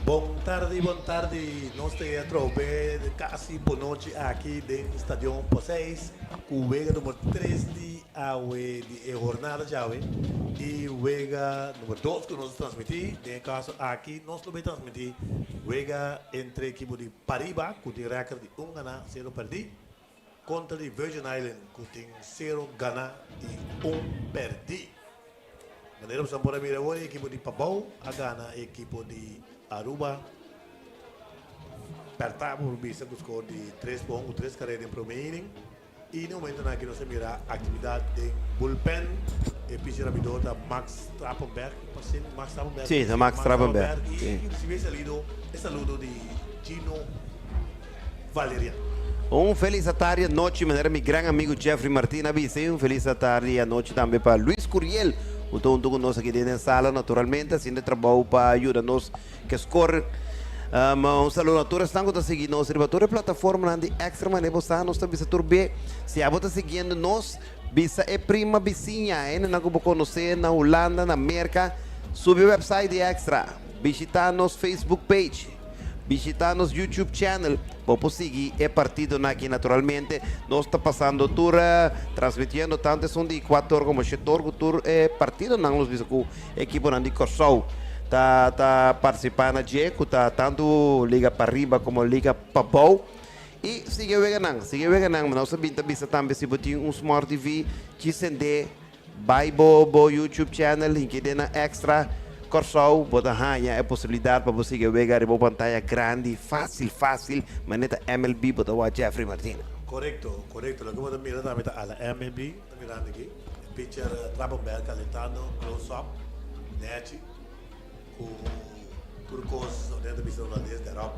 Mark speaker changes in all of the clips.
Speaker 1: Bon tardi, bon tardi. Nos ta atrobe kasi bon nochi aki den Stadion Poseis ku wega number 3 di awe di e jornada djawe i wega number 2 ku nos a transmití. Den e kaso aki nos lo bai transmití wega entre ekipo di Pariba ku tin rèkòrt di un ganá, sero pèrdí kontra di Virgin Island ku tin sero ganá i un pèrdí. Manera boso por a mira awor e ekipo di Pabou a gana e ekipo di Aruba pèrtá por bisa ku skor di tres pa un ku tres karera den promé inning. I na e momentonan aki nos a mira aktividat den bullpen. E pitcher abridor ta Max Trapenberg. Max Trapenberg.
Speaker 2: Sí, ta Max Trapenberg.
Speaker 1: I risibi e salido e saludo di Gino Valerian.
Speaker 2: Un felis atardi anochi manera mi gran amigo Jeffrey Martin a bisa y un felis atardi y anochi tambe pa Luis Curiel cu ta hunto cu nos aki den e sala naturalmente haciendo e trabou pa yuda nos ke score. Un saludo na tur esnan cu ta sigui nos riba tur e plataformanan di Extra manera bo sa nos ta bisa tur be si abo ta siguiendo nos bisa e prima bisiña hendenan cu bo conoce na Hulanda na Merca subi e website di Extra bishita nos Facebook page. Bishita nos YouTube channel bo por sigui e partidonan aki naturalmente nos ta pasando tur transmitiendo tanto esun di Ecuador como Shetor cu tur e partidonan nos bisa cu ekiponan di Corsou ta ta participa na dje cu ta tanto liga pariba como liga pabou y sigui e weganan sigui e weganan nos a bin ta bisa tambe si bo tin un smart TV chi sende Bai bo bo YouTube channel hinki den na Extra Kòrsou bo ta haña e posibilidat pa bo sigui wega riba bo pantaya grandi fásil fásil manera ta MLB bo ta wak Jeffrey Martina.
Speaker 1: Korekto, korekto. Loke bo ta mira tambe ta ala MLB ta mirando aki. E pitcher Trapenberg kalentando close up nechi ku tur kos den ta bisa holandes derop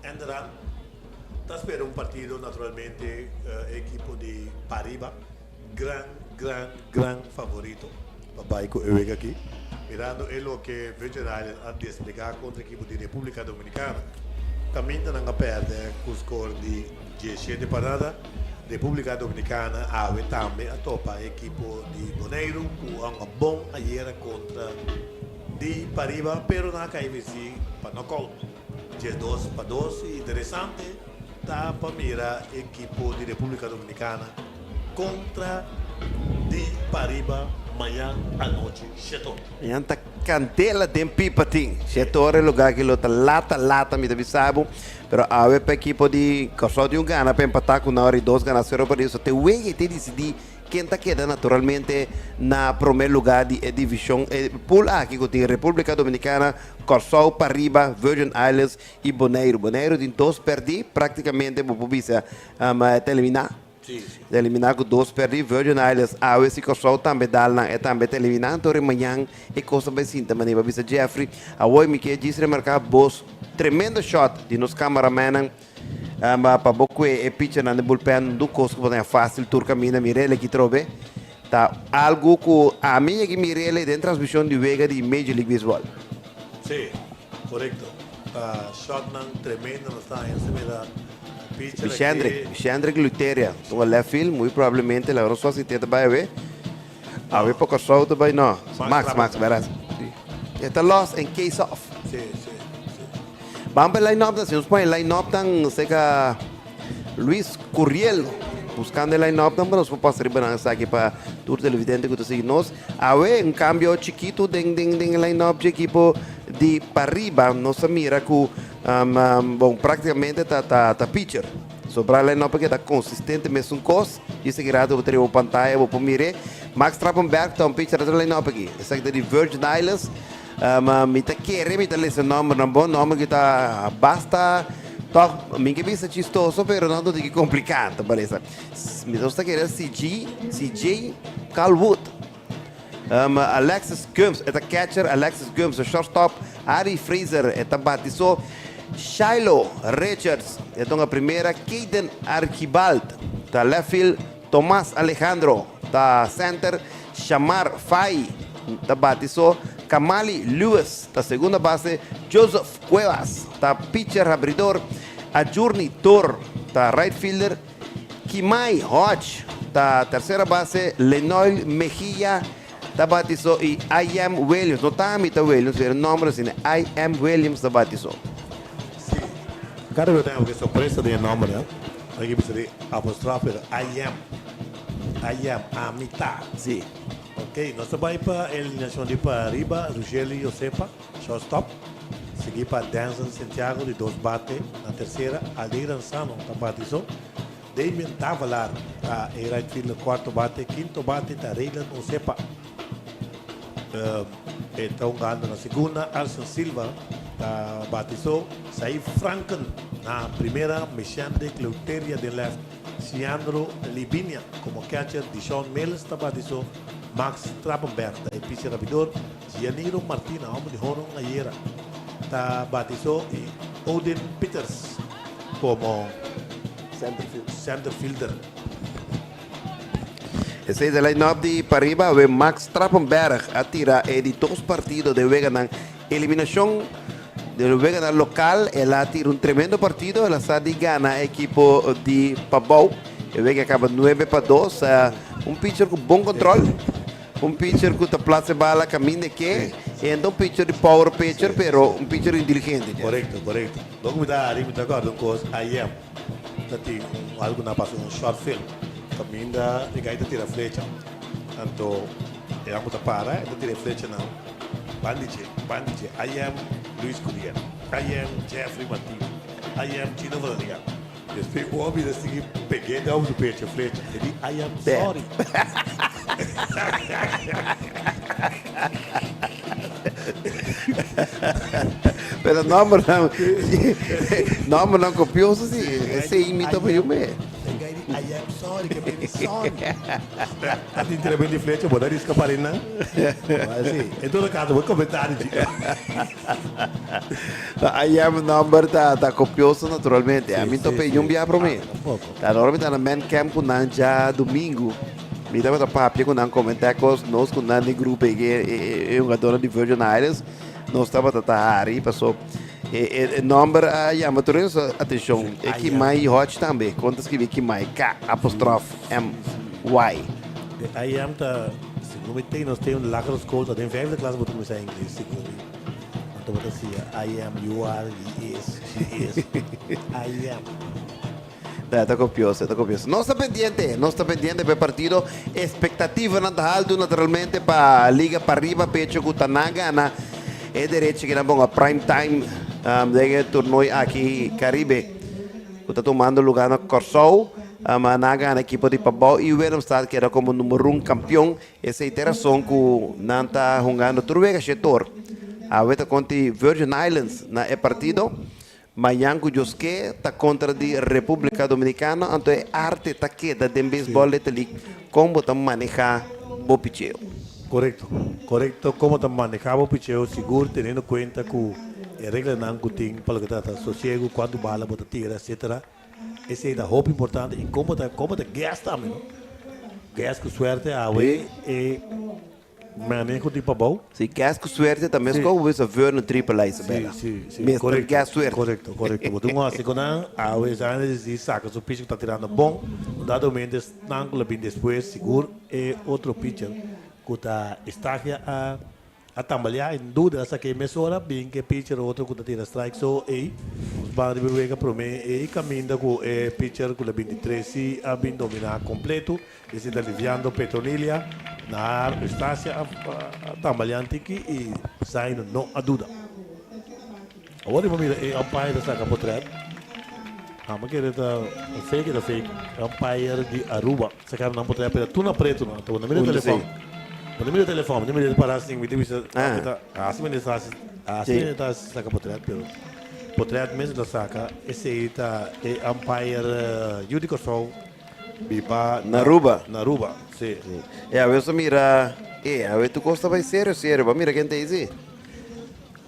Speaker 1: en deran. Ta spera un partido naturalmente e ekipo di Pariba. Gran, gran, gran favorito pa bai ku e wega aki. Mirando e loke Virgin Island a desplegá kontra ekipo di Repúblika Dominikana, kaminda nan a pèrdè ku skor di 17 pa nada. Repúblika Dominikana awe tambe a topa e ekipo di Boneiru ku a hunga bon ayera kontra di Pariba, pero nan a kai vensí pa nòkout 12-2. Interesante ta pa mira ekipo di Repúblika Dominikana kontra di Pariba mañan anochi shetor.
Speaker 2: Mañan ta kandela den pipa tin. Shetor e lugar ki lo ta lata lata mi ta bisa bo. Pero awe pa ekipo di Kòrsou tin un gana pa empatá ku nan ora i dos gana sero pa riba. So te wega i te disidí ken ta keda naturalmente na promé lugar di e divishon e pool aki ku tin Repúblika Dominikana, Kòrsou, Pariba, Virgin Islands i Boneiru. Boneiru tin dos pèrdí praktikamente bo por bisa ta eliminá. Ta eliminá ku dos pèrdí. Virgin Islands awe si Kòrsou tambe dal nan e tambe ta eliminá. Anto mañan e kos ta bai sinta manera bo a bisa Jeffrey. Awor mi ke djis remarká bos tremendo shot di nos kamaramennan pa bo kue e pichernan den bullpen. Du kos ku bo ta haña fásil tur kaminda. Mir'el aki trobe ta algu ku ami yegi mir'el den transmishon di wega di Major League Baseball.
Speaker 1: Sí, korekto. Ta shotnan tremendo nos ta haña. Mira pitcher aki.
Speaker 2: Bishendrick, Bishendrick Luteria, un left field, muy probablemente la su asistente bai awe. Awe pa Kòrsou ta bai, no, Max, Max, bèrdat. E ta los en case of.
Speaker 1: Sí, sí, sí.
Speaker 2: Ban pa e line-up dan, si nos pone e line-up dan serka Luis Curiel, buscando e line-up dan pa nos por pasa riba nan esaki pa tur televidente ku ta sigui nos. Awe un cambio chikitu den den den e line-up dje ekipo di pariba. Nos a mira ku Bon, práktikamente ta ta ta pitcher. Sobra line-up a keda konsistente mesun kos. Djis aki rato bo ta riba bo pantaya bo por mir'é. Max Trappenberg ta un pitcher otro line-up aki. Esaki ta di Virgin Islands. Mi ta kere mi ta lesa e nòmbernan bon. Nòmber ki ta basta tòg mi ke bisa chistoso pero nan ta un tiki kompliká ta paresa. Mi ta kere CG CJ Calwood. Alexis Gumbs e ta catcher, Alexis Gumbs e shortstop, Harry Fraser e ta bati so, Shiloh Richards e ta hunga primera, Kaden Archibald ta left field, Tomas Alejandro ta center, Shamar Fai ta bati so, Kamali Lewis ta segunda base, Joseph Cuevas ta pitcher habridor, Ajurni Tor ta right fielder, Kimai Hodge ta tercera base, Lenoil Mejia ta bati so i I am Williams. No ta ami ta Williams, pero e nòmber asina, I am Williams ta bati so.
Speaker 1: Sí. Kada bes ta haña sorpresa den e nòmber, eh. Aki bisa di apostrof, pero I am. I am, ami ta.
Speaker 2: Sí.
Speaker 1: Ok, nos ta bai pa e alineacion di pa riba, Rugelio Josepa, shortstop, sigui pa Denzel Santiago di dos bate na tercera, Aldeir Ansano ta bati so, Damien Davalar ta e right fielder cuarto bate, quinto bate ta Raylan Osepa, e ta hungando na segunda, Arsen Silva ta bati so, Saif Franken na primera, Meshande Cleuteria den left. Siandro Libinia komo catcher, Dishon Mills ta bati so, Max Trappenberg ta e pitcher rabidor, Gianiro Martina, homber di horon ayera, ta bati so i Odin Pieters komo center fielder.
Speaker 2: Esei ta e line-up di pariba awe Max Trappenberg a tira e di dos partido den weganan eliminacion. Den weganan lokal el a tira un tremendo partido, el a sa di gana e ekipo di Pabou. E wega a kaba 9-2. Un pitcher ku bon kontrol, un pitcher ku ta plasa e bala kaminda e ke. E no ta un pitcher di power pitcher, pero un pitcher inteligente.
Speaker 1: Korekto, korekto. Loke mi ta hari, mi ta kòrda un kos, ayem ta tin un algu nan pasa un short film kaminda e gai ta tira flecha. Anto e amo ta para, e ta tira e flechanan. Ban di dje, ban di dje. I am Luis Curiel, I am Jeffrey Martina, I am Gino Valeriano. Despues un hopi ta sigui peg'é den su pecho flecha. E di, I am sorry.
Speaker 2: Pero nombernan, nombernan copioso si, esei mi ta pa yu me.
Speaker 1: E guy di, I am sorry, ke mi di sorry. A tin tremendo flecha, bo ta riska pari nan. Si, en todo caso, bo comentario di.
Speaker 2: I am number ta, ta copioso naturalmente. A mi tope un bia prome. Ta ora mi ta na man camp ku nan ja domingo. Mi tabata papia ku nan comenta cos nos ku nan di grupo e e jugadornan di Virgin Islands. Nos tabata ta hari paso e e nomber a yama tur nos atencion. E Kimai Hodge tambe. Kon ta scribi Kimai? K apostrof M Y.
Speaker 1: E I am ta segun mi tin nos tin un lagere school ta den vijfde klas bo ta cuminsa ingles segun mi. Anto bo ta siña I am, you are, he is, she is, I am.
Speaker 2: Ta, ta copioso, ta copioso. Nos ta pendiente, nos ta pendiente pa e partido. Expectativanan ta haltu naturalmente pa Liga Pariba pecho cu ta na gana e derecho ki nan ponga prime time um, den e toernooi aki Caribe cu ta tumando lugar na Corsou. Um, nan a gana ekipo di Pabao y Willemstad keda como numero un campeon. Esey ta e razon cu nan ta hungando tur wega shetor. Awe ta conti Virgin Islands na e partido. Mañan ku Dios ke ta kontra di Repúblika Dominikano, anto e arte ta keda den beisbòl Little League kon bo ta manehá bo picheo.
Speaker 1: Korekto, korekto kon bo ta manehá bo picheo sigur teniendo kuenta ku e reglanan ku tin pa loke ta trata sosiegu, kuantu bala bo ta tira etcetera. Esei ta hopi importante i kon bo ta kon bo ta guess tambe no. Guess ku suerte awe e. Maneho di pabou.
Speaker 2: Si gas ku suerte ta mes kon bo bisa Vernon triple a Isabella.
Speaker 1: Si, si, si.
Speaker 2: Mester gas suerte.
Speaker 1: Korekto, korekto. Bo tin un hasi ku nan awe esnan a disidi saka su pitcher ku ta tirando bon. Un dado momento esnan ku lo bin despues sigur e otro pitcher ku ta Estagia a a tambaleá en duda a sak'é mesora bin ku e pitcher otro ku ta tira strike. So ey nos ban riba e wega promé ey kaminda ku e pitcher ku lo bin di tres si a bin dominá kompleto. Esei ta aliviando Petronilia na har Eustacia a tambalean tiki y Zaino no a duda. Awor di bo mira e umpire ta saca potret. Amo kere ta fake ta fake. Umpire di Aruba saca nan potret pero tur na preto no. Bo no mira telefon. Bo no mira telefon. Bo no mira para sin mi ta bisa asi mi ta asi mi ta saca potret pero potret mes ta saca esei ta e umpire yu di Corsou. Biba
Speaker 2: na Aruba.
Speaker 1: Na Aruba, si.
Speaker 2: E awe nos a mira, e awe tur kos ta bai serio serio. Bo a mira ken ta ezi?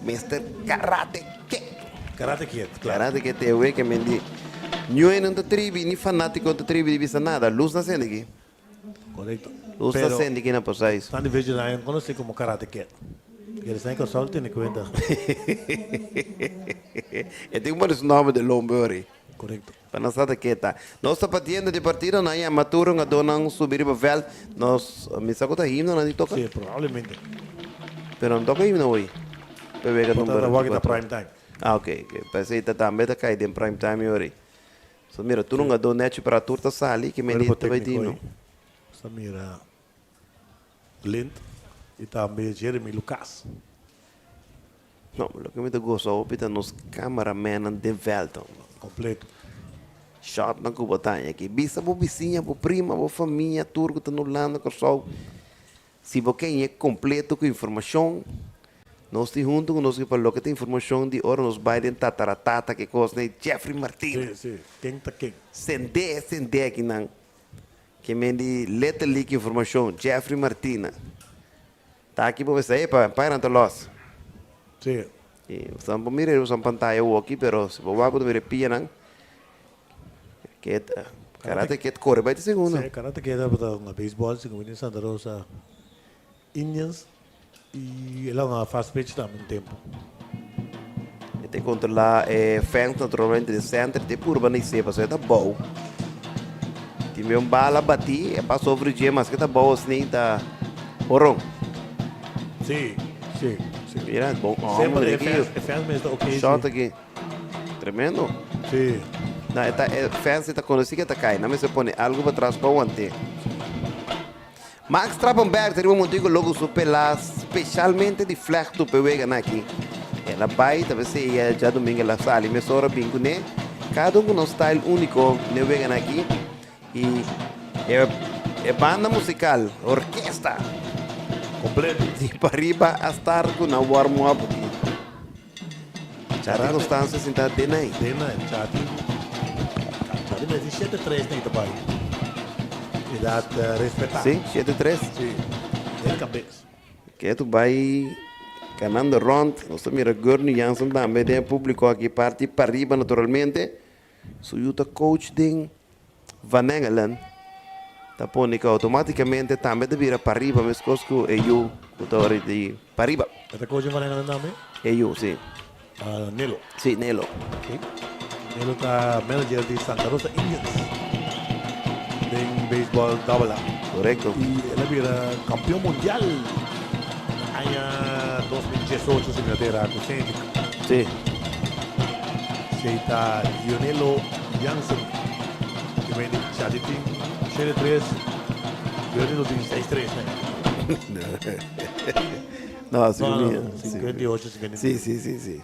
Speaker 2: Mister Karate Kid.
Speaker 1: Karate Kid, klaro.
Speaker 2: Karate Kid te awe ke men di ñoe nan ta tribi, ni fanatiko ta tribi di bisa nada. Lus na sende aki.
Speaker 1: Korekto.
Speaker 2: Lus na sende aki na Porsais.
Speaker 1: Pero, Sandy Virgin Island konosí komo Karate Kid. Kere sa Kòrsou tene kuenta.
Speaker 2: E tin un pone su nòmber den lombe ori.
Speaker 1: Korekto.
Speaker 2: Pa nan sa ta ke ta. Nos ta patiendo di partido, nan yama tur hungadónan subi riba vèlt. Nos, mi sa ku ta himnonan di toka.
Speaker 1: Sí, probablemente.
Speaker 2: Pero no toka himno hoy. Pa wega
Speaker 1: Por
Speaker 2: number
Speaker 1: ta wak ta
Speaker 2: 24.
Speaker 1: prime time.
Speaker 2: Ah, ok, ok. P'esei ta tambe ta kai den prime time e ora ei. So mira, tur hungadó nechi para tur ta sali, ke mende
Speaker 1: Cuerpo
Speaker 2: ta bai
Speaker 1: técnico
Speaker 2: tin
Speaker 1: hoy. Nos ta mira Lint y tambe Jeremy Lucas.
Speaker 2: No, loke mi ta gosa hopi ta nos cameramennan den veld.
Speaker 1: Completo.
Speaker 2: Shotnan ku bo ta haña aki. Bisa bo bisiña, bo prima, bo famia, tur ku ta na Hulanda, Kòrsou. Si bo ke hañ'é kompleto ku informashon, nos tin huntu ku nos pa loke ta informashon di ora nos bai den tataratata ke kos nei Jeffrey Martina.
Speaker 1: Sí, sí. Ken ta ken?
Speaker 2: Sendé, sendé akinan. Ke men di letterlijk informashon, Jeffrey Martina. Ta aki bo mester, epa, pañanan ta los.
Speaker 1: Sí.
Speaker 2: Y bo por mira riba pantaya awoki, pero si bo wak bo ta mira e pianan. Ket, karate ket kore bai te segundo.
Speaker 1: Sí, karate kid tabata hunga beisbòl si ku Santa Rosa Indians y el a hunga fast pitch tambe un tempu.
Speaker 2: E ta controla e fence naturalmente di center te purba na isé pasobra e ta bou. Tin be un bala batí e pasa over dje maske ta bou asina ta horon.
Speaker 1: Sí, sí, sí.
Speaker 2: Mira, bon
Speaker 1: Semper
Speaker 2: hombre
Speaker 1: e
Speaker 2: aki.
Speaker 1: fence, e fence mester ok. sí.
Speaker 2: Shot aki. Tremendo.
Speaker 1: Sí.
Speaker 2: No, e ta e fence ta conocí que ta cai. No mester pone algo pa tras pa aguanté. Max Trappenberg ta riba un montico loco su pela specialmente di flectu p'e weganan aki. El a bai ta p'esei e djadomingo el a sali mesora bin kuné. Kada un ku nan style úniko n'e weganan aki i e e banda musical, orkesta,
Speaker 1: Kompleto.
Speaker 2: di pariba a start ku nan warm up aki. Chati Constanza sinta den ei.
Speaker 1: Den ei, Chati. Chati mester 7-3 nei ta bai. Edat respetá.
Speaker 2: Sí, 7-3.
Speaker 1: Sí, den kabes.
Speaker 2: Ke tu bai kanando rond. Nos ta mira Gurney Jansen tambe den e publico aki parti pariba naturalmente. Su yu ta coach den Van Engelen. Ta pone ku automaticamente tambe ta bira pariba meskos ku e yu ku ta ora di pariba.
Speaker 1: E ta coach den Van Engelen tambe?
Speaker 2: E yu, si.
Speaker 1: Nelo.
Speaker 2: Si, Nelo.
Speaker 1: Ok. Nelo ta manager di Santa Rosa Indians den beisbòl Double A.
Speaker 2: Korekto.
Speaker 1: I el a bira kampeon mundial na aña 2018 si mi no ta erá ku Celtic.
Speaker 2: Si.
Speaker 1: Esei ta Lionelo Jansen ki bai di Chati tin 7-3, Lionelo tin 6-3 ne.
Speaker 2: No, si
Speaker 1: No,
Speaker 2: mi.
Speaker 1: no, 58, 59.
Speaker 2: Si, si, si, si.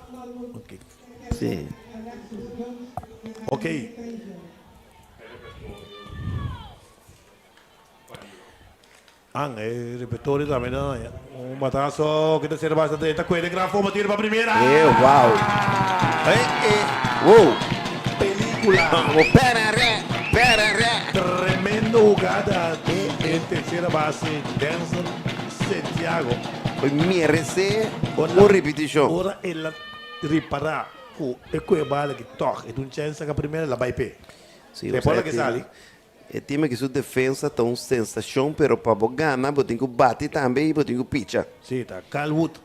Speaker 1: Ok.
Speaker 2: Si.
Speaker 1: Ok. An, e repertorio tambe ta un batazo ku ta ser bastante e ta kue den gran forma tira pa primera.
Speaker 2: E wow. E e wow.
Speaker 1: Pelicula.
Speaker 2: Perere, perere.
Speaker 1: Tremendo hugada di e tercera base Denzel Santiago.
Speaker 2: Hoy merece un ripiticion.
Speaker 1: Ora el a ripara ku e kue bala ki tog e ta un chèns saka primera el a bai p'e.
Speaker 2: Sí,
Speaker 1: E
Speaker 2: o sea,
Speaker 1: bola ke sali.
Speaker 2: E team aki su defensa ta un sensacion pero pa bo gana bo tin cu bati tambe y bo tin cu picha.
Speaker 1: Sí, ta Kyle Wood,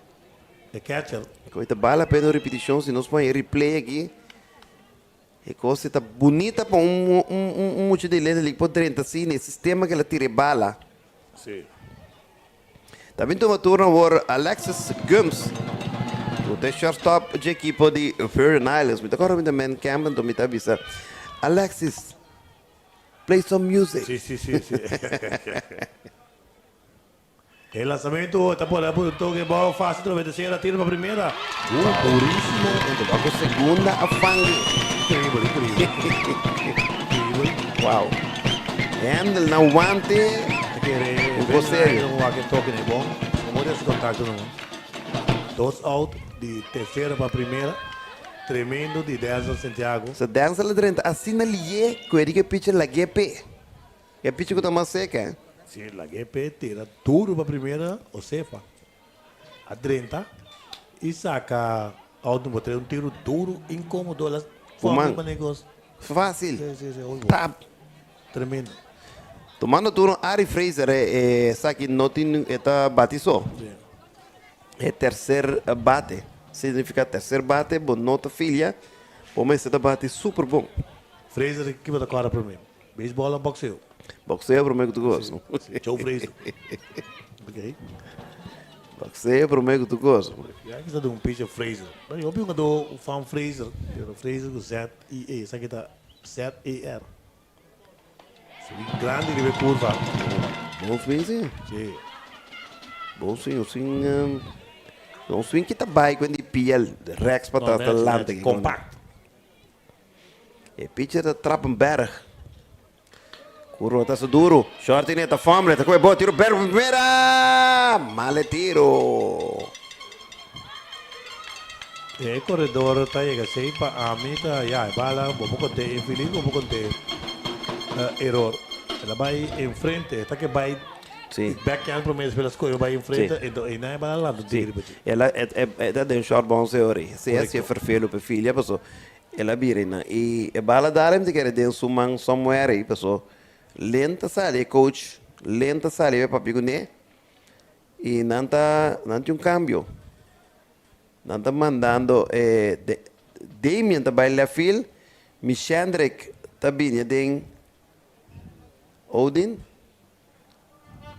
Speaker 1: e catcher.
Speaker 2: Koe ta bal la pena un ripiticion si nos pon e replay aki e cos ta bunita pa un un mucha di Little League por drenta asina e sistema ke la tira e bala.
Speaker 1: Sí.
Speaker 2: Ta bin tuma turno awor Alexis Gumbs ku ta e shortstop dje ekipo di Virgin Islands. Mi ta kòrda mi ta men Campbell mi ta bisa Alexis Play some music.
Speaker 1: Sí, sí, sí, sí. E lanzamento ta pone a un toque bou fácil trobe tercera, tira pa primera. Durísimo.
Speaker 2: Ento ba ku segunda a fangui.
Speaker 1: Increíble, increíble. Increíble.
Speaker 2: Wow. Handle na wante.
Speaker 1: Ta kere
Speaker 2: Un cos serio.
Speaker 1: Un wak e toque ne bon. No por haci contacto no. Dos out di tercera pa primera. Tremendo di Denzel Santiago.
Speaker 2: So Denzel a drenta asina lié ku e di ku e picher lag'é p'e. E picher ku ta mas seka, eh.
Speaker 1: Si, lag'é p'e tira duru pa primera Osefa a drenta i saka out number tres un tiru duru inkomodo el a
Speaker 2: Ku man.
Speaker 1: fòke manegos.
Speaker 2: Fásil.
Speaker 1: Si, si, si, hopi bon.
Speaker 2: Tap.
Speaker 1: Tremendo.
Speaker 2: Tumando turno Ari Fraser e esaki no tin e ta bati so.
Speaker 1: Si.
Speaker 2: E tercer bate. Significa tercer bate bo no ta filia, bo mester ta bati super bon.
Speaker 1: Fraser ki bo ta kòrda promé? Beisbòl òf bòkseo?
Speaker 2: Bòkseo promé ku tur kos.
Speaker 1: Joe Fraser. Ok.
Speaker 2: Bòkseo promé ku tur kos.
Speaker 1: Ya ki sa di un pitcher Fraser. Pero hopi hungadó fan Fraser, pero Fraser ku Z I E, esaki ta Z E R. Swing grandi riba e kurva.
Speaker 2: Bon swing si.
Speaker 1: Si.
Speaker 2: Bon swing, un swing un swing ki ta bai ku di pia rèks pa tras ta lanta.
Speaker 1: Kompakt.
Speaker 2: E pitcher ta Trappenberg. Kurva ta su duru. Short in ta fumble, ta koe bo tiro Berg primera. Male tiro.
Speaker 1: E koredor ta yega sei pa ami ta ya e bala bo por konte infilis bo por konte eror. El a bai enfrente e ta ke bai backhand prome despues el a skohe bai enfrente enton einan e bala a lanta un tiki riba dje.
Speaker 2: El a e ta den short bounce ori. Si a si e ferfelu pa e filia paso el a bira einan y e bala dal mi ta kere den su man somewhere ei paso Len ta sali e coach Len ta sali e papia kuné. Y nan ta, nan tin un cambio. Nan ta mandando e Damian ta bay left field, Mishendrick ta bini aden Odin.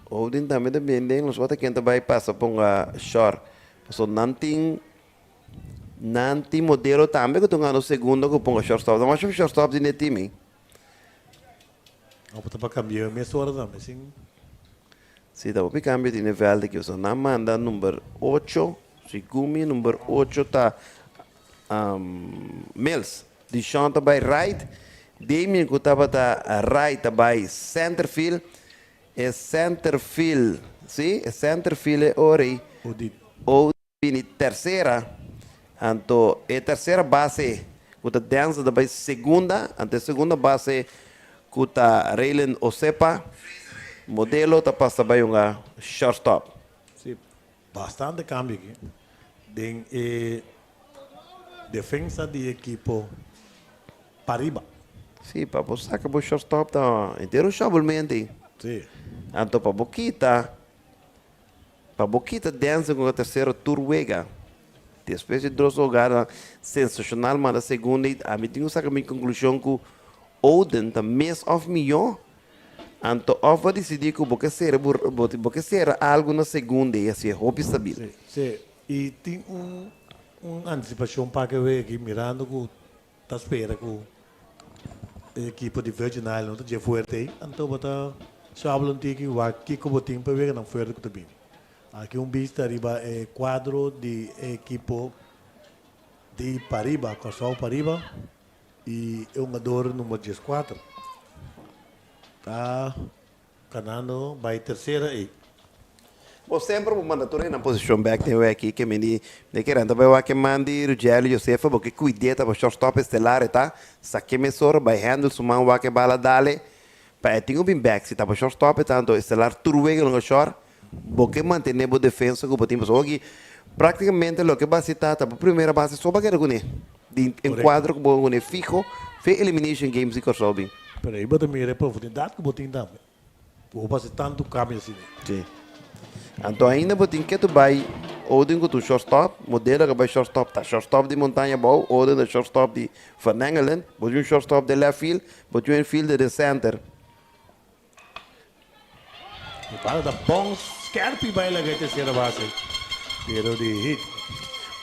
Speaker 2: Odin tambe ta bini den, nos wak ta ken ta bay pasa ponga short. Pasobra nan tin, nan tin modelo tambe cu ta hungando segundo cu ponga shortstop. Nan wak shortstop tin den e team ey.
Speaker 1: Nan por ta pa cambia mesora tambe sin.
Speaker 2: Si ta hopi cambio di nivel di kios. Nan manda number ocho, segun mi number ocho ta Mills. Dishon ta bay right, Damien cu tabata right ta bay center field. E center field, si, e center field e ora ey.
Speaker 1: Odin.
Speaker 2: Bini tercera, anto e tercera base cu ta Denzel ta bay segunda, anto e segunda base cu ta Raylan Osepa, Modelo ta pasa bay hunga shortstop.
Speaker 1: Sí, bastante cambio aki den e defensa di ekipo Pariba.
Speaker 2: Sí, pa bo saca bo shortstop ta henter un shovelmente.
Speaker 1: Sí.
Speaker 2: Anto pa bo kita. Pa bo kita Denzel ku tersero tur wega. Despues di dos hogada sensashonal manda segunda i ami tin ku saka mi konklushon ku Oden ta mes òf mihó. Anto òf bo a disidí ku bo ke sera bo bo ke sera algu na segunda i hasié hopi stabil.
Speaker 1: Sí, sí. I tin un un antisipashon pa ke wega aki mirando ku Ta spera cu e ekipo di Virgin Island no ta dje fuerte ey, anto bo ta shuabel un tiki wak kico bo tin pa weganan fuerte cu ta bini. Aki un bista riba e cuadro di e ekipo di pariba, Corsou pariba, y e hungador number 14 ta Ganando bai tercera ey.
Speaker 2: Bo semper bo manda tur hende na posicion bek den weki ke mi di mi kere anta bai wak e man di Rugelio Josefa bo ke cuid'e ta bo shortstop estelar e ta sake mesora bai handle su man wak e bala dale pa e tin ku bin bek si ta bo shortstop e ta anto estelar tur wega longa short bo ke mantene bo defensa ku bo tin pasobra awor aki practicamente loke basi ta ta bo primera base so bo a keda kune di encuadro ku bo kune fiho fe elimination games di Corsou bin.
Speaker 1: Pero ei bo ta mira e profundidad ku bo tin tambe. Bo por hasi tantu kambio asina.
Speaker 2: Sí. Anto ainda bo tin ke tu bai Odin ku tu shortstop, modelo ku bai shortstop ta shortstop di Montaña Abou, Odin ta shortstop di Van Engelen, bo tin un shortstop den left field, bo tin un infielder den center.
Speaker 1: E bala ta bon skerpi bai laga e tercera base, pero di hit.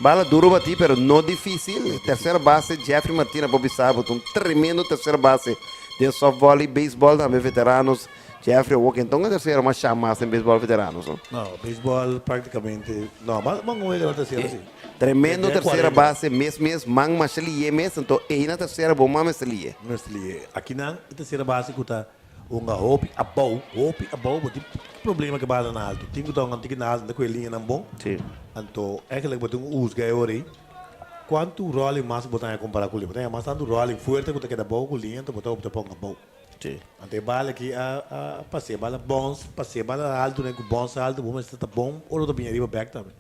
Speaker 2: Bala duro batí pero no difícil. Tercera base Jeffrey Martina por bisa bo ta un tremendo tercera base den softball y baseball tambe veteranos. Jeffrey awor ken ta tercera mas sha mas den baseball veteranos no.
Speaker 1: No, baseball practicamente no, mas mas un wega na tercera si.
Speaker 2: Tremendo tercera base mes mes man masha liye mes anto ey na tercera bo man mester liye.
Speaker 1: Mester liye. Akinan e tercera base cu ta Hunga hopi abou, hopi abou, bo tin problema ke bala na alto. Tin ku ta hunga un tiki na alto, ta ku e liñanan bon.
Speaker 2: Sí.
Speaker 1: Anto, eigenlijk bo tin ku husga e ora ei. Kuantu rolling mas bo ta haña kompará ku liña? Bo ta haña mas tantu rolling fuerte ku ta keda abou ku liña, anto bo ta opta pa hunga abou.
Speaker 2: Sí.
Speaker 1: Anto e bala aki a a pas'é, bala bons, pas'é bala alto, ku bons alto, bo mester ta bon ora bo ta bini ariba bèk tambe.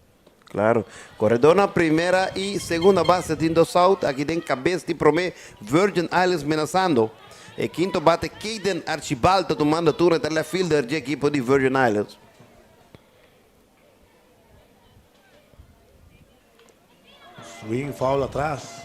Speaker 2: Claro. Corredor na primera y segunda base tin dos out aki den cabes di prome Virgin Islands menasando. E quinto bate Caden Archibald ta tumando turno ta left fielder dje ekipo di Virgin Islands.
Speaker 1: Swing foul atras.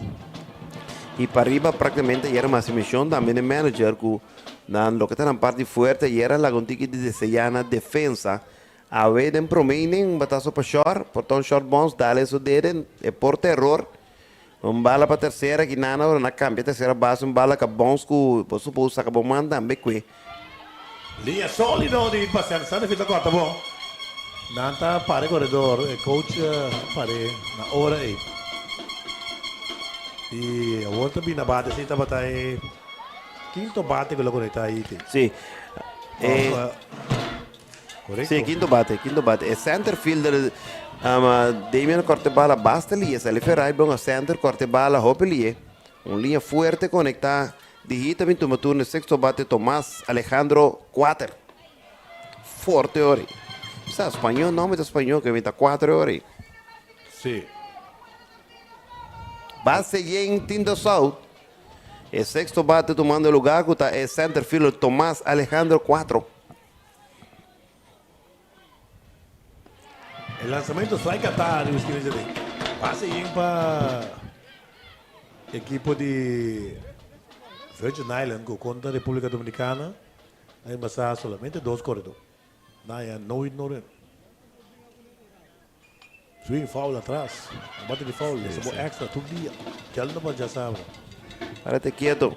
Speaker 2: Y pariba practicamente ayera mi haci mencion tambe n'e manager cu nan loke ta nan parti fuerte ayera laga un tiki di desea na defensa. Awe den prome inning un batazo pa short, por ta un short bounce dale su dede e por ta error. Un bala pa tercera ki nana ora na cambia tercera base un bala ka bounce cu bo supo saca bo man tambe cue.
Speaker 1: Liña solido di Bastian Sandefit ta corta bon. Nan ta para e corredor, e coach a par'e na ora ey. Y awor ta bini na bate, si tabata e quinto bate cu lo conecta ahí.
Speaker 2: Si. E.
Speaker 1: Correcto.
Speaker 2: Sí, quinto bate, quinto bate. E center fielder um, Damian corte bala basta lie. Sali Ferrai bon a center corte bala hopi lie. Un linea fuerte conecta di hit también tuma turno sexto bate Tomás Alejandro Cuater. Forte ori. Sa español, no mi español que mi ta cuatro ori.
Speaker 1: Sí.
Speaker 2: Base yen Tindo South. E sexto bate tomando lugar ku ta e center fielder Tomás Alejandro Cuatro.
Speaker 1: E lansamento strike a ta riba skina dje den. Pase yin pa ekipo di Virgin Island ku kontra Republika Dominikana a embasá solamente dos koredó. Nan ya no hit no run. Swing foul atras. Un bate di foul. Esa bo extra tur dia. Kel no por djasabra.
Speaker 2: Parate kieto.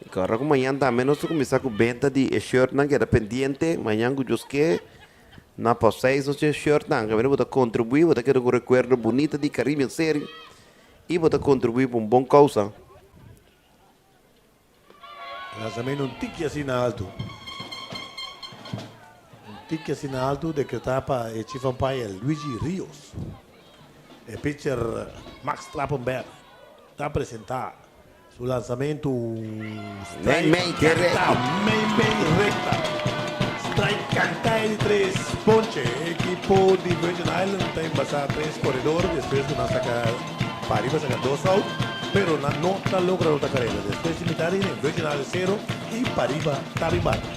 Speaker 2: Y kòrda ku mañan tambe nos ta kuminsá ku benta di e shirtnan keda pendiente. Mañan ku Dios ke na pas seis nos tin e shirtnan. Kaminda bo ta kontribuí, bo ta keda ku un rekuerdo bunita di Caribbean Serie y bo ta kontribuí pa un bon kousa.
Speaker 1: Lanzamento un tiki asina alto. Un tiki asina alto decretá pa e chief umpire Luigi Rios. E pitcher Max Trappenberg ta presentá su lanzamento
Speaker 2: Mei
Speaker 1: strike
Speaker 2: mei te
Speaker 1: cantá
Speaker 2: recta.
Speaker 1: mei mei recta. Strike cantá e di tres ponche. E ekipo di Virgin Island ta embasá tres koredor despues ku nan saka Pariba saka dos out, pero nan no ta logra rota karera. Despues di mitad di inning, Virgin Islands sero y Pariba ta bin bate.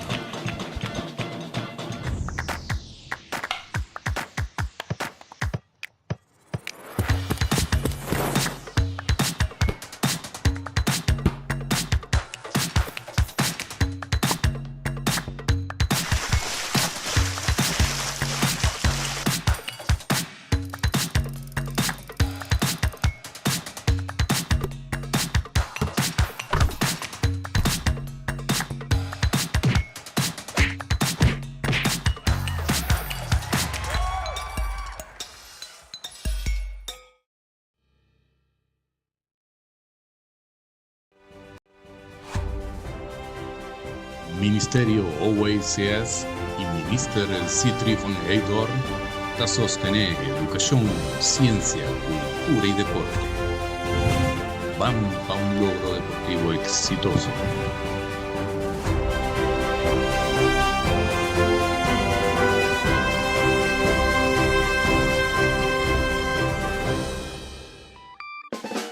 Speaker 3: Ministerio OACS y Minister Sithree van Heydoorn ta sostene educacion, ciencia, cultura y deporte. Ban pa un logro deportivo exitoso!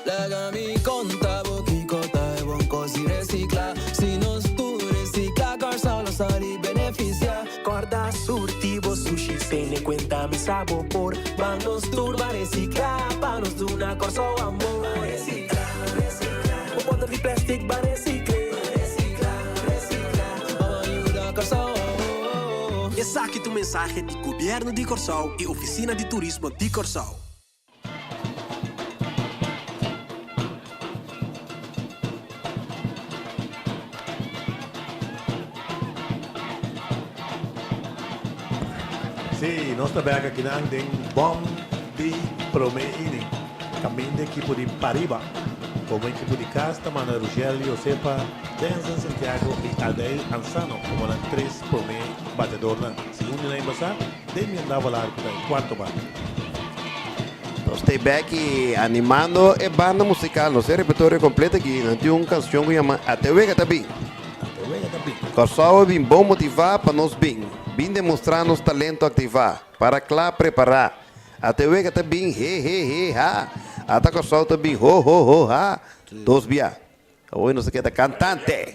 Speaker 4: Laga mi konta bo kiko ta e bon kos di resikla. Si nos tur resikla, Kòrsou lo sali benefisiá. Kòrda surti bo sushi, tene kuenta mi sa bo por. Ban nos tur ban resikla, pa nos duna Kòrsou amor. Ban resikla, resikla. Bo bòter di plèstik ban resikl'é. Ban resikla, resikla. Ban yuda Kòrsou.
Speaker 5: Esaki ta un mensahe di Gobièrnu di Kòrsou i Ofisina di Turismo di Kòrsou.
Speaker 1: Sí, nos ta bek akinan den bom di prome inning. Caminda ekipo di Pariba como ekipo di cas ta manda Rugelio Josepa, Denzel Santiago y Adair Ansano como nan tres prome batedornan. Segun di nan basa, Damian Davalar ku ta e kuarto bate.
Speaker 2: Nos ta bek y animando e banda musical. Nos e repertorio completo aki. Nan tin un cancion cu yama Ate Wega Ta Bin.
Speaker 1: Ate Wega Ta Bin.
Speaker 2: Kòrsou a bin bon motivá pa nos bin. Bin demostrá nos talento aktivá. Para kla prepará. Ate Wega Ta Bin he he he ha. Ata Kòrsou ta bin ho ho ho ha. Dos bia. Awoy nos a keda kantante.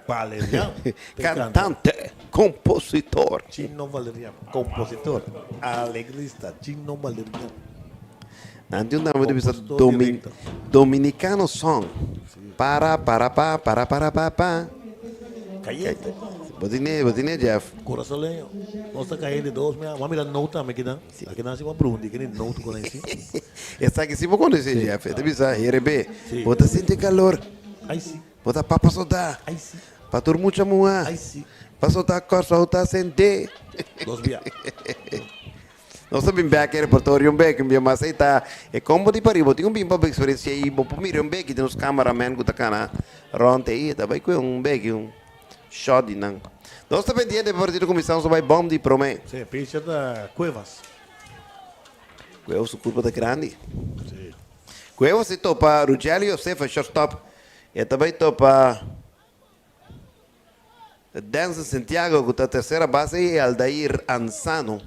Speaker 1: Valerian.
Speaker 2: Kantante, kompositor.
Speaker 1: Chino Valerian, kompositor, alegrista, Chino Valerian.
Speaker 2: Nan tin un tambe ta bisa
Speaker 1: Compositor
Speaker 2: Domin
Speaker 1: directo.
Speaker 2: Dominicano Song. Para para pa para para pa pa.
Speaker 1: Cayente.
Speaker 2: Bo tine bo tine Jeff.
Speaker 1: Curazoleño. Nos ta cayente dos mea. Bo a mira note tambe kinan. Akinan si bo a prundi kende note cu nan si.
Speaker 2: Esaki si bo conoce Jeff. E ta bisa herebe.
Speaker 1: Si.
Speaker 2: Bo ta sinti calor.
Speaker 1: Ay si.
Speaker 2: Bo ta papa soda.
Speaker 1: Ay si.
Speaker 2: Pa tur mucha muha.
Speaker 1: Ay si.
Speaker 2: Paso ta Kòrsou ta sent'é.
Speaker 1: Dos bia.
Speaker 2: Nos ta bin bek e repertorio un bek, un bia mas ei ta e kombo di pariba. Bo tin un bin pa bo eksperensia ei, bo por mira un bek den nos cameraman ku ta kana rònt ei, e ta bai kue un bek un shot di nan. Nos ta pendiente pa partido kuminsá, nos ta bai bòm di promé.
Speaker 1: Sí, pitcher ta Cuevas.
Speaker 2: Cuevas su kurpa ta grandi.
Speaker 1: Sí.
Speaker 2: Cuevas e topa Rugelio Josefa, shortstop. E ta bai topa. Denzel Santiago ku ta tersera base i Aldair Anzano.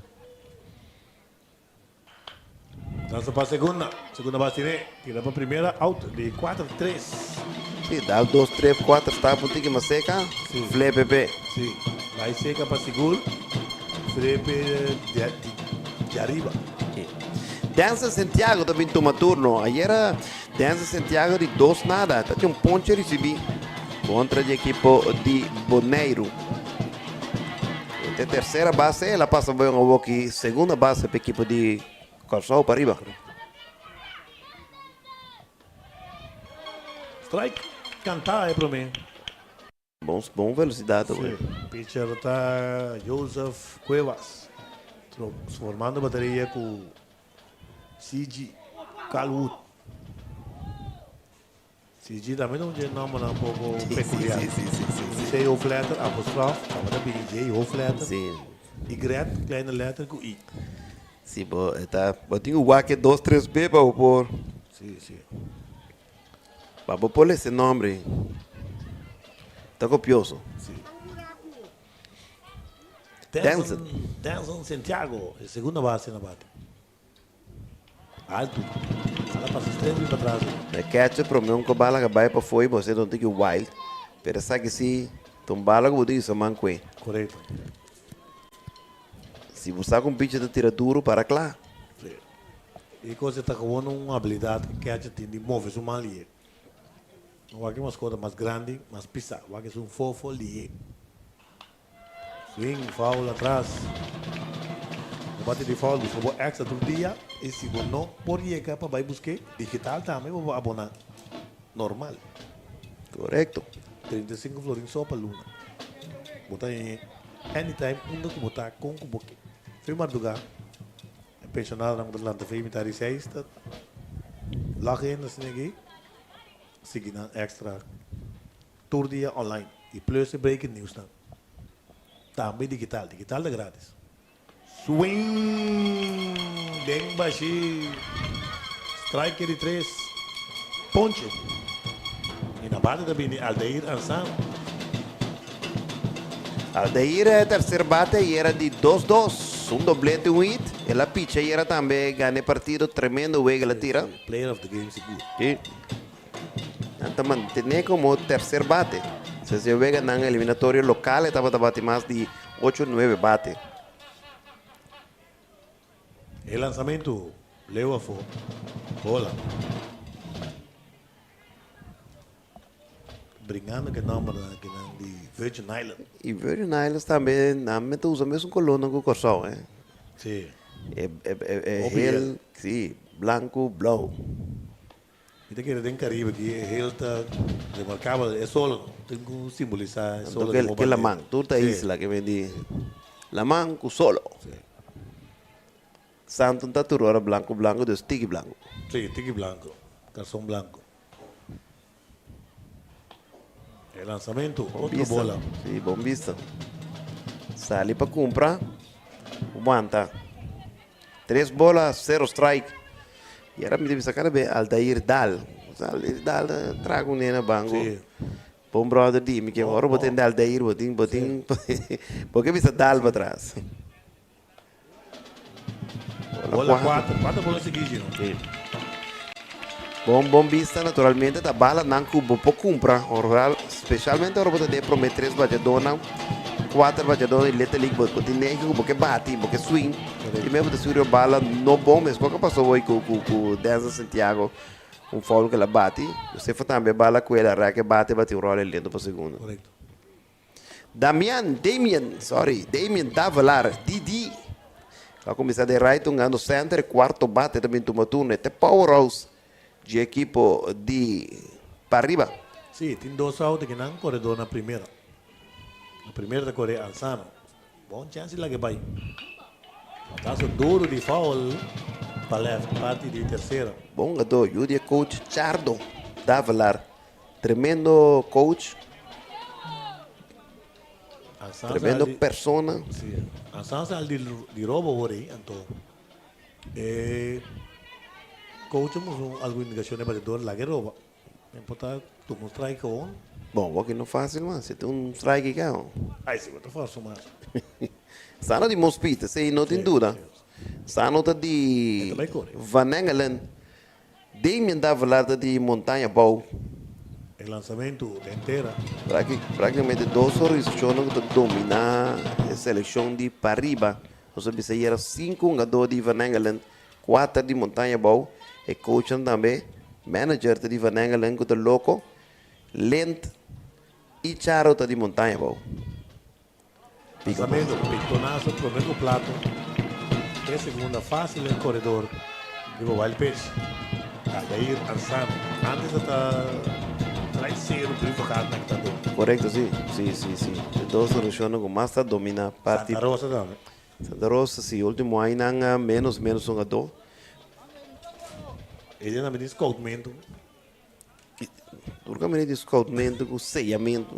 Speaker 1: Lansa pa segunda. Segunda base tine. Tira pa primera. Out di 4-3.
Speaker 2: Si, dal dos, tres, kuater stap un tiki mas seka.
Speaker 1: Si.
Speaker 2: Flepe pe.
Speaker 1: Si. Bai seka pa sigur. Flepe di, di, di ariba.
Speaker 2: Si. Denzel Santiago ta bin tuma turno. Ayera Denzel Santiago di dos nada. Ta tin un ponche risibi. Kontra di ekipo di Boneiru. E tercera base, el a pasa bon awoki segunda base pa ekipo di Kòrsou pa riba.
Speaker 1: Strike kantá e promé.
Speaker 2: Bon, bon velocidad
Speaker 1: Sí, pitcher ta Joseph Cuevas. Formando bateria ku CG Calwood. CG tambe ta un dje nombernan un poko pekuliar. Un C hoofdletter, apostrof, tabata bini J hoofdletter, Y, kleine letter ku I.
Speaker 2: Si, bo e ta, bo tin ku wak e dos tres be pa bo por.
Speaker 1: Si, si.
Speaker 2: Pa bo por lesa e nomber. Ta kopioso.
Speaker 1: Si.
Speaker 2: Denson.
Speaker 1: Denson Santiago, e segunda base na bate. Alto. Ela pasa straight bin patras.
Speaker 2: E catcher prome un bala ka bai pafó i bo hasi un tiki wild. Pero esaki si ta un bala ku bo tin usa man kue.
Speaker 1: Korekto.
Speaker 2: Si bo sa ku un picher ta tira duru, para kla.
Speaker 1: Si. E kos e ta gewoon un abilidat ku catcher tin di move su man lihe. Wak e maskota mas grandi, mas pisa. Wak esun fofo lihe. Swing, foul atras. Bo bati di foul buska bo extra tur dia y si bo no por yega pa bay buske digital tambe bo por abona normal.
Speaker 2: Corecto.
Speaker 1: 35 florin so pa luna. Bo ta haña anytime unda cu bo ta con cu bo ke. Fe marduga e pensionadonan cu ta lanta fe mitad di seis ta log in asina aki sigui nan extra. Tur dia online y plus e breaking newsnan tambe digital, digital ta gratis. Swing den bashi strike di tres ponche y na bate ta bini Aldair Anzano.
Speaker 2: Aldair e tercer bate ayera di dos dos, un doblete un hit, el a picha ayera tambe gana e partido, tremendo wega el a tira.
Speaker 1: Player of the game sigur.
Speaker 2: Sí. Nan ta mantené komo terser bate. Se si e wega nan eliminatorio lokal e tabata bati mas di ocho nuebe bate.
Speaker 1: E lansamentu leu afó. Bola. Bringando ku e nòmbernan akinan di Virgin Island.
Speaker 2: I Virgin Islands tambe nan ta usa mesun kolónan ku Kòrsou, eh.
Speaker 1: Sí.
Speaker 2: E e hel, sí, blanku, blou.
Speaker 1: Mi ta kere den Caribe ki e hel ta remarcabel, e solo no tin cu simbolisa e solo
Speaker 2: Anto ke laman, tur ta isla ke men di laman cu solo. Santo ta tur ora blanco blanco, dus tiki blanco.
Speaker 1: Si, tiki blanco, carson blanco. E lansamento, otro bola.
Speaker 2: Si, bon bista. Sali pa cumpra, wanta. Tres bola, cero strike. Y ahora mi ta bisa cada be Aldair Dal. Aldair Dal ta traga un nena banco.
Speaker 1: Si.
Speaker 2: Bon brother di mi ke ora bo tende Aldair bo tin bo tin bo ke bisa Dal pa atras.
Speaker 1: Bola 4, 4 bola sigui Gino.
Speaker 2: Sí. Bon bon bista naturalmente ta bala nan ku bo por kumpra oral specialmente ora bo ta den prome tres bateadornan. Kuater bateadó di Little League bo bo tin negi ku bo ke bati, bo ke swing. I mes bo ta swing riba bala no bon mes. Kua ke pasó hoy ku ku ku Denzel Santiago un foul ku el a bati. Josefa tambe bala ku el a rèk e bate bati un ròl lento pa segundo.
Speaker 1: Korekto.
Speaker 2: Damian, Damian, sorry, Damian Davelaar, DD, a kuminsá den right hungando center, e kuarto bate ta bin tuma turno, e ta e powerhouse dje ekipo di Pariba.
Speaker 1: Sí, tin dos out aki nan koredó na primera. Na primera ta kore Alzano. Bon chèns di laga e bai. Batazo duro di foul pa left parti di tersera.
Speaker 2: Bon hungadó, yu di e coach Chardo Davelaar. Tremendo coach. Tremendo persona.
Speaker 1: Sí, Alzano sal di robo awor ei, anto e coach a mustra un algun indicacion e batedor laga e roba. No importa tuma un strike awor.
Speaker 2: Bon, wak no facil man, si tin un strike i ka.
Speaker 1: Ai si, bo ta forsa mas.
Speaker 2: Sano di Mospita, esei no tin duda. Sano ta di Van Engelen. Damian Davelaar ta di Montaña Bou.
Speaker 1: E lansamentu den tera.
Speaker 2: Práktikamente dos organisashonnan ku ta dominá e selekshon di pariba. Nos a bisa yera sinku hungadó di Van Engelen, kuater di Montaña Bou. E coachnan tambe, manager ta di Van Engelen ku ta loko, Lint i Charo ta di Montaña Bou.
Speaker 1: Lanzamento, pitonazo prome cu plato e segunda facil den corredor riba wild pitch. Aldair Arzano antes a ta trai cero brievengaat na Ecuador.
Speaker 2: Correcto si, si, si, si. E dos organisacionnan cu mas ta domina parti.
Speaker 1: Santa Rosa tambe.
Speaker 2: Santa Rosa si, ultimo añanan menos menos hungador.
Speaker 1: Ella tambe tin scoutmento.
Speaker 2: Tur kaminda di scoutmento ku seyamento.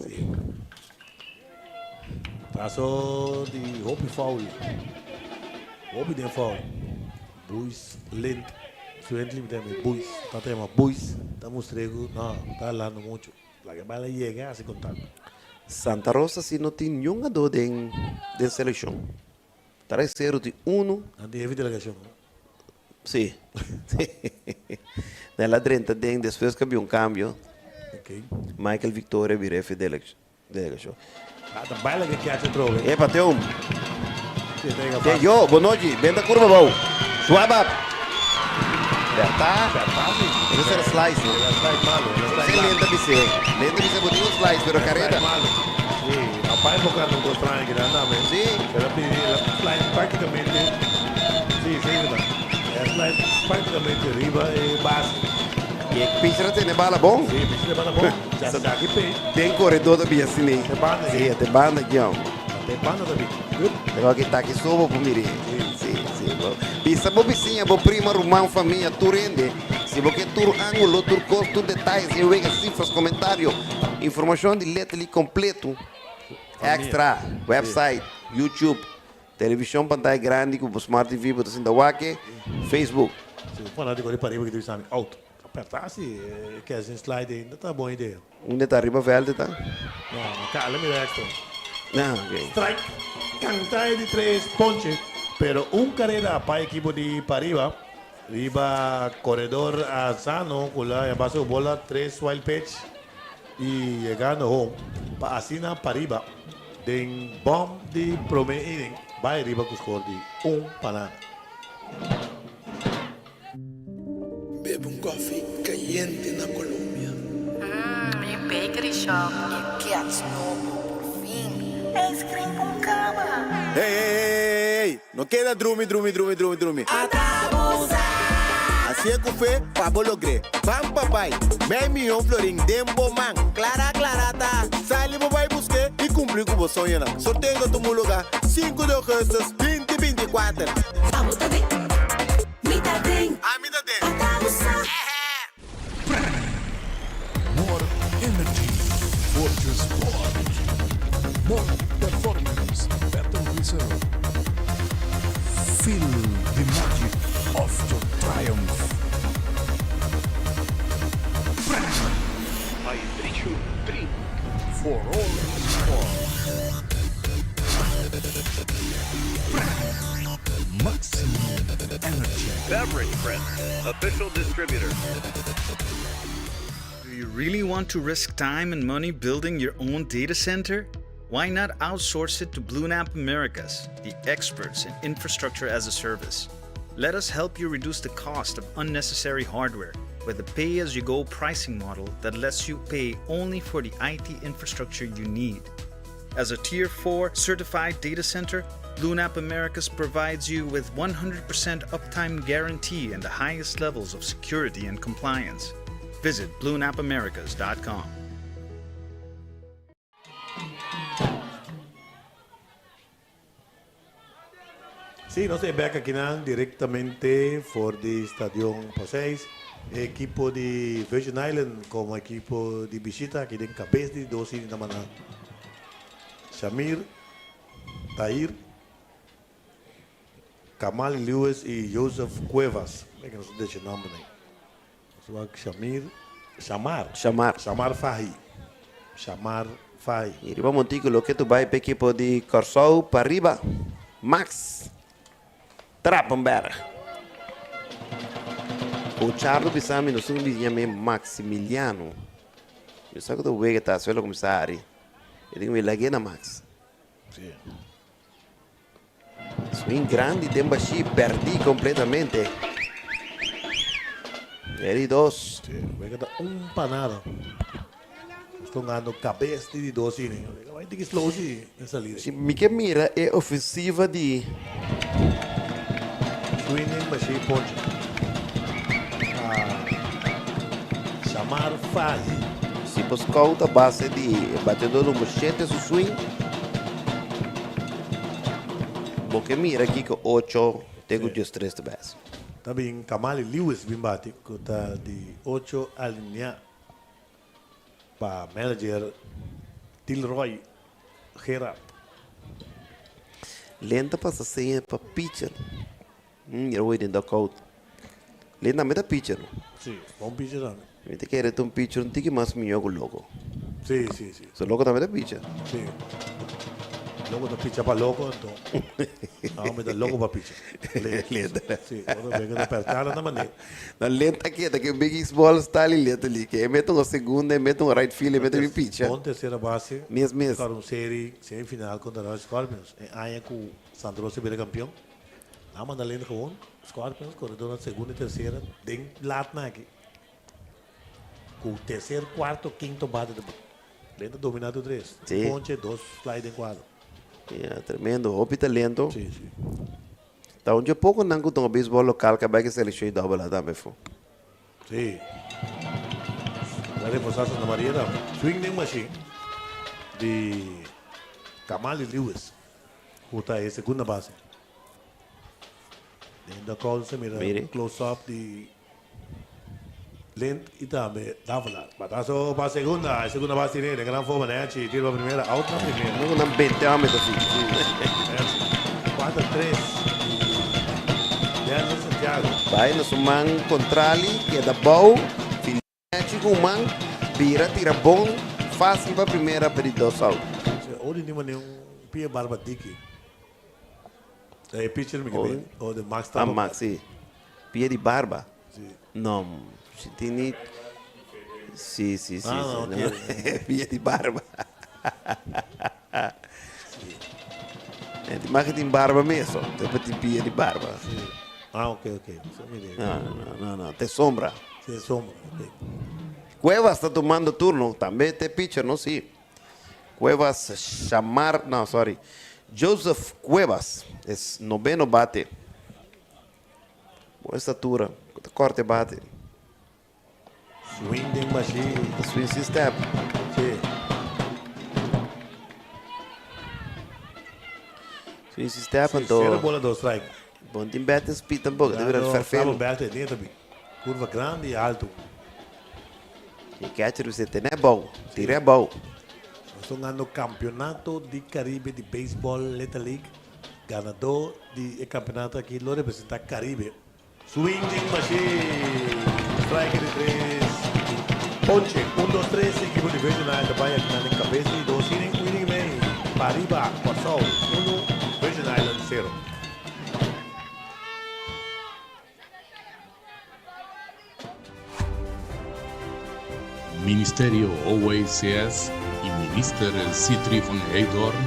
Speaker 1: Traso di hopi foul. Hopi den foul. Buis lint. Student limita mi buis. Ta tema buis. Ta mustr'é ku no, ta halando mucho. Laga e bala yega hasi kontakto.
Speaker 2: Santa Rosa si no tin niun gadó den den selekshon. Tres sero di unu.
Speaker 1: Nan tin hefi delegashon.
Speaker 2: Sí. El a drenta den despues ku a bin un kambio.
Speaker 1: Ok.
Speaker 2: Michael Victoria bira hefe delegashon.
Speaker 1: Ah, ta baila ke catch atrobe.
Speaker 2: Epa, Teun. Te yo, bon nochi. Benta kurba bou. Suabap. Berta.
Speaker 1: Berta si.
Speaker 2: Ese era slice, no?
Speaker 1: Era slice malo. Era slice
Speaker 2: Sí, lenta bisé. Lenta bisé bo tin un slice, pero careta.
Speaker 1: Slice malo. Sí, a pa época no cos traña que nan dame.
Speaker 2: Sí.
Speaker 1: El a pidi, el a slice prácticamente. Sí, sí, verdad. El a slice prácticamente riba e base.
Speaker 2: Y e pitcher a tene bala bon.
Speaker 1: Sí, pitcher a bala bon. Ya sa ki pe.
Speaker 2: Den corredor ta bia asina.
Speaker 1: Te banda
Speaker 2: Sí, te banda aquí, oh.
Speaker 1: Te banda ta bia.
Speaker 2: Te wak taki sobo por miri. Sí, sí. Bo bisa bo bisiña, bo prima, ruman, famia, tur hende. Si bo ke tur ángulo, tur kos, tur detaye, sin wega, sifras, komentario, informashon di letterlijk kompleto, extra, website, YouTube, televishon pantaya grandi ku bo smart TV bo ta sinta wak e, Facebook.
Speaker 1: Si un fanátiko di pariba ki ta bisa mi out, apertá si e catching slide ei no ta bon idea.
Speaker 2: Unda ta riba veld e ta?
Speaker 1: No, no cala mira extra.
Speaker 2: Ah, ok.
Speaker 1: Strike, canta e di tres ponche, pero un careda pa ekipo di Pariba riba corredor Alzano cu la a base bola tres wild pitch y yegando home pa asina Pariba den bom di prome inning bay riba cu score di un pa nada.
Speaker 6: Bebe un koffie kayente na Colombia.
Speaker 7: Mmm, mi bakery shop. E kets nobo, por fin. Ice cream con cama.
Speaker 8: Hey, hey, hey, hey, no keda drumi, drumi, drumi, drumi, drumi. Hacié cu fe pa bo logr'é. Ban pa bai. Mei miyon florin den bo man. Clara, clara ta. Sali bo bai busqu'é y cumpli cu bo soñonan. Sorteo ta tuma lugar sinku di augustus binti 24.
Speaker 7: Abo ta den. Mi ta den.
Speaker 8: Ami ta den.
Speaker 7: Ata bo sa.
Speaker 9: More energy for your sport. More performance, better result. Feel the magic of your triumph. Hydration drink for all sport. Maximum energy.
Speaker 10: Beverage Print, official distributor.
Speaker 11: Do you really want to risk time and money building your own data center? Why not outsource it to BlueNap Americas, the experts in infrastructure as a service? Let us help you reduce the cost of unnecessary hardware with a pay-as-you-go pricing model that lets you pay only for the IT infrastructure you need. As a Tier 4 certified data center, BlueNap Americas provides you with 100% uptime guarantee and the highest levels of security and compliance. Visit bluenapamericas.com.
Speaker 1: Sí, nos ta bek akinan direktamente for di Stadion Paseis. E ekipo di Virgin Island komo ekipo di bishita aki den kabes di dos inning ta manda Shamir Tahir, Kamali Lewis i Joseph Cuevas. Mira nos ta dechi nombernan. Nos wak Shamir, Shamar.
Speaker 2: Shamar.
Speaker 1: Shamar Fahi. Shamar Fahi.
Speaker 2: I riba montiku loke tu bai pa ekipo di Kòrsou pariba Max Trapenberg. Ku Charlo bisa mi nos tin di yam'é Maximiliano. Mi sa ku ta wega ta suelo kuminsá hari. E tin ku mi lag'é na Max.
Speaker 1: Sí.
Speaker 2: Swing grandi den bashí, pèrdí kompletamente. E di dos.
Speaker 1: Sí, wega ta un pa nada. Nos ta hungando kabes di di dos inning. Wega bai tiki slow si den salida.
Speaker 2: Si mi ke mira e ofensiva di.
Speaker 1: Swing den bashí ponche. Pa Shamar Fahi.
Speaker 2: Si bo scout a base di e bateador number shete su swing. Bo ke mira kiko ocho te ku diestres ta bes.
Speaker 1: Ta bin Kamali Lewis bin bati ku ta di ocho alineá pa manager Tilroy Gerard.
Speaker 2: Len ta pasa seña pa pitcher. Mira hoy den dugout. Len tambe ta pitcher no?
Speaker 1: Si, bon pitcher tambe.
Speaker 2: Mi ta kere ta un pitcher un tiki mas mihó ku Loco.
Speaker 1: Si, si, si.
Speaker 2: So Loco tambe ta pitcher?
Speaker 1: Si. Loco ta picha pa Loco anto. Awor mi ta loco pa picha.
Speaker 2: Len.
Speaker 1: Si, otro bes ke ta pertá na manera.
Speaker 2: Na Len ta keda ke Biggie Smalls ta li Len ta li. Ke e mete un segunda, e mete un right field, e mete mi picha.
Speaker 1: Bon tercera base.
Speaker 2: Mes, mes.
Speaker 1: Kòrda un seri semifinal kontra Royal Scorpions. E aña ku Sandro a bira kampion. Nan manda Lin gewoon Scorpions corredor na segunda y tercera den latnan aki. Cu tercer, cuarto, quinto bate ta Lin ta domina tur tres.
Speaker 2: Sí.
Speaker 1: Un ponche, dos fly den cuadro.
Speaker 2: Ya, tremendo. Hopi talento.
Speaker 1: Sí, sí.
Speaker 2: Ta un dje poco nan cu tuma baseball local ca bay cu seleccion y double A tambe fu.
Speaker 1: Sí. Ta reforza Santa Maria tambe. Swing den machine di Kamali Lewis. Cu ta e segunda base. Den de call se mira
Speaker 2: Mire.
Speaker 1: close up di Lint y tambe Davila. Batazo pa segunda. E segunda base tiene den gran forma. Nechi tira pa primera. Out na primera.
Speaker 2: No nan bente hombre ta si.
Speaker 1: 4-3 di Daniel Santiago.
Speaker 2: Bai na su man contrali, keda bou. Nechi ku un man bira tira bon fácil pa primera pa di dos out.
Speaker 1: Si odi ni mane un pia barba diki. E pitcher mi ke bin. O de Max
Speaker 2: Ah Max si. Pia di barba.
Speaker 1: Si.
Speaker 2: No si tini si si si.
Speaker 1: Ah no ok.
Speaker 2: Pia di barba.
Speaker 1: Si.
Speaker 2: E di Max tin barba mes o. Te pa tin pia di barba.
Speaker 1: Si. Ah ok ok.
Speaker 2: No no no no te sombra.
Speaker 1: Te sombra ok.
Speaker 2: Cuevas ta tumando turno tambe te pitcher no si. Cuevas Shamar no sorry Joseph Cuevas es noveno bate. Bon estatura ta corte bate.
Speaker 1: Swing den bashi.
Speaker 2: Ta swing sin step.
Speaker 1: Si.
Speaker 2: Swing sin step anto.
Speaker 1: Cero bola dos strike.
Speaker 2: Bon tin batting speed tampoco ta bira ferfelo.
Speaker 1: Bravo Berto e den ta curva grandi y alto.
Speaker 2: E catcher bisa tene bou, tira bou.
Speaker 1: Nos ta hungando campeonato di Caribe di baseball Little League. Ganador di e campeonato aki lo representa Caribe. Swing den machine. Strike di tres. Ponche. Un, dos, tres. Ekipo di Virgin Island ta bai akinan den kabes di dos inning. Un inning i mei. Pariba, Kòrsou, unu, Virgin Island, sero.
Speaker 3: Ministerio OACS y. Minister Sithree van Heydoorn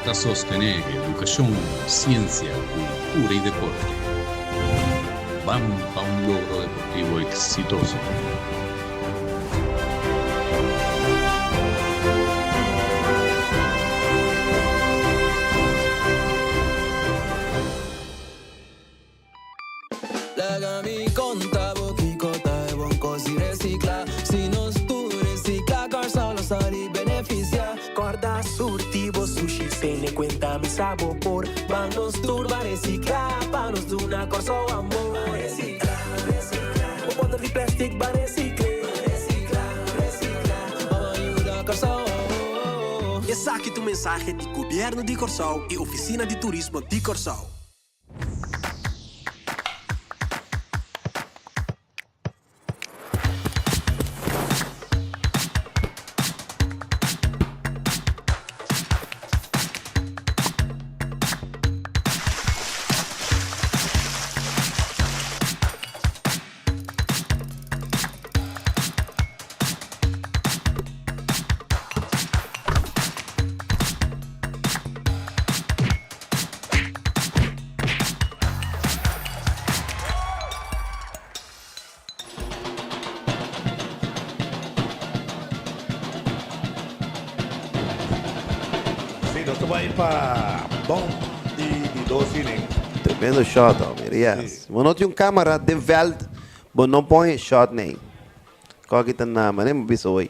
Speaker 3: ta sostené edukashon, siensia, kultura i deporte. Ban pa un logro deportivo eksitoso!
Speaker 4: Laga mi konta bo kiko ta e bon kos di resikla. Si nos tur resikla, Kòrsou lo sali benefisiá. Kòrda surti bo sushi, tene kuenta mi sa bo por. Ban nos tur ban resikla, pa nos duna Kòrsou amor. Ban resikla, resikla. Bo bòter di plèstik ban resikl'é. Ban resikla, resikla. Ban yuda Kòrsou.
Speaker 5: Esaki ta un mensahe di Gobièrnu di Kòrsou i Ofisina di Turismo di Kòrsou.
Speaker 1: Sí, nos ta bai pa bon di di dos inning.
Speaker 2: Tremendo shot, hombre. Yes. Bo no tin un camera den veld, bo no pon e shot nei. Koki ta na manera mi bisa hoy.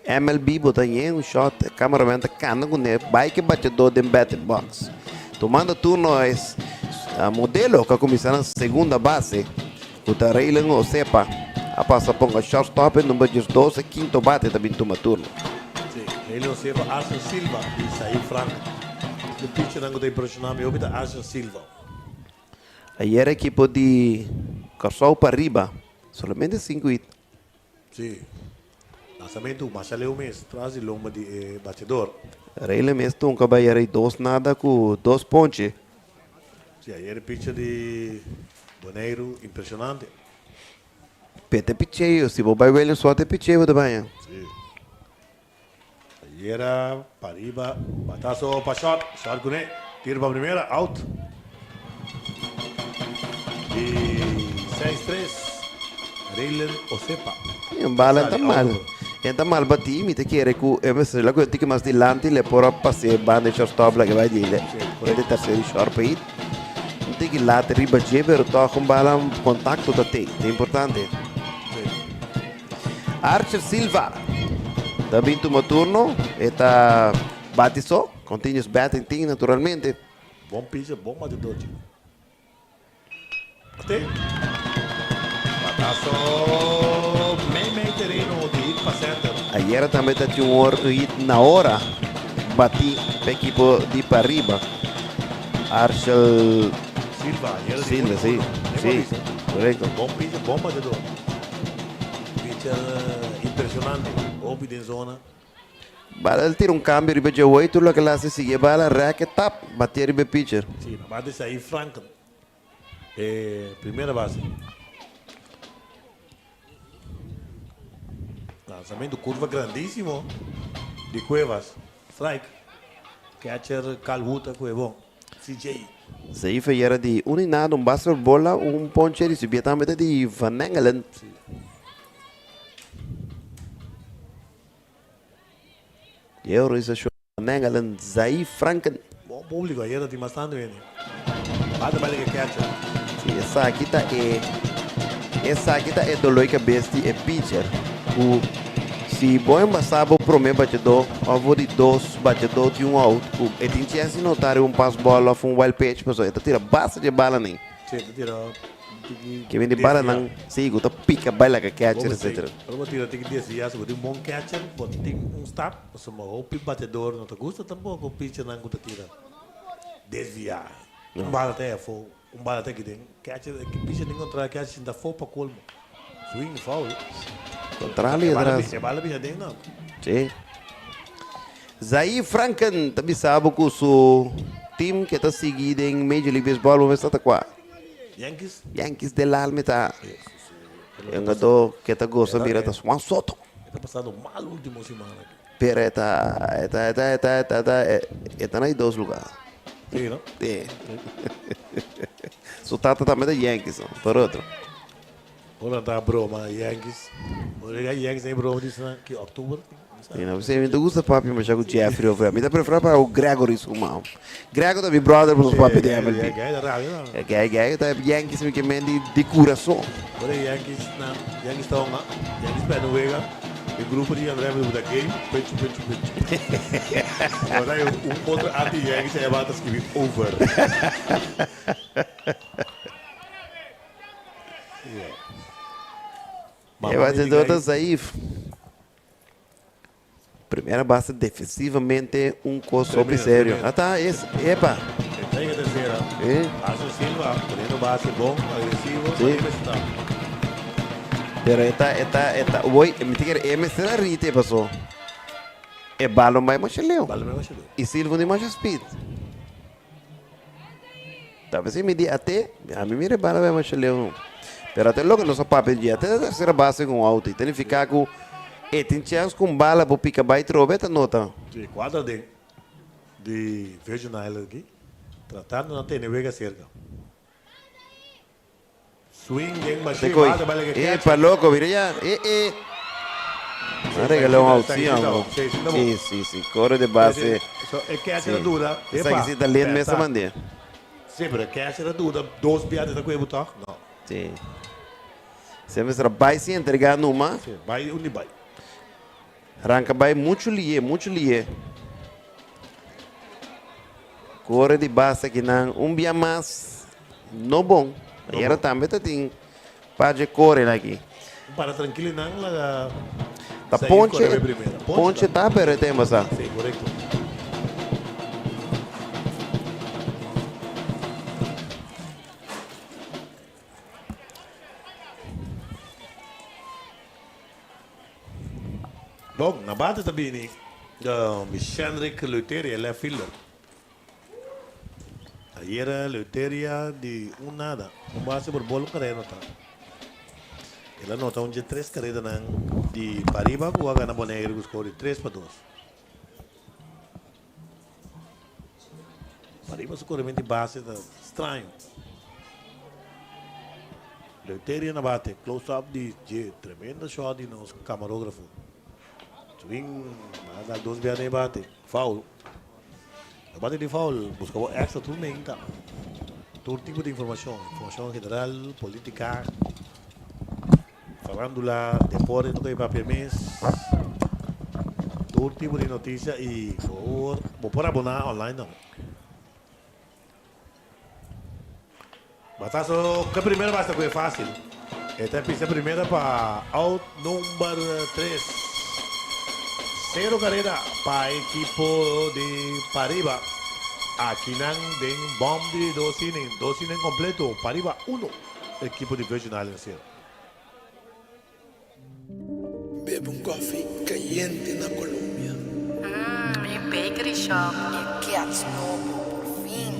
Speaker 2: MLB bo ta yen un shot, e cameraman ta cana cu ne bai ke bateador den batting box. Tomando turno es modelo cu a cuminsa na segunda base cu ta Raylan Osepa a pasa ponga shortstop e number 12 e quinto bate ta bin tuma turno.
Speaker 1: Si, Raylan Osepa, Arsen Silva y Sail Franco. E pitchernan cu ta impresiona mi hopi ta Arsen Silva.
Speaker 2: Ayer ekipo di Kòrsou pa riba, solamente sinku hit.
Speaker 1: Sí. Lanzamentu masha leu mes tras di lomba di e bachedor.
Speaker 2: Reyle mes tunka bai ayer dos nada ku dos ponche.
Speaker 1: Sí, ayer e pitcher di Boneiru impresionante.
Speaker 2: Pete picheo, si bo bai Williams Swart e picheo bo ta baña.
Speaker 1: Sí. Ayera pariba, batazo pa short, short kuné, tiro pa primera, out. Di 6-3, Raylan Osepa.
Speaker 2: Un bala ta mal. E ta mal batí, mi ta kere ku e mester la ku e tiki mas dilanti le por a pas'é banda e shortstop la ke bai di le e di tercer short pa hit. Un tiki late riba dje pero tòg un bala kontakto ta tei, ta importante. Archer Silva ta bin tuma turno. E ta bati so. Continuous batting tin naturalmente.
Speaker 1: Bon pitcher, bon batidor chico. Bate. Batazo mei mei tereno di hit pa center.
Speaker 2: Ayera tambe ta tin un hit na ora bati pa ekipo di pariba. Arshel
Speaker 1: Silva, ayera di
Speaker 2: Silva,
Speaker 1: uno
Speaker 2: si.
Speaker 1: uno.
Speaker 2: Si, correcto.
Speaker 1: Bon pitcher, bon batidor. Pitcher impresionante, hopi den zona.
Speaker 2: Bala el tira un cambio riba dje hoy, tur loke el haci sigui e bala, rack e tap, batia riba e pitcher.
Speaker 1: Si, na bate sa ahí Franken, e primera base. Lanzamento curva grandísimo di Cuevas. Strike. Catcher Cal Wood a coge bon. CJ.
Speaker 2: Zeever yera di un y nada, un base por bola, un ponche ricibi tambe ta di Van Engelen. E organisacion Van Engelen, Zaï Franken.
Speaker 1: Bon publico ayera tin bastante hende. Bate bale ke catcher.
Speaker 2: Si, esaki ta e esaki ta e dolor di cabes di e pitcher cu si bo embasa bo prome bachador of bo di dos bachador tin un out cu e tin chance di nota riba un pass ball of un wild pitch pasobra e ta tira basta dje balanan.
Speaker 1: Si, e ta tira
Speaker 2: Ke bini balanan si cu ta pica bai laga catcher etcetera.
Speaker 1: Ora bo tira tiki desvia si bo tin un bon catcher bo tin un stap pasobra hopi batedor no ta gusta tampoco pitchernan cu ta tira desvia. Un bala ta afo un bala ta aki den catcher pitcher tin controla catcher sinta afo pa colmo swing foul.
Speaker 2: Contrali atras.
Speaker 1: E bala bini aden no.
Speaker 2: Si. Zair Franken ta bisa bo cu su team ke ta sigui den Major League Baseball bo mester ta cua?
Speaker 1: Yankees.
Speaker 2: Yankees del alma ta e hungador ke ta goza mira ta Juan Soto.
Speaker 1: E ta pasando mal ultimo siman aki.
Speaker 2: Pero e ta, e ta, e ta, e ta, e ta, e ta, e ta na di dos lugar.
Speaker 1: Sí, no?
Speaker 2: Sí. Su tata tambe ta Yankees, no? Por otro.
Speaker 1: Ora ta broma Yankees. Ora llega Yankees e broma di sana ki oktober.
Speaker 2: Sí, no, sí, mi ta gusta papia masha ku Jeffrey over. Mi ta prefera pa ku Gregory su man. Gregory ta mi brother pero su papia di MLB.
Speaker 1: Gay ta rabia no.
Speaker 2: Gay, gay ta Yankees mi ke men di di kurason.
Speaker 1: Ora Yankees nan Yankees ta hunga, Yankees perde un wega, e grupo di Andrea mi ta game, pechu pechu pechu. Ora un otro anti Yankees aya bata skibi over.
Speaker 2: E batedor ta Zaif. Primera base defensivamente un cos hopi serio. Ah ta es, epa.
Speaker 1: Entrega tercera.
Speaker 2: Sí.
Speaker 1: Arthur Silva poniendo base bon, agresivo.
Speaker 2: Sí. Pero eta eta eta voy, mi te kere e mester a rite paso. E balon bai masha leu.
Speaker 1: Balon bai masha leu.
Speaker 2: Y Silva ni masha speed. Ta p'esei mi di ate, ami mira e bala bai masha leu. Pero ate loke nos a papia dje, ate ta tercera base ku un out. I ta nifiká ku e tin chèns ku un bala por pika bai trobe, ta nota.
Speaker 1: Si, kuadra den di Virgin Island aki, tratando na tene wega serka. Swing den machine,
Speaker 2: Te koi.
Speaker 1: bala bai lege catcher.
Speaker 2: Epa loko, mira ya. E e. A regalá un out sí, amo. Sí, sí, sí. Kore de base.
Speaker 1: So, e catcher a dura.
Speaker 2: Esaki sí ta lent mes a mand'é.
Speaker 1: Sí, pero e catcher a dura dos bia ta kue bo tòg? No.
Speaker 2: Sí. Se mester a bai sin entregá numa.
Speaker 1: Sí, bai undi bai.
Speaker 2: Ranka bai muchu lié, muchu lié. Kore di base akinan un bia mas no bon. Ayera tambe ta tin par dje korenan aki.
Speaker 1: Un para trankilo nan laga
Speaker 2: Ta
Speaker 1: Said
Speaker 2: Ponche,
Speaker 1: kore be primera.
Speaker 2: Ponche ta pero e tempo sa.
Speaker 1: Sí, korekto. Bon, na bate ta bini Shendrick Leuteria, left fielder. Ayera Leuteria di un nada, un base por bola un carrera nota. El a nota un dje tres carredanan di pariba cu a gana Bonaire cu score di 3-2. Pariba su corremento di base ta straño. Leuteria na bate, close up di dje tremendo shot di nos camarógrafo. Swing, a dal dos bia den bate, foul. Na bate di foul, busca bo extra tur meinta. Tur tipo di informacion, informacion general, politica, Farándula, deporte no ta papia mes. Tur tipo di noticia y por bo por abona online tambe. Batazo ke primera basta ku e fácil. E ta pisa primera pa out number 3. Cero carrera pa equipo di Pariba. Akinan den bom di dos inning. Dos inning completo. Pariba 1. Equipo di Virgin Islands 0.
Speaker 6: Bebe un koffie kayente na Colombia.
Speaker 7: Mmm, e bakery shop. E kets nobo, por fin.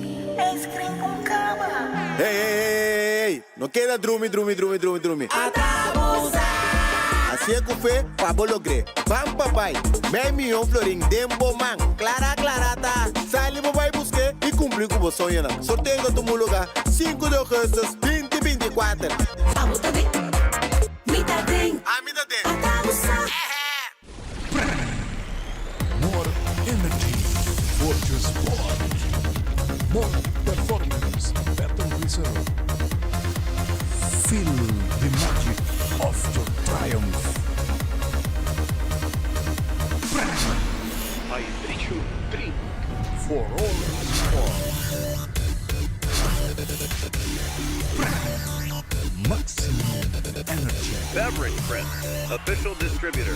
Speaker 7: Ice cream con cama.
Speaker 8: Hey, hey, hey, hey, no keda drumi, drumi, drumi, drumi, drumi. Hacié cu fe pa bo logr'é. Ban pa bai. Mei miyon florin den bo man. Clara, clara ta. Sali bo bai busk'é y cumpli cu bo soñonan. Sorteo ta tuma lugar sinku di augustus binti binti kuater.
Speaker 12: Abo ta den, mi ta den.
Speaker 8: Ami ta den.
Speaker 12: Ata bo sa.
Speaker 9: More energy for your sport. More performance, better result. Feel the magic of your triumph. I drink for all sport. Maximum energy.
Speaker 10: Beverage Print, official distributor.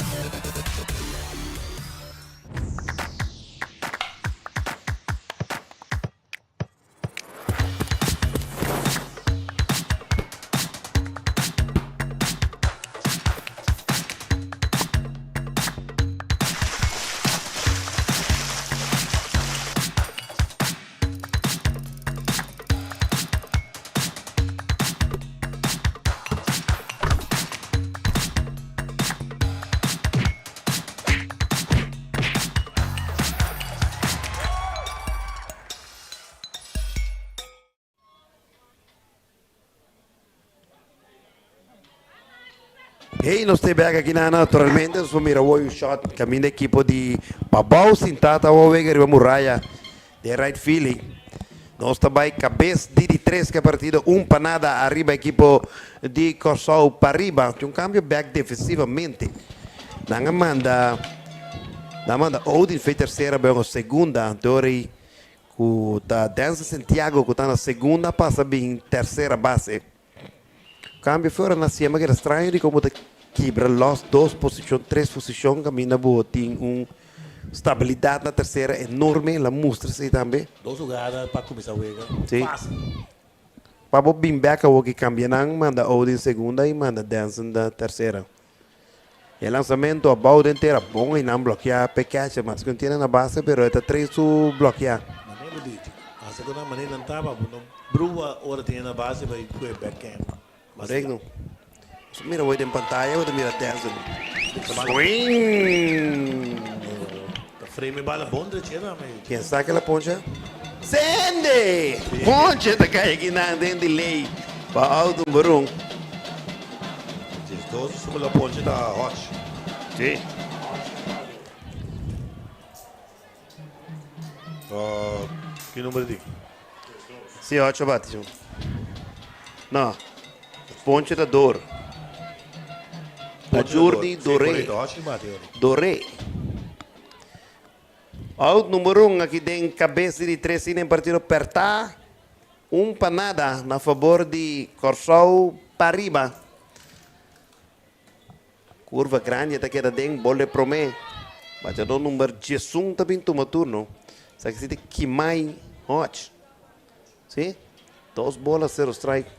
Speaker 2: Hey, nos te bek aki na naturalmente nos por mira awor un shot caminda equipo di Pabao sintá ta awor wega riba muraya den right field. Nos ta bai cabes di di tres ke partido un pa nada ariba equipo di Kòrsou pariba. Tin un cambio bek defensivamente. Nan a manda nan a manda Odin fe tercera bai un segunda dor ei ku ta Denzel Santiago ku ta na segunda pasa bin tercera base. Cambio fuera na siema keda straño di como ta kibra los dos posicion, tres posicion caminda bo tin un stabilidad na tercera enorme, la mustra esey tambe.
Speaker 1: Dos hugada pa cuminsa wega
Speaker 2: Sí.
Speaker 1: facil.
Speaker 2: Pa bo bin bek awor ki cambia nan, manda Odin segunda y manda Denson na tercera. E lansamento abao den tera bon y nan blokea p'e catcher mas cu tiene na base pero e ta trae su blokea.
Speaker 1: Manera bo dicho, hasta cu nan manera nan taba bo no brua ora tiene na base pa cu e backhand.
Speaker 2: Correcto. So mira hoy den pantaya bo ta mira Denzel. Swing!
Speaker 1: Ta frame e bala bon drechi era me.
Speaker 2: Ken sa ke la poncha? Sende! Poncha ta cay aki nan den delay pa out number un.
Speaker 1: Diesdos suma la ponche ta Hodge.
Speaker 2: Sí.
Speaker 1: Uh, ki number di?
Speaker 2: Sí, ocho bate, sí. No. Ponche ta dor. Ta Jordi Doré. Doré. Out number un aki den cabeza di tres inning partido perta. Un pa nada na fabor di Kòrsou pariba. Kurva grandi ta keda den bol de promé. Bachadó number 11 ta bin tuma turno. Esaki si ta Kimai Hodge. Si, dos bola sero strike.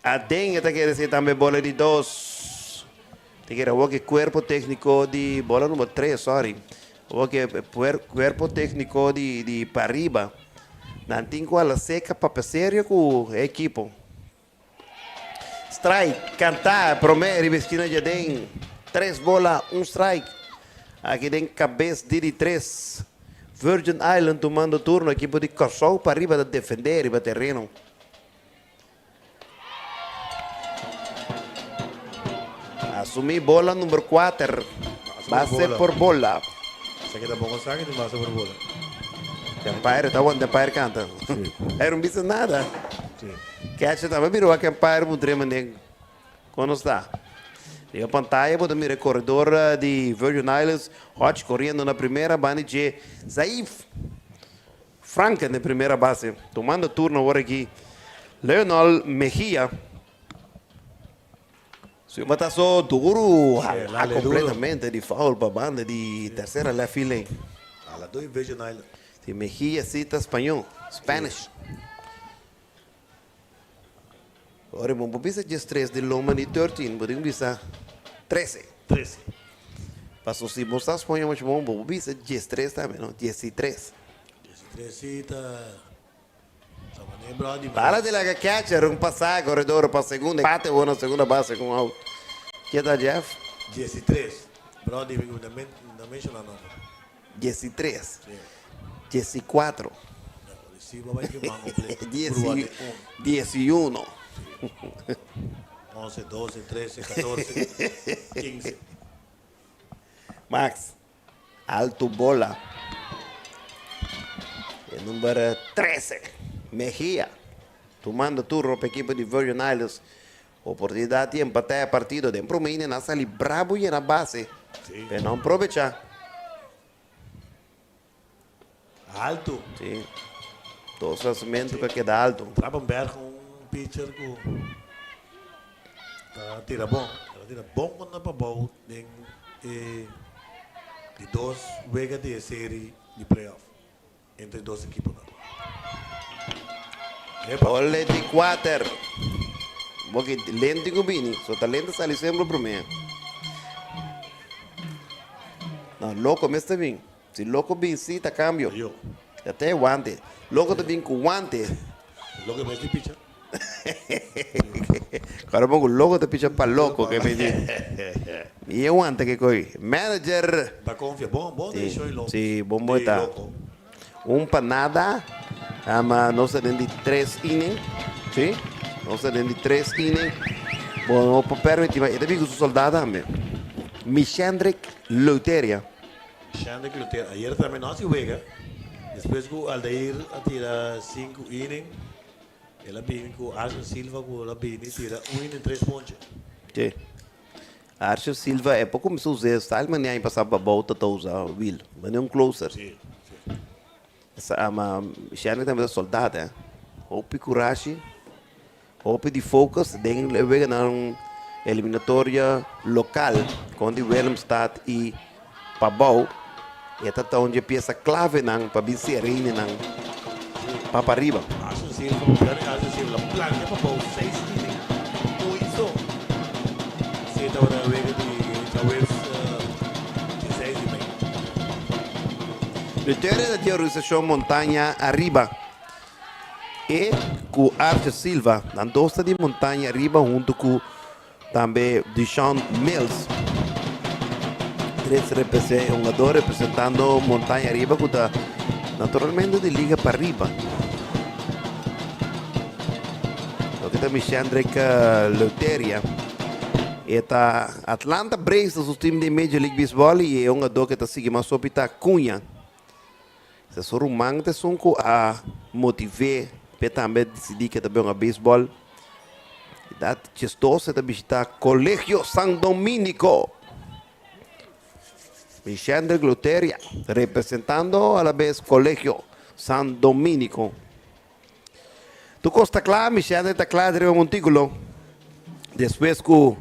Speaker 2: Aden e ta kere si tambe bola di dos. Ta kere awor ke kuerpo tekniko di bola number tres, sorry. Awor ke kuerpo tekniko di di pariba. Nan tin ku hala seka papia serio ku e ekipo. Strike, kanta prome riba eskina djaden. Tres bola, un strike. Aki den kabes di di tres. Virgin Island tumando turno ekipo di Kòrsou pariba ta defende riba tereno. Asumí bola number kuater. Base por bola.
Speaker 1: Esaki ta bon konsaki di base por bola.
Speaker 2: De umpire ta wanta, de umpire kanta. Hij no bisa nada. Catcher tambe mira wak umpire puntra mané kon nos ta. Riba pantaya bo ta mira e koredor di Virgin Islands, Hodge koriendo na primera banda dje Zaif. Franken den primera base. Tumando turno awor aki Leonel Mejia. Su batazo duro hala completamente di foul pa banda di tercera left field lane.
Speaker 1: Hala doi Virgin Island.
Speaker 2: Si Mejia si ta spañol, Spanish. Ora bo por bisa diestres di loma di 13, bo tin bisa trese.
Speaker 1: Trese.
Speaker 2: Paso si bo sa spañol mucho bon, bo por bisa diestres tambe, no? Diesitres.
Speaker 1: Diesitres si ta ta manera bra di
Speaker 2: Bala di laga catcher un pasa corredor pa segunda empate bo na segunda base con out. Ke ta Jeff?
Speaker 1: Diesitres. Bra di mi na menciona nomber.
Speaker 2: Diesitres. Diesikuatro. Diesiuno.
Speaker 1: Once, doce, trece, catorce, quince.
Speaker 2: Max, alto bola. E number 13, Mejia, tumando turno pa ekipo di Virgin Islands. Oportunidat di empatá e partido den promé inning a sali brabo yena base, pero no aprovechá.
Speaker 1: Alto.
Speaker 2: Sí. Dos lanzamiento que keda alto.
Speaker 1: Trapenberg un pitcher ku ta tira bon. Ta tira bon kontra pabou den e di dos wega di e seri di playoff entre e dos ekiponan. Epa.
Speaker 2: Ole di kuater. Bo ki lente ku bini. So ta lente sali sempro promé. No, loko mester bin. Si loko bin si ta kambio.
Speaker 1: Ayo.
Speaker 2: Ya te wante. Loko ta bin ku wante.
Speaker 1: Loko mester picha.
Speaker 2: Kòrda bon ku loko ta picha pa loko ke mi di. Mi e wante ke koi. Manager.
Speaker 1: Ta konfia. Bon, bon
Speaker 2: Sí,
Speaker 1: desishon i
Speaker 2: sí, bon bo
Speaker 1: di
Speaker 2: ta.
Speaker 1: loko.
Speaker 2: Un pa nada. Ama nos ta den di tres inning. Sí, nos ta den di tres inning. Bo no por permiti ma e ta bin ku su soldá tambe. Mishendrick Leuteria.
Speaker 1: Mishendrick Leuteria ayer tambe no hasi wega. Despues ku Aldair a tira sinku inning, el a bini ku Arshel Silva ku el a bini tira un inning tres ponche.
Speaker 2: Sí. Arshel Silva e por kuminsá us'é style manera aña pasá Babou ta ta usa Will, manera un closer.
Speaker 1: Sí, sí.
Speaker 2: Sa ama Mishendrick tambe ta soldá eh. Hopi kurashi. Hopi di focus den e weganan eliminatoria local con di Willemstad y Pabao. E ta ta un dje pieza clavenan pa bin cera hininan pa pariba.
Speaker 1: Arthur Silva, Johnny Arthur Silva plancha Pabao seis inning un so. Esey tabata e wega di djaweps dieseis di mei.
Speaker 2: Leuteria ta di organisacion Montaña Ariba. E ku Archer Silva, nan dos ta di Montaña Ariba huntu ku tambe Deshaun Mills. Tres hungador representando Montaña Ariba ku ta naturalmente di Liga Pariba. Loke ta Mishendrick Leuteria. E ta Atlanta Braves ta su team di Major League Baseball i e hungador ku ta sigui mas hopi ta Acuña. Sa su ruman ta esun ku a motiv'é p'e tambe disidí ke ta bin hunga beisbòl. Edat diesdos e ta bishitá Kolegio San Dominico. Mishendrick Luteria representando alabes Kolegio San Dominico. Tur kos ta kla, Mishendrick ta kla riba montíkulo despues ku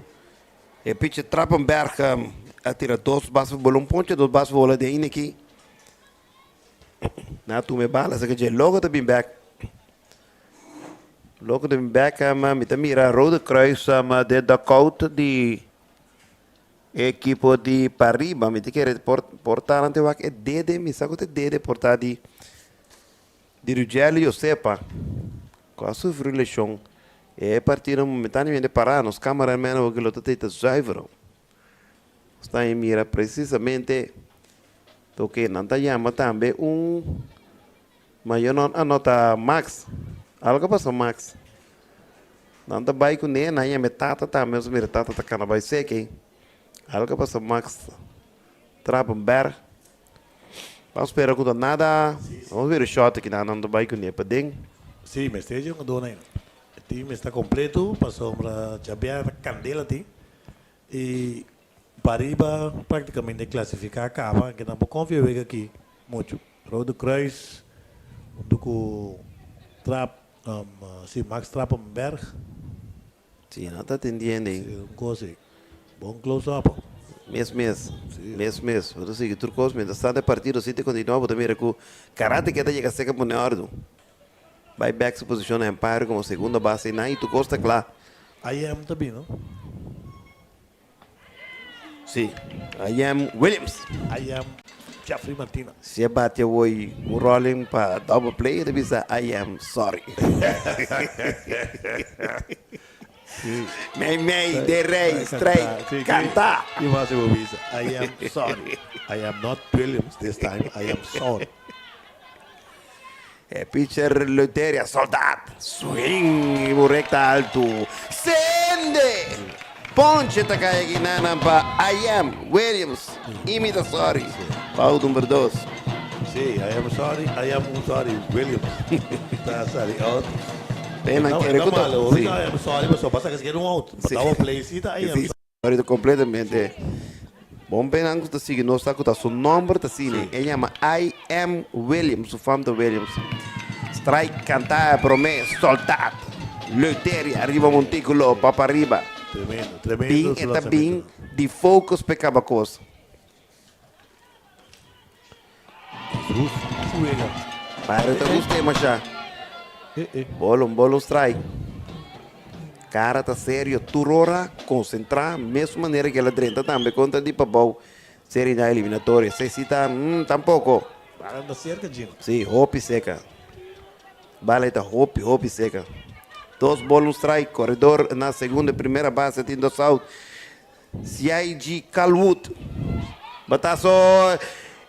Speaker 2: E pitcher Trappenberg a tira dos base bola un ponche, dos base bola den ini aki. Na tuma e bala, asina dje logo ta bin bek. Logo ta bin bek, mi ta mira Rode Kruis den dugout di e ekipo di pariba. Mi ta kere por por ta nan te wak e dede, mi sa ku ta e dede por ta di di Rugelio Josepa ku a sufri un leshon. E partido momentáneamente pará, nos cameraman awor lo ta ta zuiver. Nos ta mira precisamente toke nan ta yama tambe un ma yo no a nota Max. Algo a pasa Max. Nan ta bai kuné, nan yama e tata tambe, nos mira tata ta kana bai seke. Algo a pasa Max Trapenberg. Ban spera ku ta nada. Vamos mira e shot aki nan nan ta bai kuné paden.
Speaker 1: Sí, mester dje un dona ainda. E team esta completo pasobra djabièrnè ta candela tin y pariba practicamente clasifica caba ke nan por confia wega aki mucho. Rode Kruis hunto cu Trap si Max Trappenberg.
Speaker 2: Sí, nan ta atendiendo ei.
Speaker 1: Sí, un cos ei. Bon close up.
Speaker 2: Mes mes. Mes mes. Bo ta sigui tur cos. Mientras tanto e partido si ta continua bo ta mira cu Karate ke ta yega seca pone ordu. Bai bek su posicion na Empire como segunda base einan y tur cos ta cla.
Speaker 1: I am ta bini no?
Speaker 2: Sí, I am Williams.
Speaker 1: I am Jeffrey Martina.
Speaker 2: Si e bati awor un rolling pa double play e ta bisa I am sorry. Mei mei de rey strijk kanta.
Speaker 1: Ki mas e bo bisa? I am sorry. I am not Williams this time, I am sorry.
Speaker 2: E pitcher Leuteria soldat swing un recta altu. Sende! Ponche ta kai aki nanan pa I am Williams y mi ta sorry pa out number dos.
Speaker 1: Sí, I am sorry, I am un sorry Williams ta sali out.
Speaker 2: Pena kere ku ta.
Speaker 1: Sí. I am sorry pasobra basta ke un out. Pa ta play si ta I am sorry.
Speaker 2: Sorry ta completamente. Bon penan ku ta sigui nos sa ku ta su nomber ta sini. E yama I am Williams, su fam ta Williams. Strike kanta e prome soldat. Leuteria riba montíkulo pa pariba.
Speaker 1: Tremendo, tremendo
Speaker 2: Bin e ta bin di focus p'e kaba kos. Padre ta gusta masha. Bolo, un bolo strike. Cara ta serio tur ora, concentra, mesmo manera que el a drenta tambe contra di Pabou serie na eliminatoria. Esei si ta, mm, tampoco.
Speaker 1: Bala ta cerca, Gino.
Speaker 2: Sí, hopi seca. Bala ta hopi, hopi seca. Dos bolo, un strike. Corredor na segunda y primera base tin dos out. CIG Calwood. Bataso.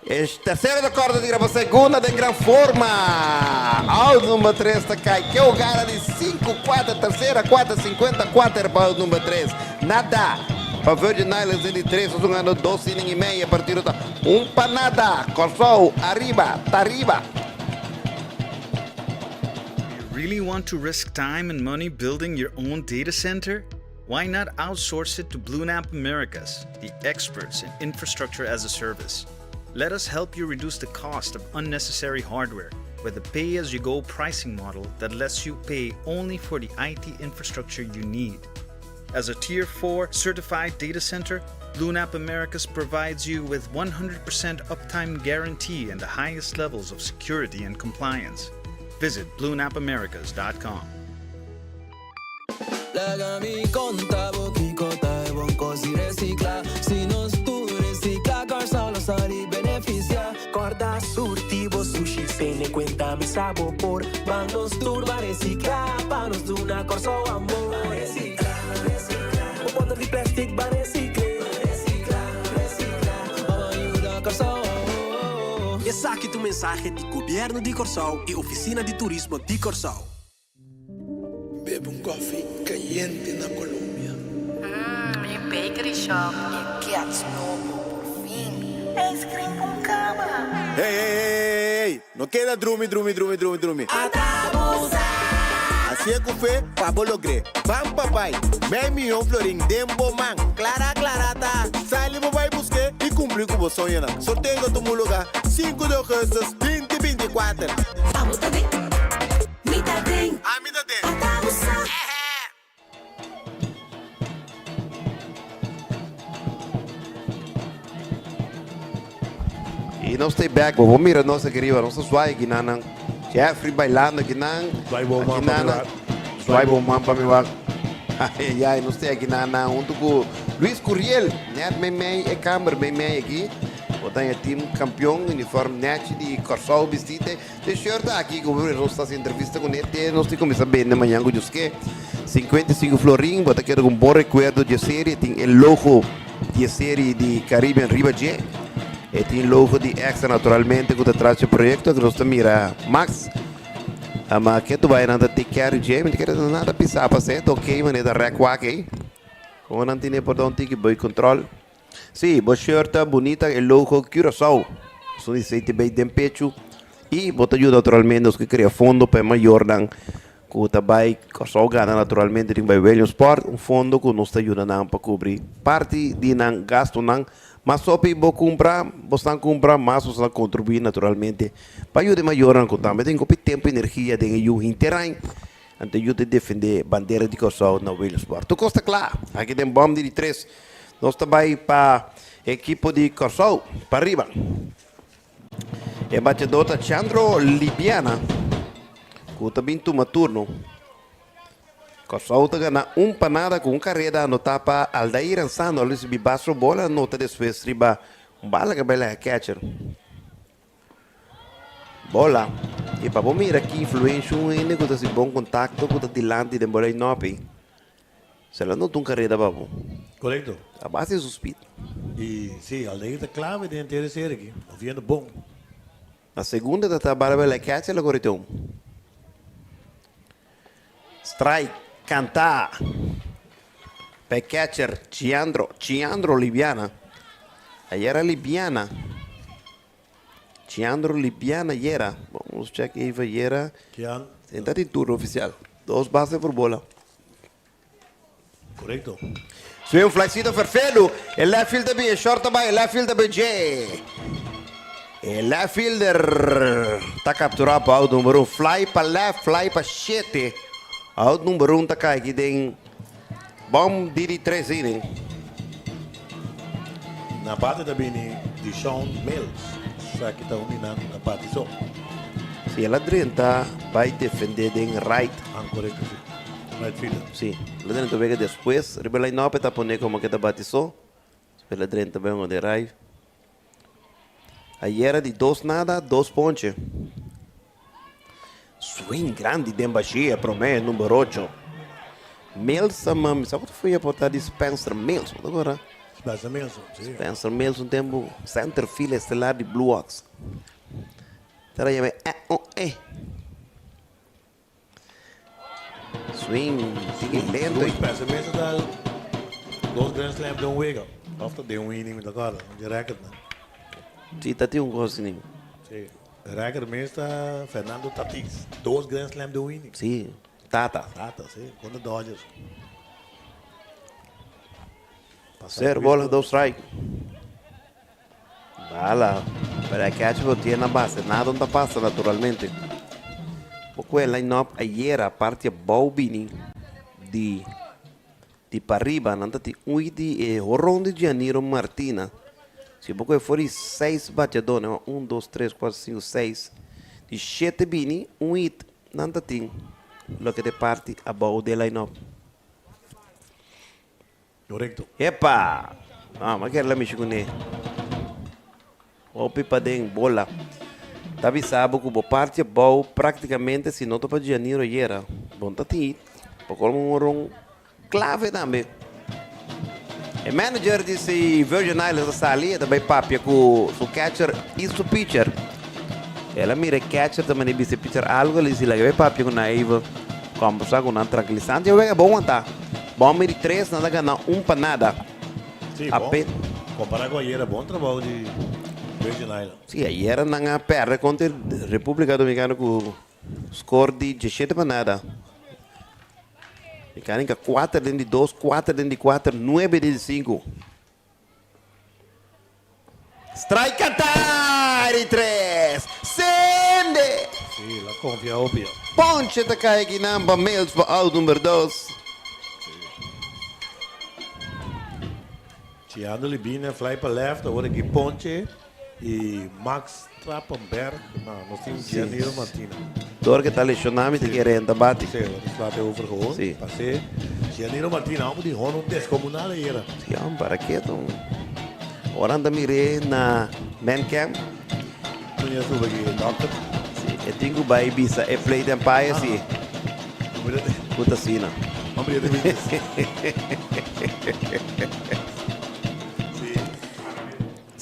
Speaker 2: E tercero ta corta tira pa segunda den gran forma. Out number 3 ta cay. Ke hogada di 5-4, tercera 4, 54 pa out number 3. Nada pa Virgin Islands den di 3. Nos hungando dos inning y media. Partido ta un pa nada. Corsou ariba, ta riba.
Speaker 11: You really want to risk time and money building your own data center? Why not outsource it to BlueNap Americas, the experts in infrastructure as a service? Let us help you reduce the cost of unnecessary hardware with a pay as you go pricing model that lets you pay only for the IT infrastructure you need. As a Tier 4 certified data center, BlueNap Americas provides you with 100% uptime guarantee and the highest levels of security and compliance. Visit bluenapamericas.com.
Speaker 4: Laga mi konta bo kiko ta e bon kos di resiklá. Si nos tur resiklá, Kòrsou lo sali benefisiá. Kòrda surti bo sushi, tene kuenta mi sa bo por. Ban nos tur ban resiklá, pa nos duna Kòrsou amor. Ban resiklá, resiklá, bo bòter di plèstik ban resikl'é. Ban resiklá, resiklá, ban ban yuda Kòrsou awor.
Speaker 5: Esaki ta un mensahe di Gobièrnu di Kòrsou i Ofisina di Turismo di Kòrsou.
Speaker 6: Bebe un koffie kayente na Colombia.
Speaker 7: Mmm, mi bakery shop e gets nobo, por fin! Ice cream con cama!
Speaker 8: Hey, hey, hey, hey, no keda drumi, drumi, drumi, drumi, drumi. Hacié cu fe pa bo logr'é. Ban pa bai, mei miyon florin den bo man. Clara, clara ta. Sali bo bai busk'é y cumpli cu bo soñonan. Sorteo ta tuma lugar sinku di augustus binti 24.
Speaker 12: Abo ta den, mi ta den.
Speaker 8: Ami ta den.
Speaker 12: Ata bo sa.
Speaker 2: Y nos ta bek, bo por mira nos aki riba, nos ta zwaai aki nan nan. Jeffrey bailando aki nan.
Speaker 1: Zwaai bo man pa mi wak.
Speaker 2: Zwaai bo man pa mi wak. Ay ay ay, nos ta aki nan nan hunto cu Luis Curiel, net meimei e camber meimei aki. Bo ta e team campeon, uniform nechi di Corsou bisti te. E shirt aki ku nos ta hasi entrevista kuné te nos tin kuminsá bende mañan ku Dios ke. 55 florin, bo ta keda ku un bon rekuerdo di e serie. Tin e logo di e serie di Caribbean riba dje. E tin logo di Extra naturalmente ku ta tras di e proyekto ku nos ta mira Max. Ma ke tu bai nan ta take care di dje, mi ta kere nada pisá pas'é, ta ok manera ta rèk wak ei. Komo nan tene por ta un tiki bui control. Sí, bo shirt ta bunita, e logo Curaçao. Esun di CTB den pechu. I bo ta yuda naturalmente nos ke krea fondo pa e mayornan ku ta bai Kòrsou gana naturalmente tin bai Williamsport, un fondo ku nos ta yuda nan pa kubri parti di nan gastunan. Mas hopi bo kumpra, bosnan kumpra, mas bosnan kontribuí naturalmente pa yuda e mayornan ku tambe tin hopi tempu i energia den e yu henter aña. Anto yu ta defendé bandera di Kòrsou na Williamsport. Tur kos ta kla aki den bòm di di tres. Nos ta bai pa ekipo di Kòrsou pa riba. E bateadó ta Chandro Libiana ku ta bin tuma turno. Kòrsou ta gana un pa nada ku un kareda anotá pa Aldair Ansano. A risibí bastro bola anota despues riba un bala ku a bai laga kècher. Bola. I pa bo mira ki influensha un hende ku ta hasi bon kontakto ku ta dilanti den bo line-up ei. Sela no ta un kareda pa bo.
Speaker 1: Korekto.
Speaker 2: A base di su speed.
Speaker 1: I si, Aldair ta klave den henter e serie aki. Moviendo bon.
Speaker 2: Na segunda ta ta bala bala catcher la kore un. Strike kanta pa e catcher Chiandro, Chiandro Libiana. Ayera Libiana. Chiandro Libiana yera. Vamos check even yera.
Speaker 1: Kian.
Speaker 2: Senta tin turno oficial. Dos base por bola.
Speaker 1: Correcto.
Speaker 2: Swing un flycito ferfelu. E left field ta bin, e short ta bai, e left field ta bin dje. E left fielder ta captura pa out number 1. Fly pa left, fly pa 7. Out number 1 ta kai aki den bom di di tres inning.
Speaker 1: Na bate ta bini Deshaun Mills. Esaki ta un di nan na bate so.
Speaker 2: Si el a drenta bai defende den right.
Speaker 1: Ah, correcto, si. Right fielder.
Speaker 2: Si, el a drenta wega despues. Riba line up e ta pone como ke ta bati so. El a drenta bai hunga den right. Ayera di dos nada, dos ponche. Swing grandi den bashia prome number ocho. Mills a mami, sa ku ta fui aporta di Spencer Mills, bo ta kora?
Speaker 1: Spencer Milson, si.
Speaker 2: Spencer Milson tempu center field estelar di Blue Ox. Tara yama e o e. Swing tiki lento.
Speaker 1: Spencer Milson ta dos Grand Slam den un wega. Of ta den un inning mi ta acorda. Un record nan.
Speaker 2: Si ta tin un cos asina.
Speaker 1: Si. Record mes ta Fernando Tatis. Dos Grand Slam den un inning.
Speaker 2: Si. Tata.
Speaker 1: Tata, si. Contra Dodgers.
Speaker 2: Cero bola, dos strike. Bala, pero e catcher lo tiene na base. Nada no ta pasa naturalmente. Poco e line-up ayera parti abou bini di di pariba. Nan ta tin un di e horon di Gianiro Martina. Si poco e for di seis bateadornan. Un, dos, tres, cuatro, cinco, seis. Di shete bini, un hit nan ta tin loke ta e parti abou di e line-up.
Speaker 1: Correcto.
Speaker 2: Epa! Ah, ma kere la mishi kuné. Hopi paden, bola. Ta bisa bo ku bo parti abou práktikamente si no ta pa Gianiro ayera, bo no ta tin hit. Pa kolmo un oron klave tambe. E manager di si Virgin Islands a sali, e ta bai papia ku su catcher i su pitcher. El a mira e catcher ta manda bisa e pitcher algu, el a disi laga bai papia ku nan even kombersa ku nan trankilisante. E wega bon wantá. Bon midi tres nan ta gana un pa nada.
Speaker 1: Sí, bon. Kompará ku ayera, bon trabou di Virgin Islands.
Speaker 2: Sí, ayera nan a pèrdè kontra Repúblika Dominikana ku skor di diesshete pa nada. Mekanika kuater den di dos, kuater den di kuater, nuebe den di sinku. Strike kantá di tres. Sende!
Speaker 1: Sí, la konfia hopi yo.
Speaker 2: Ponche ta kai akinan pa Mills pa out number dos.
Speaker 1: Chiando Libina fly pa left, awor aki Ponche y Max Trappenberg. No, nos tin Gianiro Martina.
Speaker 2: Dor ke ta lesioná mi ta kere henta bati.
Speaker 1: Sí, lo slaat over gewoon.
Speaker 2: Sí.
Speaker 1: Pasé. Gianiro Martina, hombre di hono descomunal ayera.
Speaker 2: Sí, hombre, para keto. Ora anda mir'é na man camp.
Speaker 1: Meneer sube aki, dokter.
Speaker 2: Sí, e tin ku bai bisa e plate umpire si ku ta asina.
Speaker 1: Hombre, ya te bisa. Sí.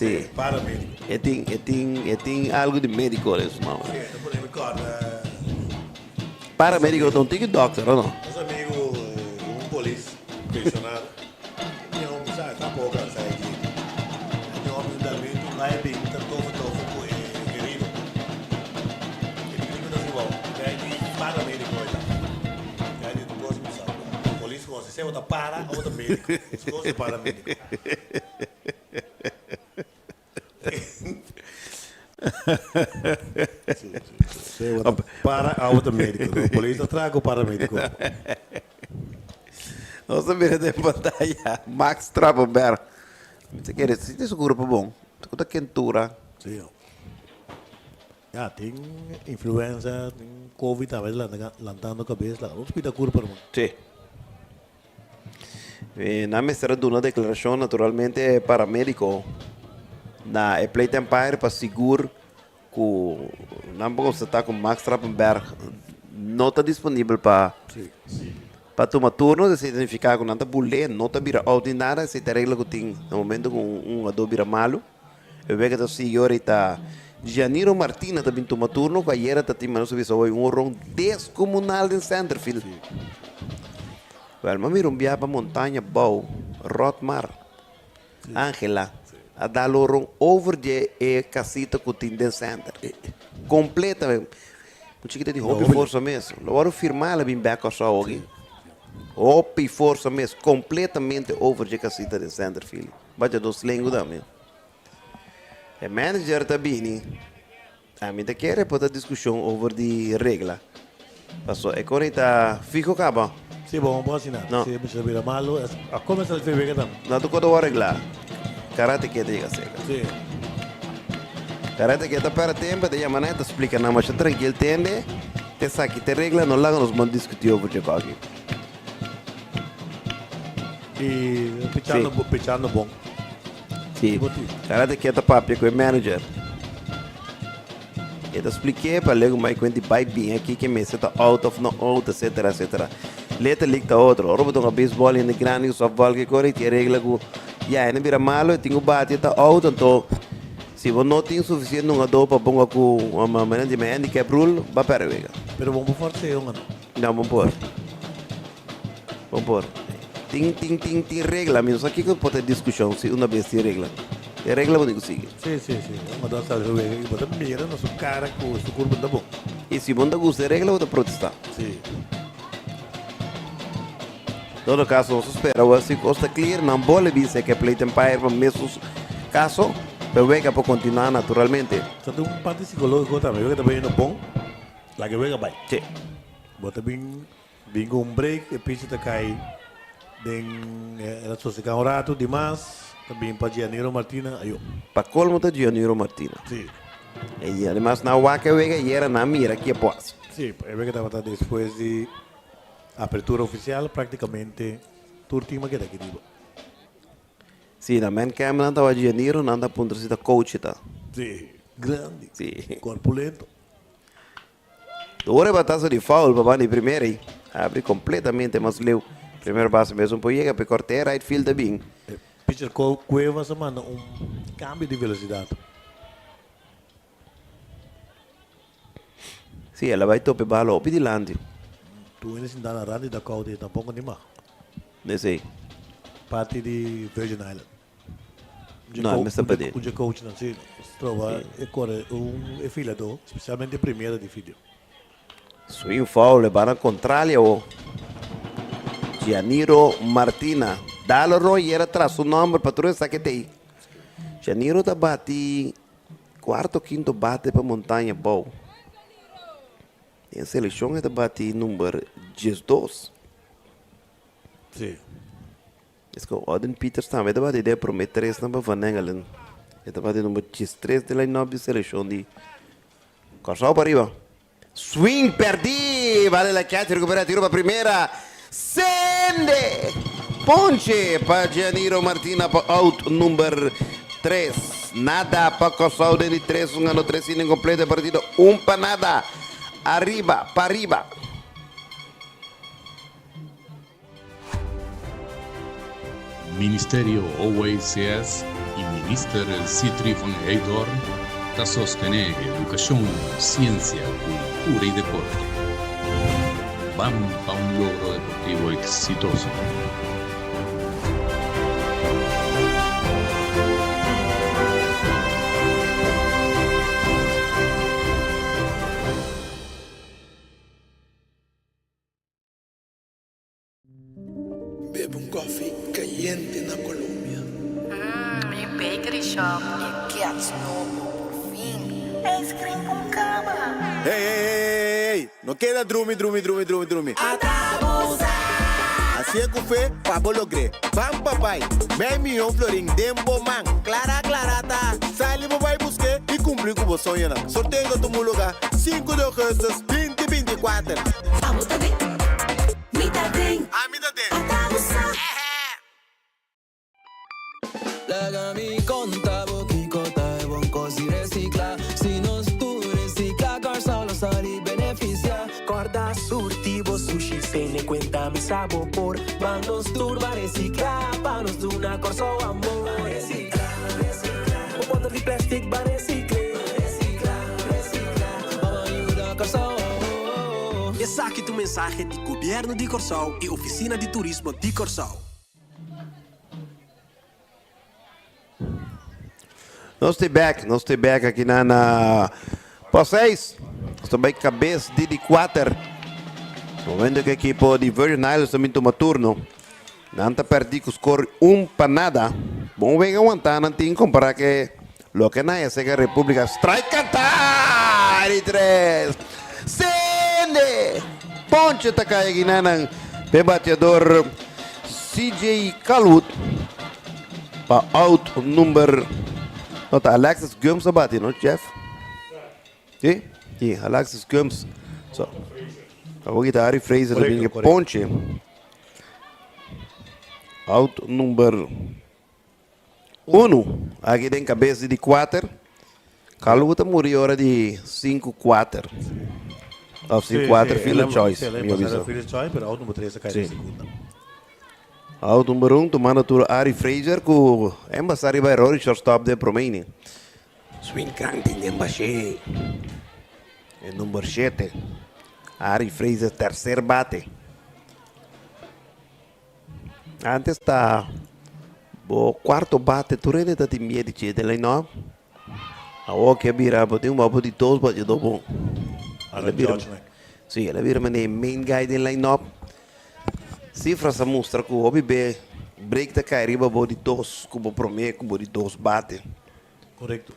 Speaker 2: Sí.
Speaker 1: Paramédico.
Speaker 2: E tin, e tin, e tin algo di médico den su mama.
Speaker 1: Sí, e ta pone mi kòrda.
Speaker 2: Paramédico ta un tiki dokter, o no?
Speaker 1: Nos amigo un polis pensionado. Mi homber sa, e ta poco cansa e dje. Mi homber un dalmento un bai bin ta tofa tofa cu e herido. E di kico ta haci wou? E di paramédico e ta. E di tu cos mi sa. Polis conoce, sea bo ta para o bo ta médico. Su cos ta paramédico. Para auto médico. Polis ta traha ku paramédico.
Speaker 2: Nos ta mira den pantaya Max Trappenberg. Mi ta kere si ta su grupo bon. Ku ta kentura.
Speaker 1: Sí. Ya, tin influenza, tin covid tambe lantando kabes. Laga nos cuida kurpa, hermano.
Speaker 2: Sí. Nan mester a duna deklarashon naturalmente e paramediko na e plate umpire pa sigur ku nan por konstatá ku Max Trappenberg no ta disponibel pa pa tuma turno. Esei ta signifiká ku nan ta bul'é, no ta bira out ni nada. Esei ta e regla ku tin na momento ku un hugadó bira malu. E wega ta sigui ora i ta Gianiro Martina ta bin tuma turno ku ayera ta tin manos bisa hoy un horon descomunal den centerfield. Wel m'a mira un biaha pa montaña bou Rotmar Angela a dal horon over dje e casita ku tin den center. Completamente. Un chikita di hopi forsa mes. Lo wòrdu firmá el a bin bèk Kòrsou aki. Hopi forsa mes completamente over dje casita den centerfield. Bacha dos lengu tambe. E manager ta bini, ami ta kere por ta discusion over di regla. Paso e con ta fiho caba.
Speaker 1: Si, bo no por haci nada.
Speaker 2: No.
Speaker 1: Si e muchacho bira malo, a comenzá el wega tambe.
Speaker 2: No ta cosa regla. Karate Kid ta yega seca.
Speaker 1: Si.
Speaker 2: Karate Kid ta perde tempo, e ta yama nan, e ta splica nan masha tranquil, tende, esaki ta e regla, no laga nos bon discuti over dje coki.
Speaker 1: Y pichando,
Speaker 2: Sí.
Speaker 1: pichando bon.
Speaker 2: Sí. Karate Kid ta papia ku e manager. E ta splik'é pa lego mai kuenti bai bin aki ke mester ta out of no out etcetera etcetera. Little League ta otro. Ora bo toka baseball hende grandi ku softball ke kore i tin e regla ku. Ya e na bira malo e tin ku bati e ta out anto si bo no tin sufisiente hungadó pa ponga ku manera di yama handicap rule ba pèrdè wega.
Speaker 1: Pero bo no por fors'é hungadó.
Speaker 2: No bo por. Bo por. Tin tin tin tin regla mi no sa kiko por ta e diskushon si una bes tin regla. E regla bo tin ku sigui.
Speaker 1: Si si si hungadó a sali su wega i bo ta mira na su kara ku su kurpa no ta bon.
Speaker 2: I si bo no ta gusta e regla bo ta protestá.
Speaker 1: Si.
Speaker 2: Todo caso nos ta spera awor si cos ta clear nan bole bisa ke plate empire pa mesun caso pero wega por continua naturalmente.
Speaker 1: Sa ta un parti psicologico tambe, wega ta bayendo bon, laga e wega bay.
Speaker 2: Si.
Speaker 1: Bo ta bin bin cu un break, e pitcher ta cay den el a sosega un rato di mas, ta bin pa Gianiro Martina, ayo.
Speaker 2: Pa colmo ta Gianiro Martina.
Speaker 1: Si.
Speaker 2: Y ademas nan wak e wega ayera nan mira ke por haci.
Speaker 1: Si, e wega tabata despues di. Apertura oficial practicamente tur team a keda aki riba.
Speaker 2: Si, na men camp nan tawa Gianiro, nan ta puntra si ta coach ta.
Speaker 1: Si, grandi,
Speaker 2: Si.
Speaker 1: corpulento.
Speaker 2: Ora e batazo di foul pa banda di primera ei abri completamente mas leu. Primera base mesun por yega pe corte right field ta bin.
Speaker 1: E pitcher Cuevas a manda un cambio di velocidad.
Speaker 2: Sí, el a bai topa e bala hopi dilanti.
Speaker 1: Tur hende sinta na rand di Dakota i tampoco ni mag.
Speaker 2: Esei.
Speaker 1: Parti di Virgin Island.
Speaker 2: No, e mester p'e.
Speaker 1: Un dje coachnan, sí. Stroba e kore un e filadó, spesialmente e primera di fidio.
Speaker 2: Swing foul, e bala contrali awo. Gianiro Martina. Dalo Roy era tras su nomber pa tur esaki t'ei. Gianiro ta bati. Cuarto quinto bate pa Montaña Bou. Den seleccion e ta bati number 12.
Speaker 1: Sí.
Speaker 2: Es cu Auden Peters tambe ta bati den e prome tresnan pa Van Engelen. E ta bati number 13 den line-up di seleccion di Kòrsou pa riba. Swing perdi! Vale la catch recupera tiro pa primera. Sende! Ponche pa Gianiro Martina pa out number 3. Nada pa Kòrsou den di 3 un gano 3 inning completo e partido un pa nada. Ariba pa riba.
Speaker 3: Ministerio OACS i Minister Sithree van Heydoorn ta sostené edukashon, siensia, kultura i deporte. Ban pa un logro deportivo eksitoso!
Speaker 6: Bebe un koffie kayente na Colombia.
Speaker 7: Mmm, mi bakery shop e gets nobo, por fin! Ice cream con cama!
Speaker 8: Hey, hey, hey, hey, no keda drumi, drumi, drumi, drumi, drumi. Hacié cu fe pa bo logr'é. Ban pa bai. Mei miyon florin den bo man. Clara, clara ta. Sali bo bai busk'é y cumpli cu bo soñonan. Sorteo ta tuma lugar sinku di augustus binti 24.
Speaker 12: Abo ta den, mi ta den.
Speaker 8: Ami ta den.
Speaker 12: Ata bo sa.
Speaker 4: Laga mi konta bo kiko ta e bon kos di resikla. Si nos tur resikla, Kòrsou lo sali benefisiá. Kòrda surti bo sushi, tene kuenta mi sa bo por. Ban nos tur ban resikla, pa nos duna Kòrsou amor. Ban resikla, resikla. Bo bòter di plèstik ban resikl'é. Ban resikla, resikla. Ban yuda Kòrsou.
Speaker 5: Esaki ta un mensahe di Gobièrnu di Kòrsou i Ofisina di Turismo di Kòrsou.
Speaker 2: Nos ta bek, nos ta bek aki na na pos 6. Nos ta bai kabes di di kuater. Momento ku ekipo di Virgin Islands ta bin tuma turno. Nan ta pèrdí ku skor un pa nada. Bon wega wantá nan tin kompará ke loke nan hese ku Repúblika. Strike kantá! Di tres. Sende! Ponche ta kai aki na nan p'e bateador CJ Calwood pa out number no ta Alexis Gumbs a bati no Jeff? Si? Si, Alexis Gumbs. So, awor kita Harry Fraser ta bin ke ponche. Out number Unu aki den kabes di di kuater. Calvo ta muri ora di sinku kuater. Of si kuater field choice.
Speaker 1: Mi a bisa. Field choice, pero out number tres a kai den segunda.
Speaker 2: Out number un tumando tur Ari Fraser ku embasa riba eror di shortstop den prome inning. Swing grandi den bashe. E number shete. Ari Fraser tercer bate. Antes ta bo cuarto bate tur hende ta tin miedo dje den line-up. Awor ke a bira bo tin un babo di dos batiador bon. El a bira, si, el a bira manera e main guy den line-up. Cifras a mustra ku hopi be break ta kai riba bo di dos ku bo prome ku bo di dos bate.
Speaker 1: Korekto.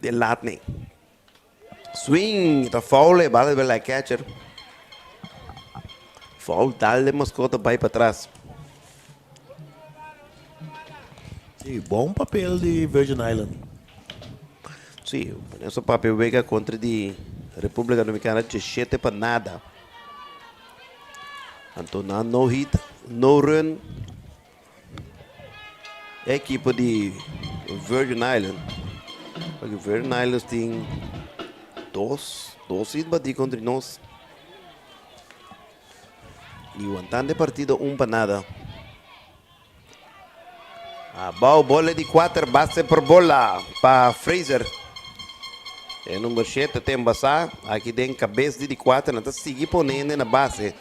Speaker 2: Den laat nee. Swing ta foul e bala riba like catcher. Foul dal de mascota bai patras.
Speaker 1: Sí, bon papel di Virgin Island.
Speaker 2: Sí, eso papel wega contra di República Dominicana 17 pa nada. Anto na no hit, no run. E ekipo di Virgin Island. Porque Virgin Islands tin dos, dos hit batí kontra nos. I wantando e partido un pa nada. Abao bola di kuater base por bola pa Fraser. E number shete ta embasá aki den kabes di di kuater. Nan ta sigui pone hende na base.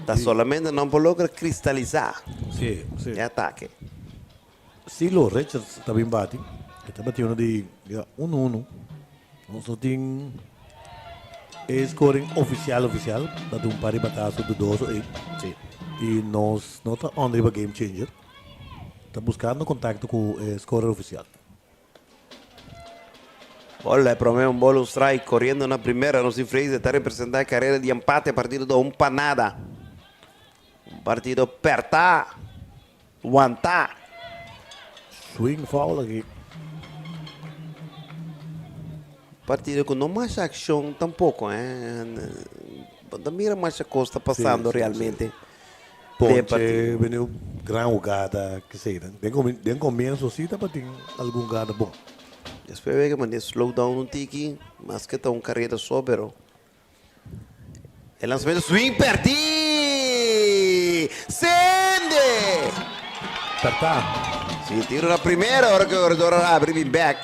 Speaker 2: Ta solamente nan por logra kristalisá
Speaker 1: Sí, sí.
Speaker 2: e atake.
Speaker 1: Silo Richards ta bin bati. E ta bati uno di ya uno uno. Nos no tin e scoring oficial oficial. Ta di un par di batazo dudoso ei.
Speaker 2: Sí.
Speaker 1: I nos no ta on riba game changer. Ta buscando contacto cu e scorer oficial.
Speaker 2: Bola e prome un bola un strike coriendo na primera nos tin Fraser ta representa e carrera di empate partido ta un pa nada un partido perta wanta.
Speaker 1: Swing foul aki.
Speaker 2: Partido cu no masha accion tampoco eh bo ta mira masha cos ta pasando realmente.
Speaker 1: Ponche bini un gran hugada kesey nan. Den comienzo si tabatin algun hugada bon.
Speaker 2: Despues wega manda e slow down un tiki, maske ta un careda so pero e lanzamento swing perdi! Sende!
Speaker 1: Perta.
Speaker 2: Si tiro na primera ora cu e corredor a abri bin back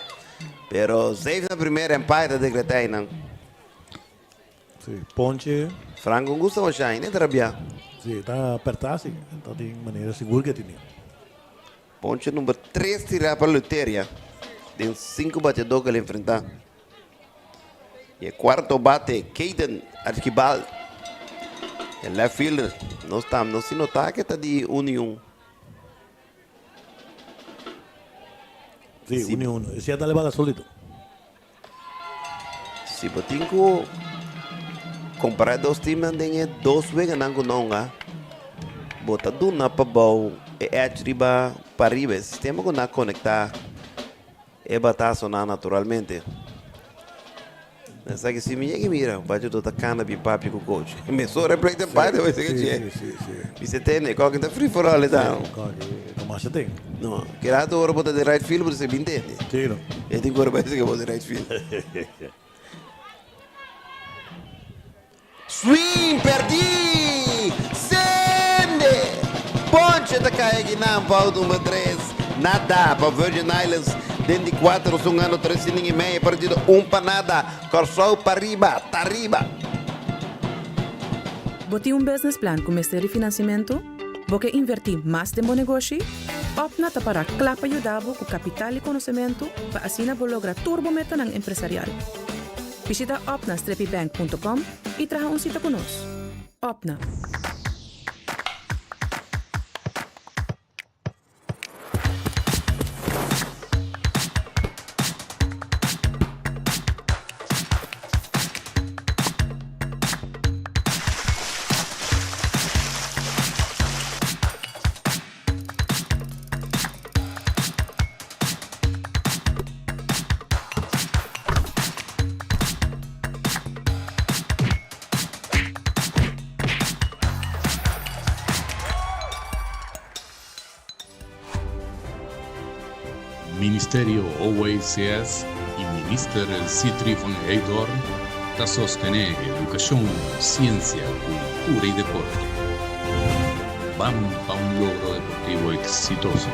Speaker 2: pero safe na primera empire ta decreta eynan.
Speaker 1: Sí, ponche.
Speaker 2: Franco gusta masha, e ta rabia.
Speaker 1: Sí, ta apertá sí. Ta tin manera sigur ke tene.
Speaker 2: Ponche number tres tirá pa Luteria den sinku bateadó ku el enfrentá. I e kuarto bate, Kayden Archibald. E left fielder. Nos tam, nos si notá ke ta di un i un.
Speaker 1: Sí, un i un. Esei a dale bala solito.
Speaker 2: Si bo tin ku kompará e dos teamnan den e dos weganan ku no hunga, bo ta duna pa bou e edge riba pariba. E sistema ku nan a konektá e batasonan naturalmente. Esaki si mi yega mira, bacho do ta kana bin papia ku coach. Mesora e play ta bai ta bai sega dje. Mi se tende, koki ta free for all e ta.
Speaker 1: Koki ta masha ten.
Speaker 2: No, keda ta ora bo ta den right field bo ta se bin tende.
Speaker 1: Sí no.
Speaker 2: E tin ku ora bai sega bo den right field. Swing perdí! Sende! Ponche ta kai akinan pa out number tres. Nada pa Virgin Islands den di kuater nos un ano tres inning i meia partido un pa nada. Kòrsou pa riba, ta riba!
Speaker 13: Bo tin un business plan ku mester di finansiamentu? Bo ke invertí mas den bo negoshi? Opna ta pará kla pa yuda bo ku kapital i konosementu pa asina bo logra tur bo metanan empresarial. Bishita opna-bank.com i traha un sita ku nos. Opna.
Speaker 3: Ministerio OACS y Minister Sithree van Heydoorn ta sostene educacion, ciencia, cultura y deporte. Ban pa un logro deportivo exitoso!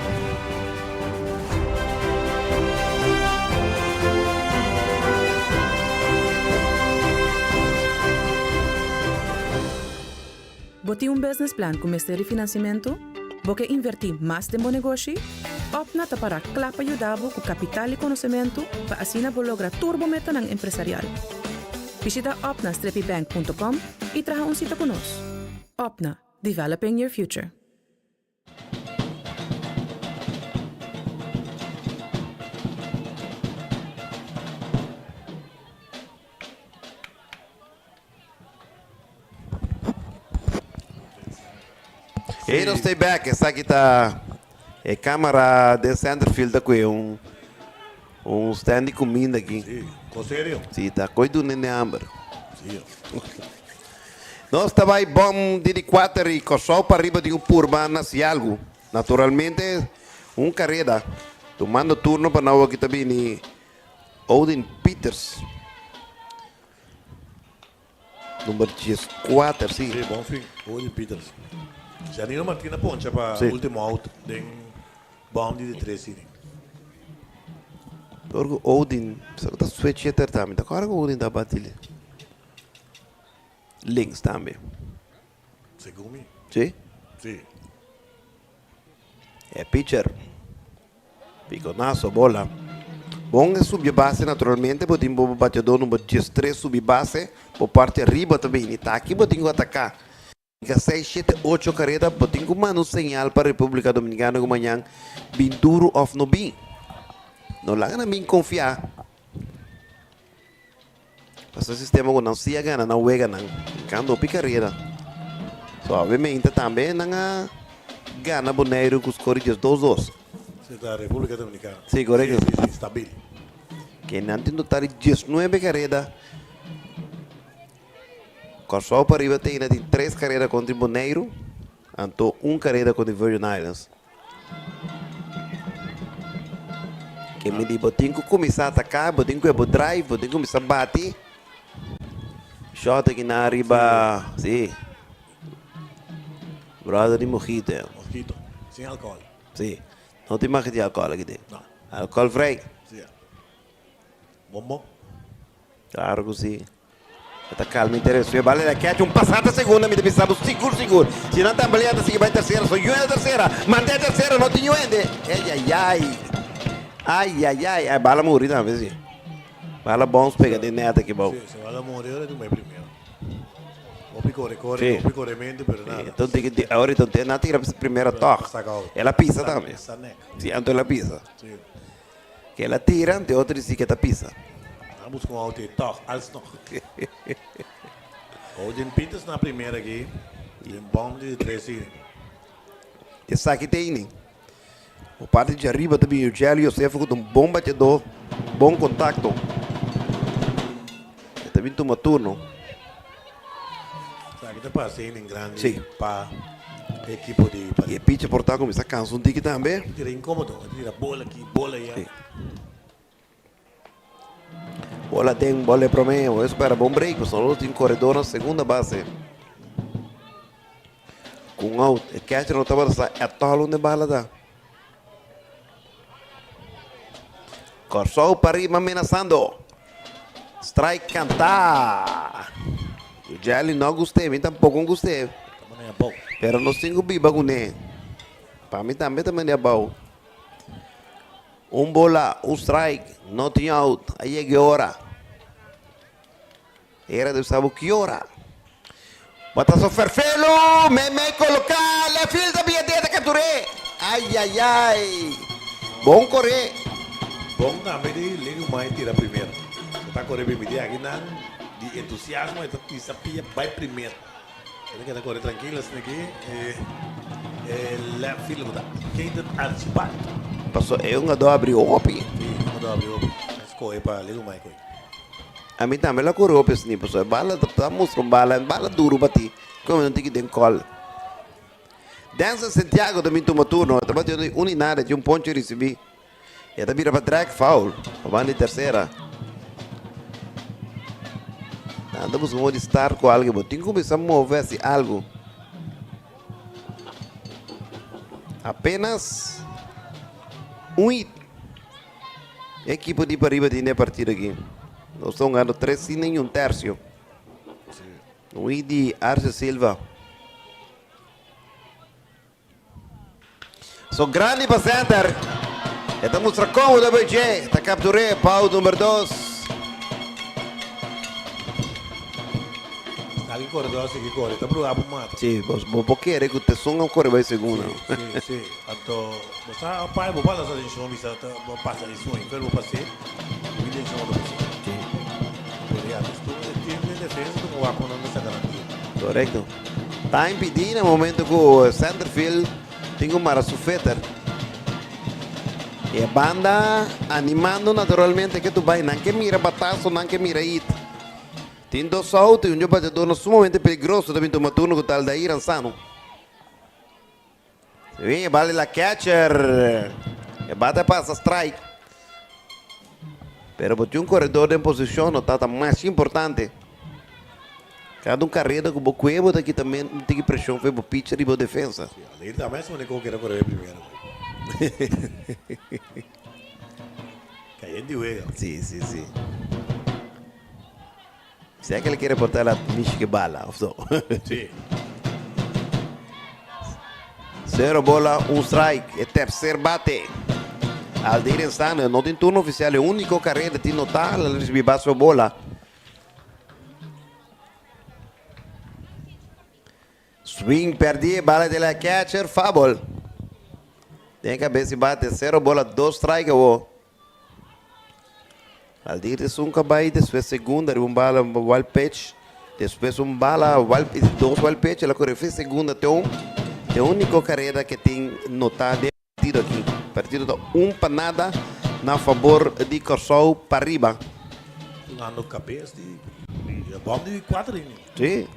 Speaker 13: Bo tin un business plan ku mester di finansiamentu? Bo ke invertí mas den bo negoshi? Opna ta pará kla pa yuda bo ku kapital i konosementu pa asina bo logra tur bo metanan empresarial. Bishita opna-bank.com i traha un sita ku nos. Opna, developing your future.
Speaker 2: Hey, nos stay back. Esaki ta e camera den centerfield ta kue un un stand di cuminda aki.
Speaker 1: Sí, con serio.
Speaker 2: Sí, ta koe duna hende hamber.
Speaker 1: Sí.
Speaker 2: Nos ta bai bom di di kuater i Kòrsou pa riba di un purba na hasi algu. Naturalmente un kareda. Tumando turno pa nou aki ta bini Odin Pieters. Number 14, sí.
Speaker 1: Sí, bon fin. Odin Pieters. Janino Martina poncha pa
Speaker 2: Sí.
Speaker 1: ultimo out den bom di di tres inning.
Speaker 2: Dor ku Odin, sa ku ta switch hitter tambe. Ta kòrda ku Odin ta bati links tambe.
Speaker 1: Segun mi.
Speaker 2: Sí?
Speaker 1: Sí.
Speaker 2: E pitcher. Piconazo bola. Bon e subi base naturalmente bo tin bo bateador number 13 subi base bo parti ariba ta bini ta aki bo tin ku ataká. Ka 6, 7, 8 kareda bo tin ku manda un señal pa Republika Dominikano ku mañan bin duru òf no bin. No laga nan bin konfiá. Pasobra e sistema ku nan si a gana nan wega nan kando hopi karera. So obviamente tambe nan a gana Boneiru ku skor di 2 dos.
Speaker 1: Si ta Republica Dominicana.
Speaker 2: Si korekto.
Speaker 1: Si si si stabil.
Speaker 2: Ke nan tin total di 19 kareda. Kòrsou pa riba te ainda tin 3 kareda kontra di Boneiru anto un kareda kontra di Virgin Islands. Ke mi di bo tin ku kuminsá ataká, bo tin ku e bo drive, bo tin ku kuminsá bati. Shot aki nan riba, si. Brother di mojito ya.
Speaker 1: Mojito, sin alcohol.
Speaker 2: Si, no tin mag di alcohol aki den.
Speaker 1: No.
Speaker 2: Alcohol vrij.
Speaker 1: Si ya. Bon bon.
Speaker 2: Claro ku si. E ta calma interes. Su e bala e catch un pasada segunda mi ta bisa bo sigur sigur. Si nan tambalea ta sigui bai tercera. So yuende tercera. Mante tercera no tin yuende. Eyayay. Ayayay. E bala muri tambe si. Bala bounce pega den net aki bou.
Speaker 1: Si, si bala muri ora tin bai primero. Hopi core core,
Speaker 2: Si.
Speaker 1: hopi coremento pero nada.
Speaker 2: Enton tin ki ahora enton tin nan tira primera toch. El a pisa tambe.
Speaker 1: Sa nek.
Speaker 2: Si anto el a pisa.
Speaker 1: Si.
Speaker 2: Ke el a tira, de otro dici ke ta pisa.
Speaker 1: Nan busca un auto y toch, alsnog. Odin Peters na primera aki, y un bom di tres inning.
Speaker 2: Esaki ta inning. Por parte di ariba ta bin Eugelio Josefo ku ta un bon bateador, bon kontakto. E ta bin tuma turno.
Speaker 1: Esaki ta pasa inning grandi
Speaker 2: Sí.
Speaker 1: pa e ekipo di
Speaker 2: Y e pitcher por ta cuminsa cansa un tiki tambe.
Speaker 1: Tira incomodo, a tira bola aki, bola aya.
Speaker 2: Sí. Bola den, bola e prome, bo espera bon break, pasobra nos tin corredor na segunda base. Cu un out, e catcher no tabata sa at all unda e bala ta. Kòrsou pariba menasando. Strike kantá. Jelly no gust'é, mi tampoko no gust'é. Pero nos tin ku biba kuné. Pa mi tambe ta mende abou. Un bola, un strike, no tin out. A yega e ora. Era di sa bo ki ora. Batazo ferfelu, meimei koloká, left field ta bia deta kaptur'é. Ayayay. Bon koré.
Speaker 1: Bon tambe di Lin Humay tira primero. Se ta kore bin midi aki nan di entusiasmo e ta pisa pia bai primero. E ta keda kore trankil asina aki e left field ku ta Kaden Archibald.
Speaker 2: Paso e hungadó a abri hopi.
Speaker 1: Si, e hungadó a abri hopi. A skohe pa Lin Humay koe.
Speaker 2: Ami tambe lo kore hopi asina pasobra e bala ta mustra un bala, un bala duru pa ti como no tin ki den kòl. Denzel Santiago ta bin tuma turno, e ta bati un i nada, e tin un poncho risibí. E ta bira pa drag foul pa banda di tersera. Nan ta buska modo di start ku algu, bo tin ku kuminsá move hasi algu. Apenas un hit e ekipo di pariba tin den e partido aki. Nos ta hungando tres inning y un tercio. Un hit di Arce Silva. So grandi pa center. E ta mustra cómodo pa dje. Ta captur'é pa out number dos.
Speaker 1: Sta ki koredor sigui kore, ta bruha bo mata.
Speaker 2: Sí, bo bo por kere ku Tesun a kore bai segunda.
Speaker 1: Sí, sí, sí. Anto bo sa a pai bo bala sa atenshon bisa ta bo pasa di sueño, pero bo pas'é, bo intenshon bo ta pas'é.
Speaker 2: Sí.
Speaker 1: Pero ya, tur e team den defensa ta wak ku nan ta saka nan tiro.
Speaker 2: Korekto. Ta impidi na momento cu centerfield tin cu mara su feter. E banda animando naturalmente ke tu bay. Nan ke mira batazo, nan ke mira hit. Tin dos out y un dje bateadornan sumamente peligroso ta bin tuma turno cu ta Aldair Ansano. Se bin e bala di la catcher. E bate a pasa strike. Pero bo tin un corredor den posicion no ta ta mas importante. Cada un carrera cu bo cue bo ta kita men un tiki presion fe bo pitcher y bo defensa.
Speaker 1: Sí, Aldair tambe a supone cu kere corre primero. Cayente wega.
Speaker 2: Sí, sí, sí. Sea que le quiere portar la mishi bala of so.
Speaker 1: Sí.
Speaker 2: Cero bola, un strike. E tercer bate. Aldair Ensano no tin turno oficial. E único carrera tin nota. El a recibi base por bola. Swing perdi. Bala de la catcher. Foul. Den cabeza y bate. Cero bola, dos strike. Awo. Aldir esun ka bai despues segunda riba un bala wild pitch despues un bala wild dos wild pitch el a kore fin segunda te un e uniko karera ke tin nota den e partido aki partido ta un pa nada na fabor di Kòrsou pariba.
Speaker 1: Tungando kabes di di bòm di kuater inning.
Speaker 2: Si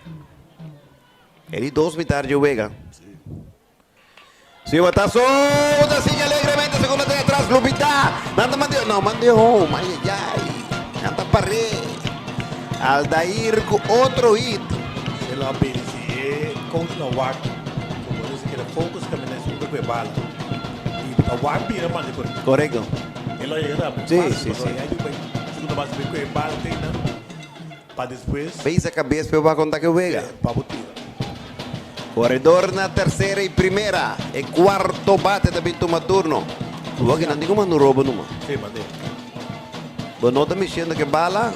Speaker 2: e di dos mitar dje wega. Si bo ta so, ta sigui alegremente segun ta atras Lupita. Nan ta mand'é, no, mand'é home. Ay, ay, ay. Nan ta par'é. Aldair ku otro hit.
Speaker 1: Se lo a bini si e coach na wak como dice keda focus caminda esun ta cu e bala y ta wak bira manda por
Speaker 2: Correcto.
Speaker 1: E lo yega ta
Speaker 2: Sí,
Speaker 1: fácil
Speaker 2: sí,
Speaker 1: pasobra
Speaker 2: sí.
Speaker 1: ya yu bay segunda base bay cu e bala te nan pa despues.
Speaker 2: Base a cabes pa e wak con ta ke wega.
Speaker 1: Pa bo tira.
Speaker 2: Corredor na tercera y primera. E cuarto bate ta bin tuma turno. Bo aki nan tin cu manda un robo numa.
Speaker 1: Sí, mand'é.
Speaker 2: Bo no ta miciendo ke bala.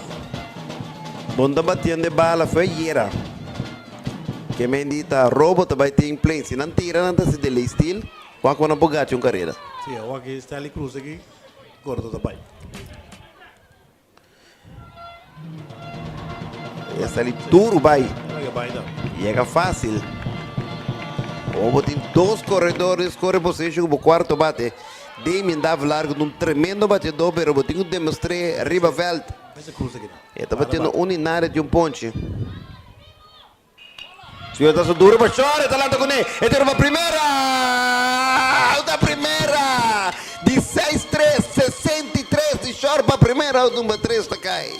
Speaker 2: Bo no ta batiendo e bala fue ayera. Ke men di ta robo ta bay tin play. Si nan tira nan ta haci delay steal. Wak cu nan por gacha un carera.
Speaker 1: Sí, awor aki Stanley Cruz aki corredor ta bay.
Speaker 2: E sali duro bai. Yega fácil. Obo tin dos corredores corre position como cuarto bate. Damien Dave Largo un tremendo bateador, pero bo tin que demostre riba veld. E ta batiendo un y nada di un ponche. Señor ta su duro pa short, e ta lanta kuné, e ta riba primera! Out a primera! Di seis tres, 63 di short pa primera, out number tres ta kai.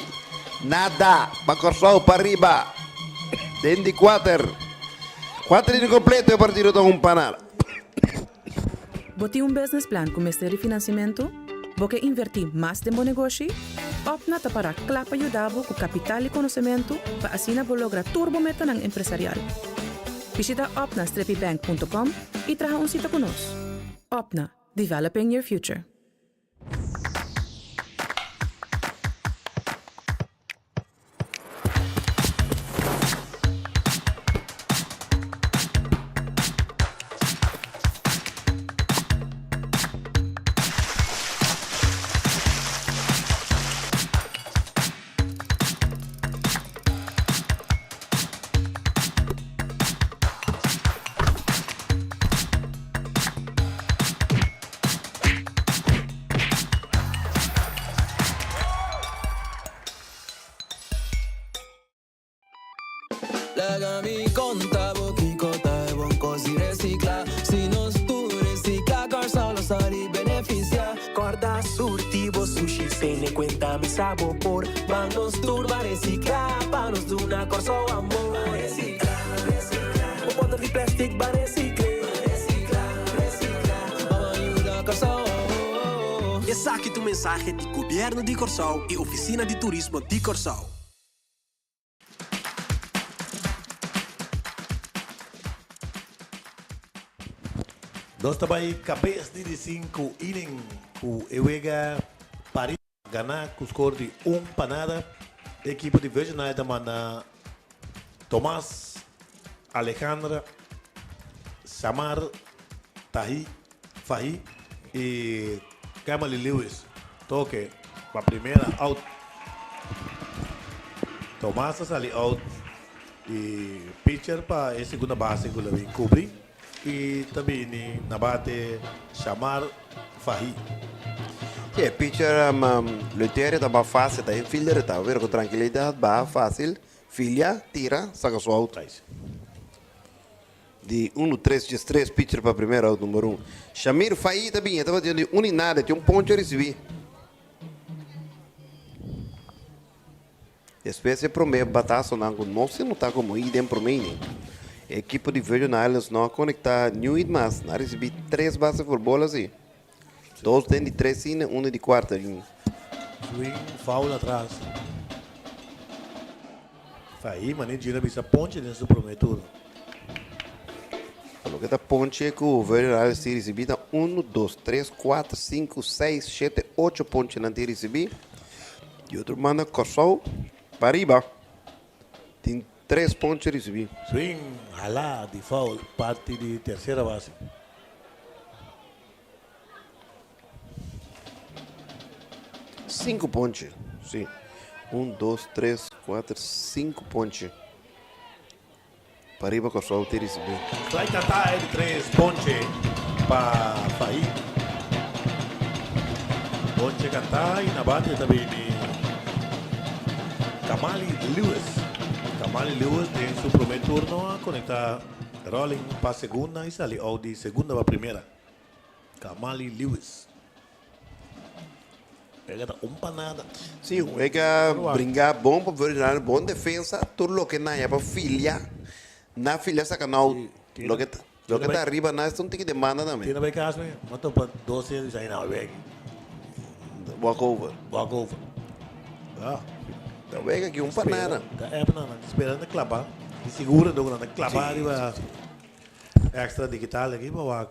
Speaker 2: Nada pa Kòrsou pa riba den di kuater. Kuater inning kompleto e partido ta un pa nada.
Speaker 13: Bo tin un business plan ku mester di finansiamentu? Bo ke invertí mas den bo negoshi? Opna ta pará kla pa yuda bo ku kapital i konosementu pa asina bo logra tur bo metanan empresarial. Bishita opna-bank.com i traha un sita ku nos. Opna, developing your future.
Speaker 4: Laga mi konta bo kiko ta e bon kos di resikla. Si nos tur resikla, Kòrsou lo sali benefisiá. Kòrda surti bo sushi, tene kuenta mi sa bo por. Ban nos tur ban resikla, pa nos duna Kòrsou amor. Ban resikla, resikla. Bo bòter di plèstik ban resikl'é. Ban resikla, resikla.
Speaker 5: Esaki ta un mensahe di Gobièrnu di Kòrsou i Ofisina di Turismo di Kòrsou.
Speaker 1: Nos ta bai kabes di di sinku inning ku e wega Paris gana ku skor di un pa nada. E ekipo di Virgin Island ta manda Tomas, Alejandra, Samar, Tahi, Fahi i Kemmerly Lewis toke pa primera out. Tomas a sali out i pitcher pa e segunda base ku lo bin kubri i ta bini na bate Shamar Fahi.
Speaker 2: Si, e pitcher Leuterio ta baha fácil, ta infielder ta pero ku trankilidat baha fácil, filia, tira, saka su out. Di unu tres djes tres pitcher pa primer out number un. Shamir Faí ta bin e tabata di un i nada e tin un poncho a risibi. Despues e prome batasonan ku no se nota komo i den prome inning. E ekipo di Virgin Islands no a konekta niun hit mas. Nan a risibi tres base for bola si. Dos den di tres inning, unu di kuarta inning.
Speaker 1: Swing foul atras. Faí mane Gino a bisa ponche den su prome turno.
Speaker 2: Pa loke ta ponche ku Virgin Islands tin risibi ta unu, dos, tres, kuater, sinku, seis, shete, ocho ponche nan tin risibi. Di otro banda Kòrsou pa riba tin tres ponche risibi.
Speaker 1: Swing hala di foul parti di tersera base.
Speaker 2: Sinku ponche, si. Un, dos, tres, kuater, sinku ponche. Pariba Kòrsou tin risibí.
Speaker 1: Strike kantá e di tres ponche pa Faí. Ponche kantá i na bate ta bini Kamali Lewis. Kamali Lewis den su promé turno a konektá rolling pa segunda i sali out di segunda pa primera. Kamali Lewis. Wega ta un pa nada.
Speaker 2: Sí, wega bringa bon pa Virgin Islands, bon defensa, tur loke nan ya pa filia, na filia saka nou, loke ta loke ta ariba nan es un tiki demanda tambe.
Speaker 1: Tiene bay cas mi, mi a topa dos hende bisa nan wega.
Speaker 2: Walk over.
Speaker 1: Walk over. Ah.
Speaker 2: Ta wega aki un pa nada.
Speaker 1: Ta app nan, nan ta spera nan ta klapa, di seguro nan ta klapa ariba extra digital aki pa wak.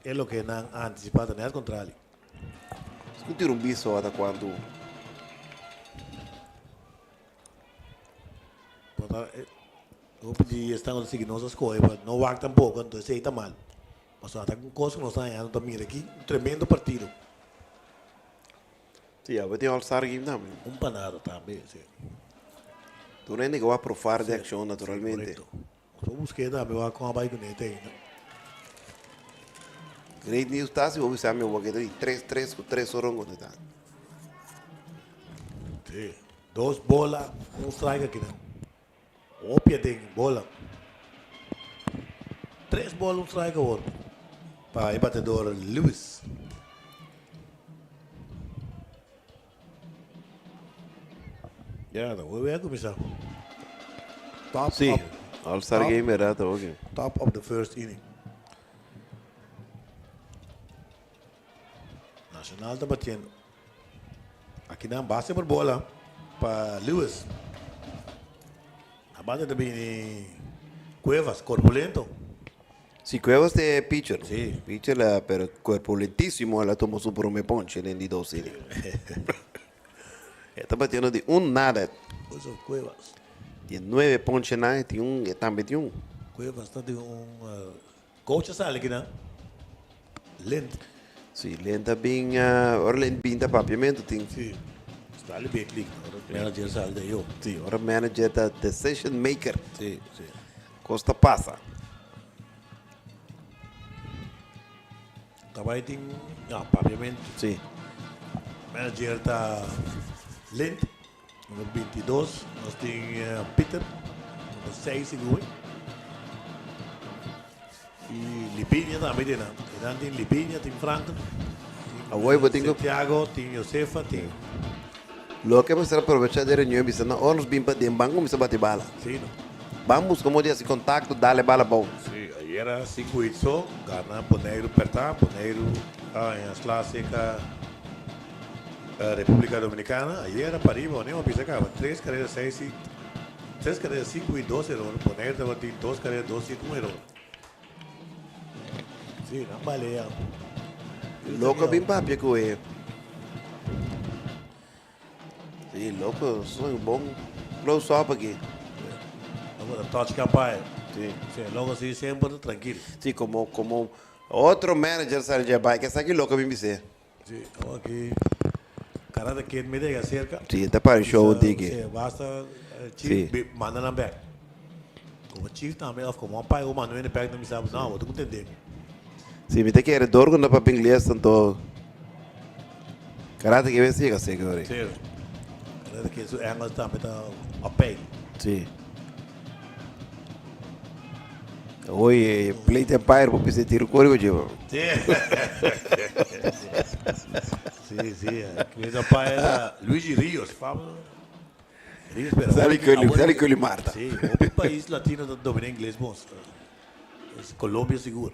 Speaker 1: E loke nan a antisipá ta nèt kontrali.
Speaker 2: Ku tira un biso ata kuantu.
Speaker 1: Por ta e hopi di esnan ku ta sigui nos a skohe pa no wak tampoko, anto esei ta mal. Pasobra ata un kos ku nos ta hañando ta mira aki un tremendo partido.
Speaker 2: Si, awe tin All Star Game tambe.
Speaker 1: Un panado tambe, si.
Speaker 2: Tur hende ke wak profar di akshon naturalmente.
Speaker 1: Korekto. Nos por busk'é tambe wak kon a bai kuné te ainda.
Speaker 2: Great news ta si bo bisa mi wak e ta di tres tres ku tres ora un ta.
Speaker 1: Si, dos bola, un strike aki nan. Hopi aden bola. Tres bola un strike awor pa e batedor Lewis. Ya, ta hopi a kuminsá.
Speaker 2: Top Sí, of, All Star top, Game era ta hopi.
Speaker 1: Top of the first inning. Nacional ta batiendo. Aki nan base por bola pa Lewis. A bate ta bini Cuevas, corpulento.
Speaker 2: Si Cuevas ta e pitcher. Si. Pitcher la pero cuerpulentisimo el a tuma su prome ponche den di dos inning. E ta batiendo di un nada.
Speaker 1: Oso Cuevas.
Speaker 2: Tin nueve ponchenan e tin un e tambe tin un.
Speaker 1: Cuevas ta den un coach a sali kinan. Lint.
Speaker 2: Si Lint a bin ora Lint bin ta papiamento tin.
Speaker 1: Si. Sali big league ora manager sali den yo.
Speaker 2: Si ora manager ta decision maker.
Speaker 1: Si si.
Speaker 2: Kos ta pasa.
Speaker 1: Ta bai tin no papiamento.
Speaker 2: Si.
Speaker 1: Manager ta Lint, numero 22. Nos tin Peter, numero 6 sigur. Y Libinia tambe tin nan. Nan tin Libinia, tin Franklin.
Speaker 2: Awor bo tin ku.
Speaker 1: Santiago, tin Josefa, tin.
Speaker 2: Loke mester aprovecha di e reunion bisa nan ora nos bin paden ban kuminsa bati bala.
Speaker 1: Sí no.
Speaker 2: Ban buska modo di hasi kontakto dale bala abou.
Speaker 1: Sí, ayera sinku hit so gana Boneiru perta, Boneiru a haña sla seka. Republica Dominicana ayera pariba wanneer a bisa caba tres carera seis hit, tres carera sinku hit dos eror, Bonaire tabatin dos carera dos hit un eror. Si, nan balea.
Speaker 2: Loco bin papia cu e. Si, loco, son bon close up aki.
Speaker 1: Loco ta touch campaña.
Speaker 2: Si.
Speaker 1: Si, loco si semper trankil.
Speaker 2: Si, como como otro manager sali dje bai, esaki loco bin bis'é.
Speaker 1: Si, awor aki Karate Kid mi ta yega cerca.
Speaker 2: Si, e ta para show un tiki.
Speaker 1: Si, basta Chief
Speaker 2: Si.
Speaker 1: manda nan bek. Como Chief tambe of como umpire cu manda hende bek nan bisa bo, no, bo ta cu tende mi.
Speaker 2: Si, mi ta kere dor cu no papia ingles tanto Karate Kid mester yega cerca ori.
Speaker 1: Si, Karate Kid su Engels tambe ta op peil.
Speaker 2: Si. Oye, plate umpire por bisa tiro cori cu dje.
Speaker 1: Sí. Sí, sí. Plate umpire era Luigi Rios, fama. Rios, pero
Speaker 2: Sali
Speaker 1: hopi-
Speaker 2: Coli, sali Coli Marta.
Speaker 1: Sí, hopi pais latino ta domina ingles bon. Es Colombia sigur.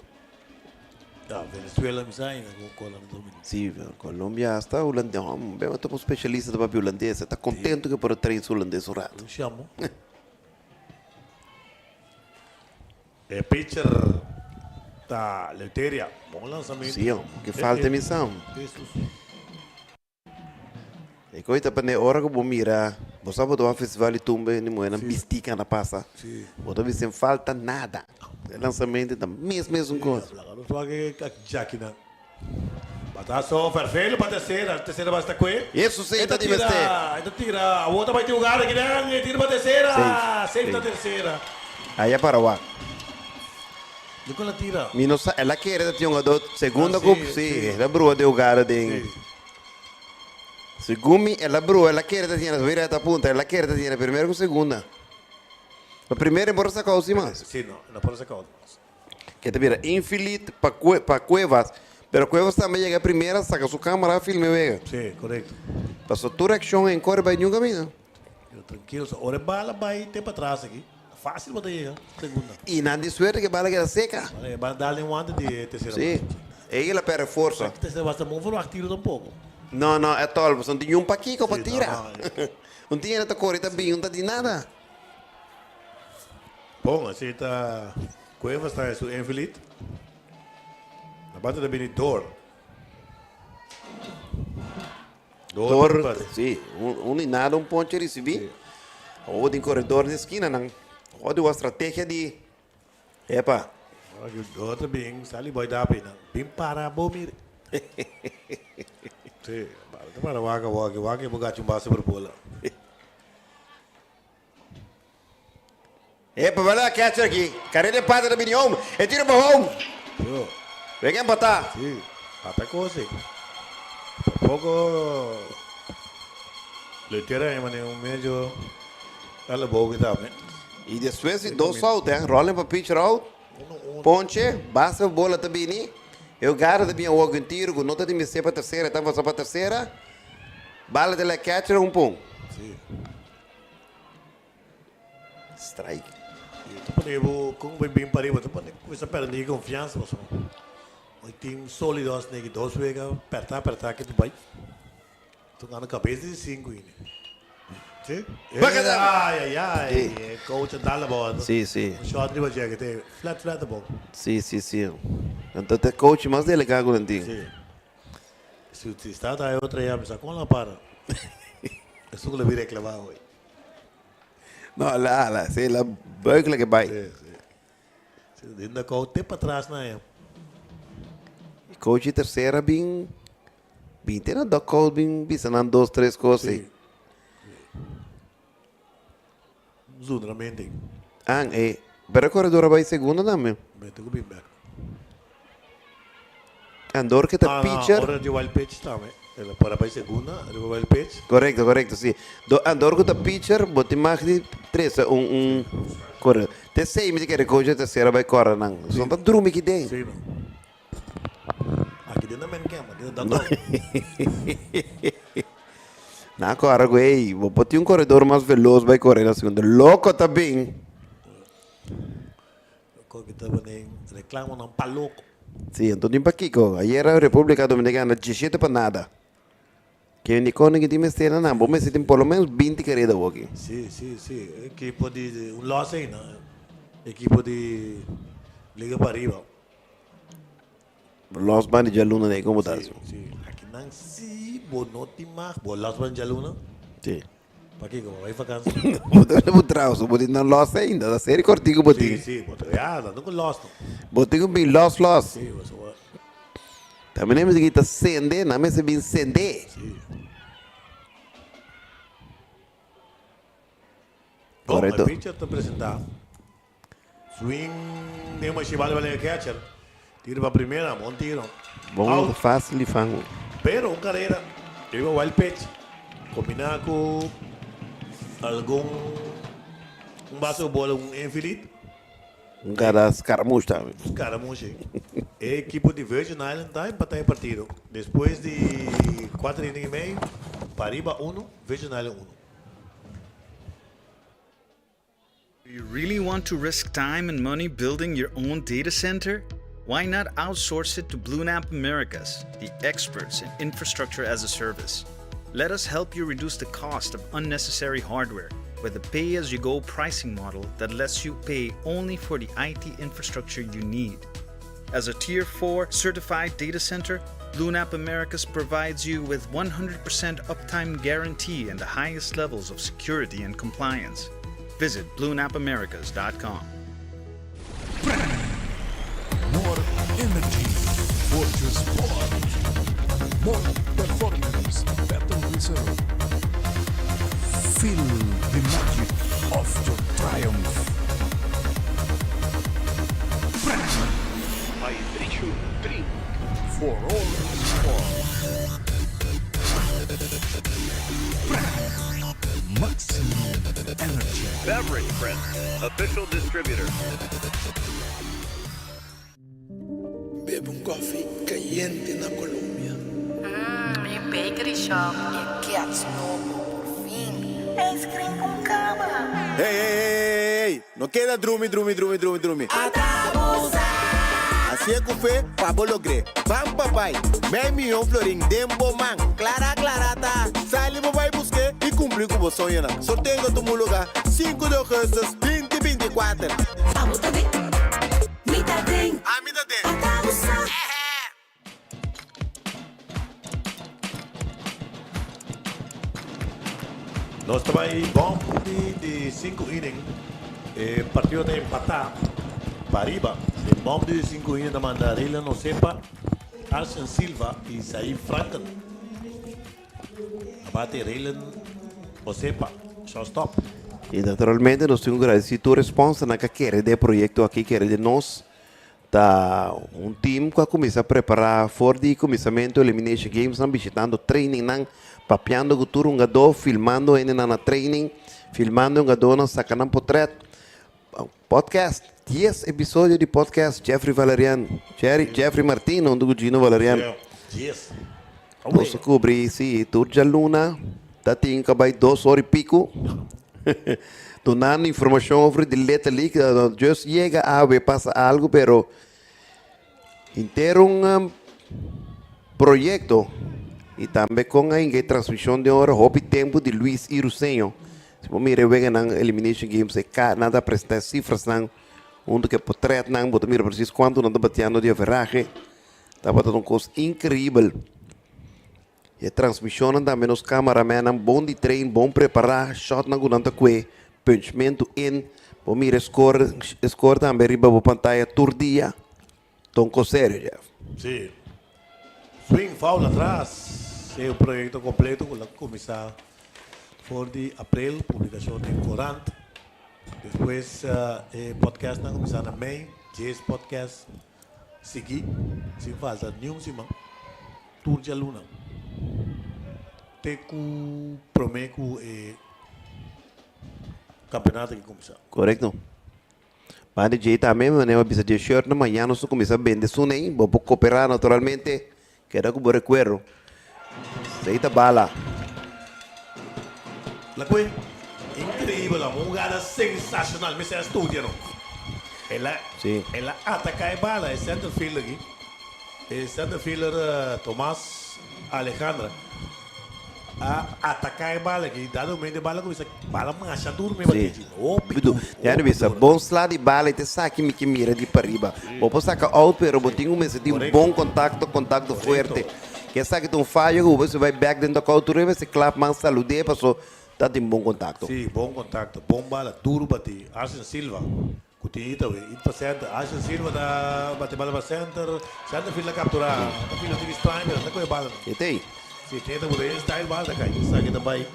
Speaker 1: Ja, Venezuela mi sa ainda con con nan domina.
Speaker 2: Sí, Colombia hasta hulandes, hombre, bema ta un specialista ta papia hulandes, ta contento que por train su hulandes un rato.
Speaker 1: Un chamo. E pitcher ta Leuteria. Bon lanzamento.
Speaker 2: Sí, hom, ke falta mi sa.
Speaker 1: Jesus.
Speaker 2: E koi ta pone ora ku bo mira, bo sa bo ta bai festival di tumba hende muhernan bisti kana pasa.
Speaker 1: Sí.
Speaker 2: Bo ta bisa sin falta nada. E lanzamento ta mes mesun kos.
Speaker 1: Laga nos wak e jakinan. Batazo Fervelo pa tercera, tercera base ta kue.
Speaker 2: Eso sí, ta di mester.
Speaker 1: E ta tira, awor ta bai tin hugada aki den, e tira pa tercera,
Speaker 2: Safe,
Speaker 1: safe na
Speaker 2: safe.
Speaker 1: tercera.
Speaker 2: Aya para wak.
Speaker 1: Dikon el a tira?
Speaker 2: Mi no sa, el a kere ta tin hugador segunda
Speaker 1: Ah,
Speaker 2: ku,
Speaker 1: sí,
Speaker 2: sí,
Speaker 1: sí.
Speaker 2: el a brua den hugada den.
Speaker 1: Sí.
Speaker 2: Segun mi, el a brua, el a kere ta tin, mira ta punta, el a kere ta tin primero ku segunda. Pa primero e por a saka sin mas.
Speaker 1: Sí, no, no por a saka mas.
Speaker 2: Ke ta bira infilit pa pa Cuevas, pero Cuevas tambe yega primera saka su camara a filme wega.
Speaker 1: Sí, korekto.
Speaker 2: Paso tur akshon en kore bai niun kaminda.
Speaker 1: Pero trankilo, so ora e bala bai te patras aki, fácil bo ta yega segunda.
Speaker 2: I nan di suerte ke e bala keda seka.
Speaker 1: E bala dal den wante di e tercera
Speaker 2: Sí,
Speaker 1: base.
Speaker 2: ei el a perde forsa.
Speaker 1: E tercera base ta bon verwacht tiro tampoco.
Speaker 2: No, no, e tòl, pasobra no tin niun pakiko pa
Speaker 1: Sí, no,
Speaker 2: tira.
Speaker 1: no.
Speaker 2: Un tin hende ta kore ta bin, un ta di nada.
Speaker 1: Bon, así ta Cuevas ta su infield. Na banda ta bini Dor.
Speaker 2: Dor, sí, un, un nada un ponche recibi. Awor tin corredor den esquina nan. Awor di estrategia di epa.
Speaker 1: Dor ta bin sali boy dapi nan. Bin para bo mire. Sí, para ta para waka waka waka bo gachi un base por bola.
Speaker 2: Epa, bala catcher aki. Carrera de pata ta bini home. E tira pa home.
Speaker 1: Yo.
Speaker 2: Ven empatá.
Speaker 1: Sí, pata cose. Por poco le tira en mane un medio a la boca tambe.
Speaker 2: Y despues di dos out, eh. Rolling pa pitcher out. Ponche, base pa bola ta bini. E hogada ta bini awor ku un tiro ku no ta di mester pa tercera, ta pasa pa tercera. Bala ta la catcher un pon.
Speaker 1: Sí.
Speaker 2: Strike.
Speaker 1: Y ta pone bo con bo bin pariba, ta pone cuminsa perdi confiansa pasobra un team solido asina ki dos wega perta perta ke tu bai. Tu gana cabes di sinku ini. Si?
Speaker 2: Baka
Speaker 1: Ay ay ay,
Speaker 2: Sí.
Speaker 1: e coach a dal abou.
Speaker 2: Sí, sí.
Speaker 1: Un shot riba dje ke te flat flat abou.
Speaker 2: Sí, sí, sí. Anto ta coach mas delegado ku nan tin.
Speaker 1: Sí. Si si sta ta otra ya mi sa con la para. Esun ku lo bin reclama hoy.
Speaker 2: No, la, la, sí, la buikele ke bai.
Speaker 1: Sí, sí. Sí, den de kou te patras na ya.
Speaker 2: Coach di tercera bin, bin te na dugout bin bisa nan dos, tres cos
Speaker 1: Sí.
Speaker 2: ei.
Speaker 1: Zundramente.
Speaker 2: An, e, pero e corredor a bai segunda tambe.
Speaker 1: Mete ku bin bek.
Speaker 2: Andor ke ta
Speaker 1: Ah, no,
Speaker 2: pitcher.
Speaker 1: ora di wild pitch tambe. El a para bai segunda, riba wild pitch.
Speaker 2: Correcto, correcto, sí. Do, andor ku ta pitcher, bo tin mag di trese un, un corredor. Te sei mi ta kere coach di tercera bai corre nan. Son ta drumi ki den.
Speaker 1: Sí, no. Aki den ta men ken, aki den ta dog.
Speaker 2: Nan a corre ku, ey, bo por tin un corredor mas veloz bai corre na segunda. Loco ta bin.
Speaker 1: Loco ki ta pone reclamonan pa loco.
Speaker 2: Sí, anto tin pakiko. Ayera Republica Dominicana 17 pa nada. Ke Nikon ki tin mester nan, bo mester tin por lo menos 20 kareda awor aki.
Speaker 1: Si, si, si. Ekipo di un los ei, no? Ekipo di Liga Pariba.
Speaker 2: Los ban di djaluna nei como ta
Speaker 1: Si, si. Aki nan si bo no tin mag, bo los ban djaluna.
Speaker 2: Si.
Speaker 1: Pakiko bo bai vakansi?
Speaker 2: Bo ta bira bo trao, so bo tin nan los ainda, ta seri kortiku bo tin.
Speaker 1: Si, si, bo ta, ya, ta nunca los no.
Speaker 2: Bo tin ku bin los los.
Speaker 1: Si, bo so.
Speaker 2: Tambe nan mester kita sende, nan mester bin sende.
Speaker 1: Si. Bon,
Speaker 2: Correcto.
Speaker 1: e pitcher ta presenta. Swing den mashi bale bale e catcher. Tiro pa primera, bon tiro.
Speaker 2: Bon,
Speaker 1: Out.
Speaker 2: fácil y fango.
Speaker 1: Pero un carrera riba wild pitch combina cu algun un base o bola un infield.
Speaker 2: Un cada scaramush tambe.
Speaker 1: Scaramush. E equipo di Virgin Island ta empata e partido. Despues di cuatro inning y medio, Pariba uno, Virgin Island uno.
Speaker 11: Do you really want to risk time and money building your own data center? Why not outsource it to BlueNap Americas, the experts in infrastructure as a service? Let us help you reduce the cost of unnecessary hardware with a pay as you go pricing model that lets you pay only for the IT infrastructure you need. As a Tier 4 certified data center, BlueNap Americas provides you with 100% uptime guarantee and the highest levels of security and compliance. Visit bluenapamericas.com.
Speaker 9: More energy for your sport. More performance, better result. Feel the magic of your triumph. Hydration drink for all sport. Maximum energy.
Speaker 10: Beverage Print, official distributor.
Speaker 6: Bebe un koffie kayente na Colombia.
Speaker 7: Mmm, mi bakery shop. E gets nobo, por fin. Ice cream con cama.
Speaker 8: Hey, hey, hey, hey, no keda drumi, drumi, drumi, drumi, drumi. Hasié ku fe pa bo logr'é. Ban pa bai. Mei mion florin den bo man. Klara klara ta. Sali bo bai busk'é i kumpli ku bo soñonan. Sorteo ta tuma lugá sinku di ougùstùs 2024.
Speaker 12: Abo ta den, mi ta den.
Speaker 8: Ami ta den.
Speaker 12: Ata bo sa.
Speaker 1: Nos ta bai bom di di sinku inning. E partido ta empatá pariba. Den bom di sinku inning ta manda Raylan Osepa, Arsen Silva i Saif Franken. A bate Raylan Osepa, shortstop.
Speaker 2: I naturalmente nos tin ku gradisí tur e sponsornan ku a kere den e proyekto aki, kere den nos. Ta un team cu a cuminsa prepara for di cuminsamento Elimination Games nan bishitando trainingnan, papiando cu tur hungador, filmando hendenan na training, filmando e hungadornan, saca nan potret. Podcast, dies episodio di podcast Jeffrey Valerian, Jerry, Jeffrey Martin hunto cu Gino Valerian.
Speaker 1: Dies.
Speaker 2: Nos a cubri, si, tur djaluna ta tin ca bay dos ora y pico. Dunando informacion over di Little League, just yega awe pasa algo, pero henter un proyecto y tambe con a hinga e transmision den ora hopi tempo di Luis Iruseño. Si bo mira e weganan Elimination Games e ka nan ta presenta e cifrasnan hunto cu e potretnan, bo ta mira precies cuanto nan ta bateando di averahe. Tabata un kos inkribel. E transmishonnan tambe nos kamaramennan bon di train, bon prepará, shotnan ku nan ta kue, punchmentu in. Bo mira e score, e score tambe riba bo pantaya tur dia. Ta un kos serio, Jeff.
Speaker 1: Sí. Swing foul atras. E un proyecto completo cu la cuminsa for di april, publicacion den corant. Despues e podcastnan cuminsa na mei, dies podcast. Sigui sin falta niun siman, tur djaluna, te ku promé ku e kampeonato aki kuminsá.
Speaker 2: Korekto. Banda dje tambe mi manera bisa dje shirtnan mañana nos ta kuminsá bende sunei, bo por koperá naturalmente, keda ku bo rekuerdo. Esei ta bala.
Speaker 1: La kue increíbel amo un hugada sensacional mester a studia no el a
Speaker 2: Sí.
Speaker 1: el a ataca e bala e center fielder aki e center fielder Tomas Alejandra. A ataká e bala aki, dado momento e bala kuminsá bala masha duru mi bati dje. Hopi duru,
Speaker 2: Ya
Speaker 1: hopi
Speaker 2: bisa,
Speaker 1: duru.
Speaker 2: bon sla di bala i te saki mi ke mira di pariba. Bo por saka out pero bo tin ku mester tin
Speaker 1: Korekto.
Speaker 2: bon kontakto, kontakto fuerte.
Speaker 1: Korekto.
Speaker 2: Ke esaki ta un fayo ku bo mester bai bèk den dugout tur e mester klap man salud'é paso ta tin bon kontakto.
Speaker 1: Sí, bon kontakto, bon bala, duru bati. Arsen Silva ku tin ita we, it pa center. Arsen Silva ta bati bala pa center, center field a kapturá. Ta field a tiki straño pero ta kohe bala no.
Speaker 2: E t'ei.
Speaker 1: Sí, tin e ta buta e style bala ta kai. Esaki ta bai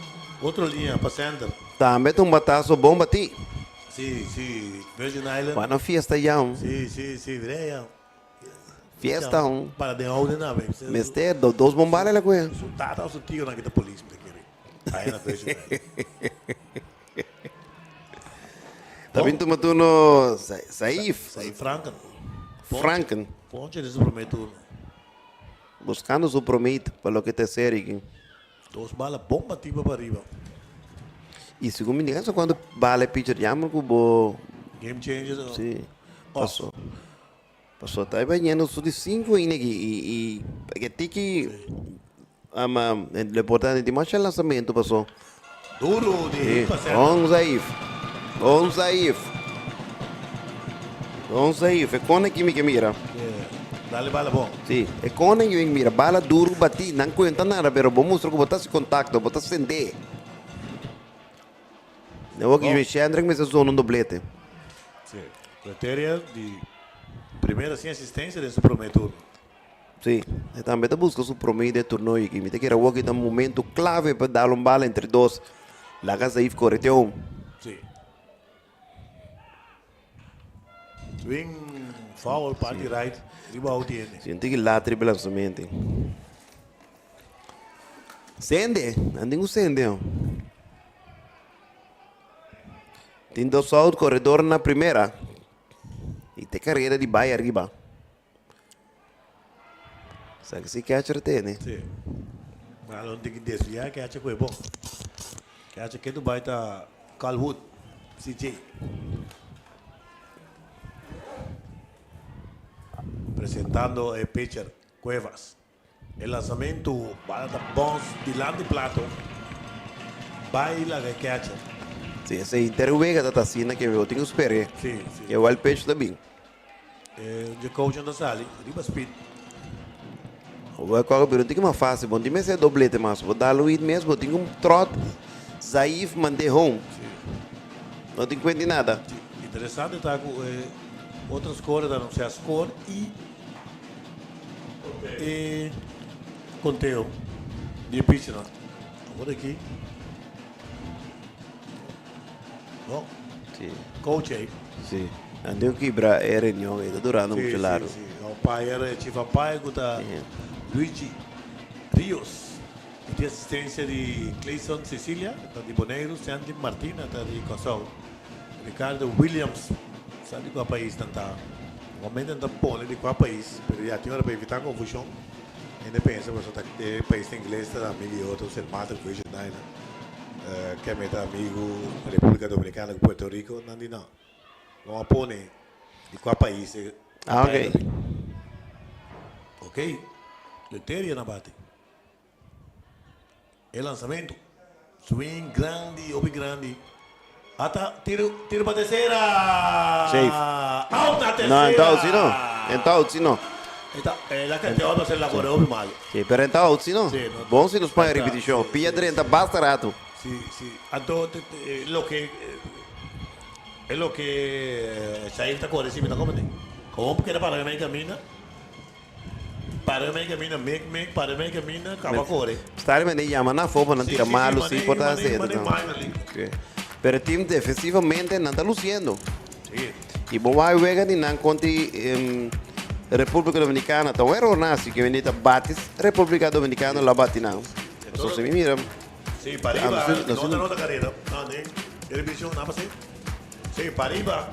Speaker 1: otro liña pa center.
Speaker 2: Tambe ta un bataso bon batí.
Speaker 1: Sí, sí, Virgin Island.
Speaker 2: Wak nan fiesta ya.
Speaker 1: Sí, sí, sí, mira ya.
Speaker 2: Fiesta un.
Speaker 1: Para den oude nan.
Speaker 2: Mester dos bon bala la kohe.
Speaker 1: Su tata o su tio nan ki ta polis mi ta kere. Aya na Virgin Island.
Speaker 2: Ta bin tuma turno Saif.
Speaker 1: Saif Franken.
Speaker 2: Franken.
Speaker 1: Ponche den su prome turno.
Speaker 2: Buscando su prome hit pa loke ta e serie aki.
Speaker 1: Dos bala bon bati pa pariba.
Speaker 2: Y segun mi indica cuando bala e pitcher yama cu bo.
Speaker 1: Game changer.
Speaker 2: Si. Paso. Paso ta bayendo su di cinco inning aki y y e tiki ama lo importante tin masha lanzamento paso.
Speaker 1: Duro di hit pa center.
Speaker 2: Bon Zaif. Bon Zaif. Bon Zaif. E kone aki mi ke mira.
Speaker 1: Dale bala bon.
Speaker 2: Si. E kone yo mira. Bala duro bati. Nan cuenta nada pero bo mustra cu bo ta haci contacto. Bo ta sende. Nan wak Joey Shendrick mester zona un doblete.
Speaker 1: Si. Criteria di primera sin asistencia den su prome turno.
Speaker 2: Si, e tambe ta buska su prome den torneo aki. Mi ta kere awor ki ta un momento clave pa dal un bala entre dos. Laga Zaif kore te home.
Speaker 1: Si. Swing foul parti right riba out di hende.
Speaker 2: Si, un tiki lat riba lanzamento. Sende, nan tin ku sende. Tin dos out, koredor na primera. I te karera di bai ariba. Sa ki si catcher tene.
Speaker 1: Sí. Malo tin ki desviá catcher ku e bon. Catcher ke tu bai ta Carl Wood, CJ. Presentando e pitcher Cuevas. E lanzamentu bala ta bounce dilanti plato bai laga e catcher.
Speaker 2: Sí, esei inter wega ta ta asina ke bo tin ku sper'é.
Speaker 1: Sí, sí.
Speaker 2: E wild pitch ta bin.
Speaker 1: E dje coach nan ta sali riba speed.
Speaker 2: Bo a kòrda pero tin ki mas fácil, bo no tin mester doblete mas. Bo dal un hit mes, bo tin un trot Zaif mand'é home.
Speaker 1: Sí.
Speaker 2: No tin kuenta di nada.
Speaker 1: Sí, interesante ta ku e otro score ta anuncia score i E conteo di e pitchernan. Awor aki. No.
Speaker 2: Sí.
Speaker 1: Coach ei.
Speaker 2: Sí. Nan tin kibra e reunion ei ta durando mucho largo.
Speaker 1: Sí, sí, sí. Umpire, e chief umpire ku ta Luigi Rios. I tin asistencia di Clayson Cecilia, ta di Boneiru, Sandy Martina ta di Kòrsou, Ricardo Williams sa di kua pais nan ta. Normalmente nan ta pone di kua pais, pero ya tin ora pa evitá konfushon, hende pensa ku ta e pais ta ingles ta amigu di otro, Sint Maarten ku Virgin Island, Kemey ta amigu Repúblika Dominikana ku Puerto Rico, nan di no, no a pone di kua pais e
Speaker 2: Ah, ok.
Speaker 1: Ok, Leuteria na bate. E lanzamento. Swing grandi, hopi grandi. Ata tiro, tiro pa tercera.
Speaker 2: Safe.
Speaker 1: Out na tercera.
Speaker 2: No, enta out si no. Enta out si no.
Speaker 1: Enta, eh, la cantidad va a ser la corre hopi malo.
Speaker 2: Sí, pero enta out si no.
Speaker 1: Sí, no.
Speaker 2: Bon si nos pone
Speaker 1: Enta,
Speaker 2: repeticion.
Speaker 1: sí,
Speaker 2: Pia
Speaker 1: sí,
Speaker 2: 30
Speaker 1: sí.
Speaker 2: basta rato.
Speaker 1: Sí, sí. Anto, te, te, eh, lo que, eh, es lo que eh, Shair ta corre, sí, mi ta comprende. Como queda para mí camina. Para mei caminda, mek mek, para mei caminda, caba core.
Speaker 2: Sta mane yama na afó pa nan tira malo si por ta haci eto. Pero team defensivamente nan ta luciendo. Y bo wak wega di nan contra Republica Dominicana ta un error nan haci que wende ta bati Republica Dominicana lo a bati nan. Pasobra si mi mira.
Speaker 1: Si, pariba no ta nota carera. No, den repeticion nan pasa. Si, pariba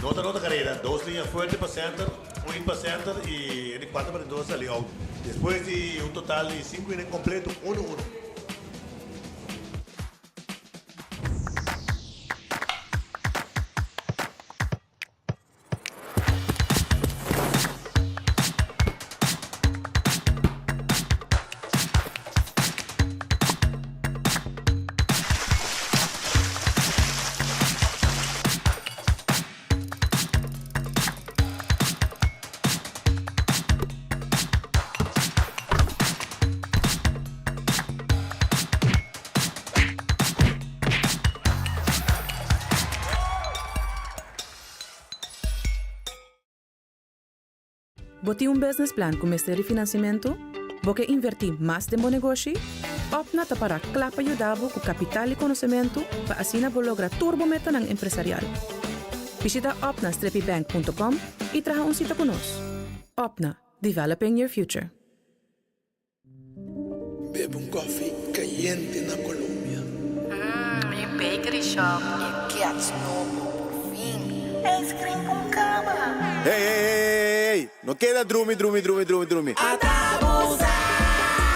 Speaker 1: no ta nota carera. Dos liña fuerte pa center. Un hit pa center y e di cuatro pa di dos a sali out. Despues di un total di cinco inning completo, uno uno.
Speaker 13: Bo tin un business plan ku mester di finansiamentu? Bo ke invertí mas den bo negoshi? Opna ta pará kla pa yuda bo ku kapital i konosementu pa asina bo logra tur bo metanan empresarial. Bishita opna-bank.com i traha un sita ku nos. Opna, developing your future.
Speaker 6: Bebe un koffie kayente na Colombia.
Speaker 7: Mmm, mi bakery shop e gets nobo, por fin. Ice cream con cama.
Speaker 8: Hey hey hey hey no keda drumi drumi drumi drumi drumi.
Speaker 12: Ata bo sa.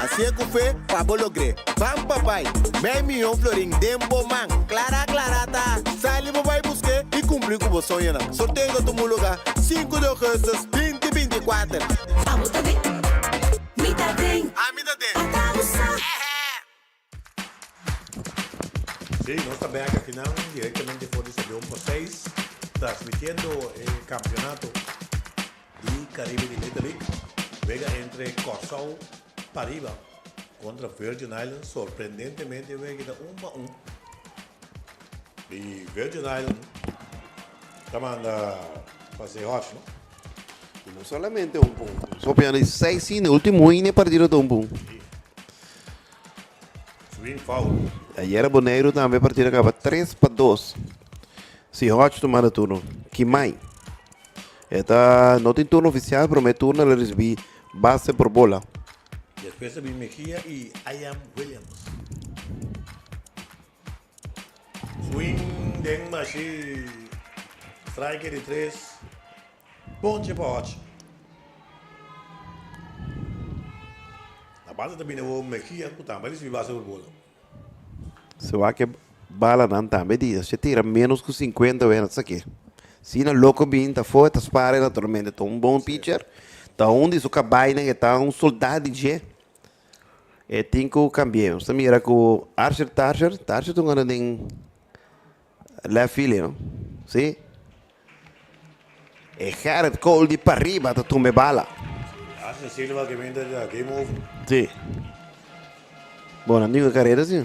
Speaker 8: Hacié cu fe pa bo logr'é. Ban pa bai. Mei miyon florin den bo man. Clara clara ta. Sali bo bai busk'é y cumpli cu bo soñonan. Sorteo ta tuma lugar sinku di augustus binti 24.
Speaker 12: Abo ta den. Mi ta den.
Speaker 8: Ami ta den.
Speaker 12: Ata bo sa.
Speaker 1: Sí, nos ta bek akinan directamente for di Stadion Poseis, transmitiendo e campeonato di Caribe di Little League. Wega entre Kòrsou Pariba contra Virgin Islands. Sorprendentemente e wega ta un pa un. Y Virgin Island ta manda pa Seahawks, no?
Speaker 2: Y no solamente un punto. So piano di 6 sin, ultimo inning e partido ta un punto.
Speaker 1: Swing foul.
Speaker 2: Ayer Boneiru tambe e partido acaba 3 pa 2. Seahawks tomando turno. Kimai. E ta no tin turno oficial, pero me turno el recibi base por bola.
Speaker 1: Despues ta bin Mejia y Iam Williams. Swing den mashi. Strike di tres. Ponche pa ocho. Na base ta bini awor Mejia ku tambe a risibi base por bola.
Speaker 2: Se wak e balanan tambe di si tira menos ku 50 wena ta sake. Si na loko bin ta afo e ta spara naturalmente ta un bon pitcher. Ta un di su kabainan e ta un solda di dje. E tin ku kambi'é. Nos ta mira ku Archer Tarcher, Tarcher ta un gana den left field, no? Si. E Gerrit Cole di pariba ta tumba e bala.
Speaker 1: Archer Silva ke bini ta game over.
Speaker 2: Si. Bon, nan tin ku e karera si.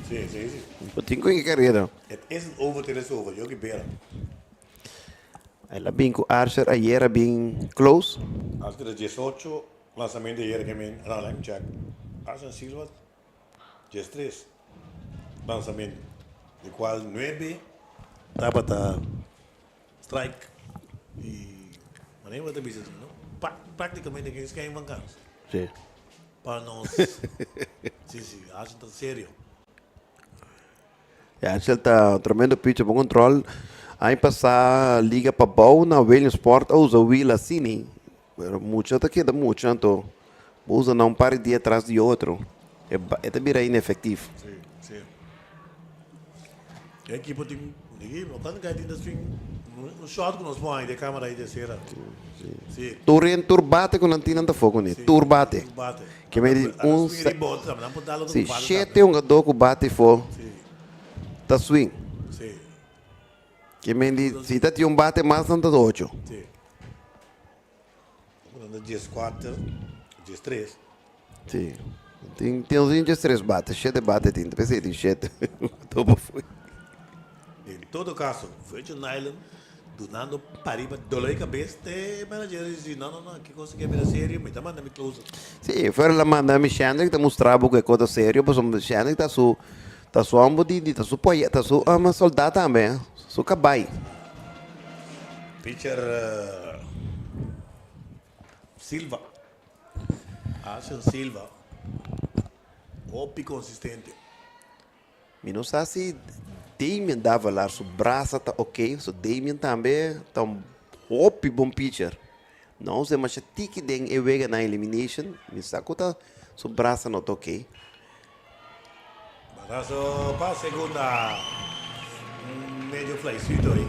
Speaker 1: Si, si, si.
Speaker 2: Bo tin ku e karera.
Speaker 1: Het isn't over till it's over, Yogi Berra.
Speaker 2: El a bin ku Archer ayer a bin close.
Speaker 1: Archer ta 18 Lanzamento ayer ke men no let me check Arsen Silva 13 lanzamento di cual nuebe tabata strike y manera bo ta bisa asina no practicamente ken sken van kans
Speaker 2: Sí.
Speaker 1: pa nos si si Arsen ta serio.
Speaker 2: Ya Arsen ta un tremendo pitcher bon control aña pasa liga pabou na Williamsport a usa Will asini Pero mucha ta keda mucha anto bo usa nan un par di dia tras di otro e e ta bira inefectief.
Speaker 1: Sí, sí. E equipo tin di no cuando kai tin ta swing un shot cu nos pon ahí de camera ahí de cera.
Speaker 2: Sí. Sí. Tur en tur bate cu nan tin nan ta fo cune.
Speaker 1: Sí.
Speaker 2: Tur bate.
Speaker 1: Tur bate.
Speaker 2: Ke me di un
Speaker 1: swing riba otro, nan por dal otro
Speaker 2: Sí,
Speaker 1: bate
Speaker 2: shete hungador cu bate fo
Speaker 1: Sí.
Speaker 2: ta swing.
Speaker 1: Sí.
Speaker 2: Ke men di si ta tin un bate mas nan ta ocho.
Speaker 1: Sí. Nan ta dieskuater, diestres.
Speaker 2: Sí. Tin tin un diestres bate, shete bate tin. Ta pensé tin shete. Topa fui.
Speaker 1: En todo caso, Virgin Island dunando pariba dolor di cabes te manager di si no no no ki cosa ke bira serio mi ta manda mi closer.
Speaker 2: Sí, fuera la manda mi Shendrick ta mustra bo ku e cosa serio pasobra Shendrick ta su Ta su homber di di ta su poye ta su um solda tambe su cabai.
Speaker 1: Pitcher Silva Arsen Silva hopi consistente.
Speaker 2: Mi no sa si Damian Davalar su brasa ta ok so Damian tambe ta un hopi bon pitcher. No usa masha tiki den e weganan elimination mi sa ku ta su brasa no ta ok.
Speaker 1: Batazo pa segunda. Un medio flycito ahí.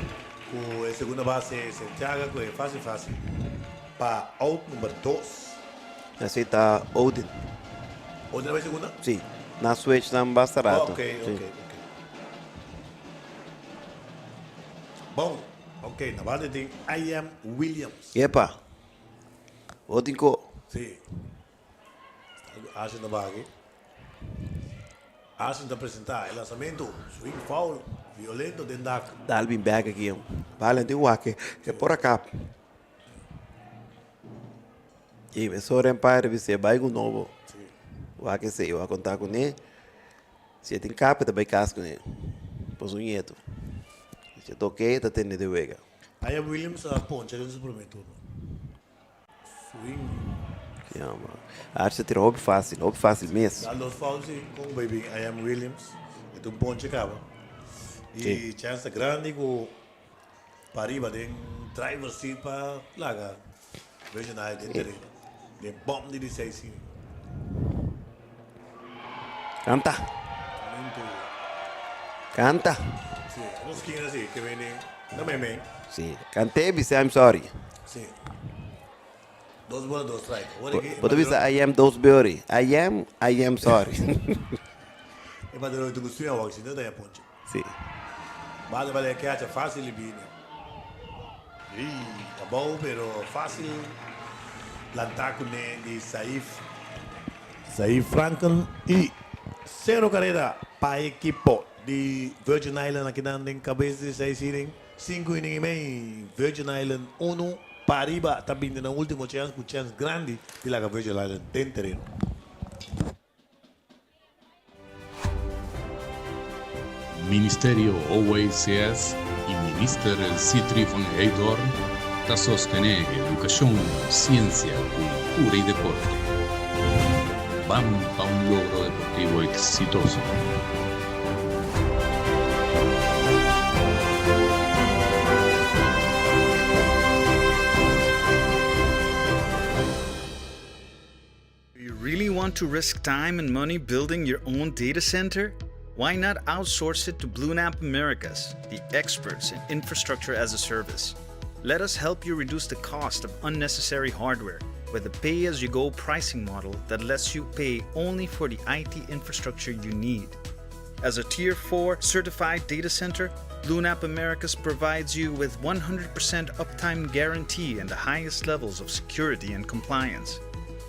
Speaker 1: Cu e segunda base Santiago cu e fácil fácil pa out number 2.
Speaker 2: Así ta Odin.
Speaker 1: Odin a bay segunda?
Speaker 2: Sí. Na switch nan basta rato.
Speaker 1: Ok, ok, ok. Bon, ok, na bate tin I am Williams.
Speaker 2: Epa. Odin ko.
Speaker 1: Sí. Arsen ta baha aki. Arsen ta presenta e lansamento. Swing foul violento den dak.
Speaker 2: Dal bin bek aki. Balen tin wak e por a kap. I mesora Empire bis'é, Bai ku nobo. Wak esei, wak kontá kuné. Si e tin kap, e ta bai kas kuné pa su ñetu. Si e ta oké, e ta tende den wega.
Speaker 1: Aya Williams a poncha den su promé turno. Swing.
Speaker 2: Ya, ma Archie a tira hopi fácil, hopi fácil mes.
Speaker 1: Dal dos foul si con bay bin I am Williams. E ta un ponche caba. Y chance ta grandi cu pariba den driver seat pa laga Virgin Island den tereno. Den bom di di seis inning.
Speaker 2: Canta.
Speaker 1: Momento.
Speaker 2: Canta.
Speaker 1: Si, un skina si, ke bini na mei mei.
Speaker 2: Si, cant'é bisa I'm sorry.
Speaker 1: Si. Dos bola, dos strike. Ora ki
Speaker 2: Bo ta bisa I am dos beori. I am, I am sorry.
Speaker 1: E bateador tin ku swing awor, si no ta ya ponche.
Speaker 2: Si.
Speaker 1: Bate bale catcher fácil i bini. Ey, abou pero fácil plantá kuné di Saif. Saif Franken i sero karera pa ekipo di Virgin Island akinan den kabes di seis inning. Sinku inning i mei, Virgin Island unu pa ariba ta bini nan ultimo chèns ku chèns grandi di laga Virgin Island den tereno.
Speaker 3: Ministerio OECS i Minister Sithree van Heydoorn ta sostené edukashon, siensia, kultura i deporte. Ban pa un logro deportivo eksitoso!
Speaker 11: Do you really want to risk time and money building your own data center? Why not outsource it to BlueNap Americas, the experts in infrastructure as a service? Let us help you reduce the cost of unnecessary hardware with a pay as you go pricing model that lets you pay only for the IT infrastructure you need. As a Tier 4 certified data center, BlueNap Americas provides you with 100% uptime guarantee and the highest levels of security and compliance.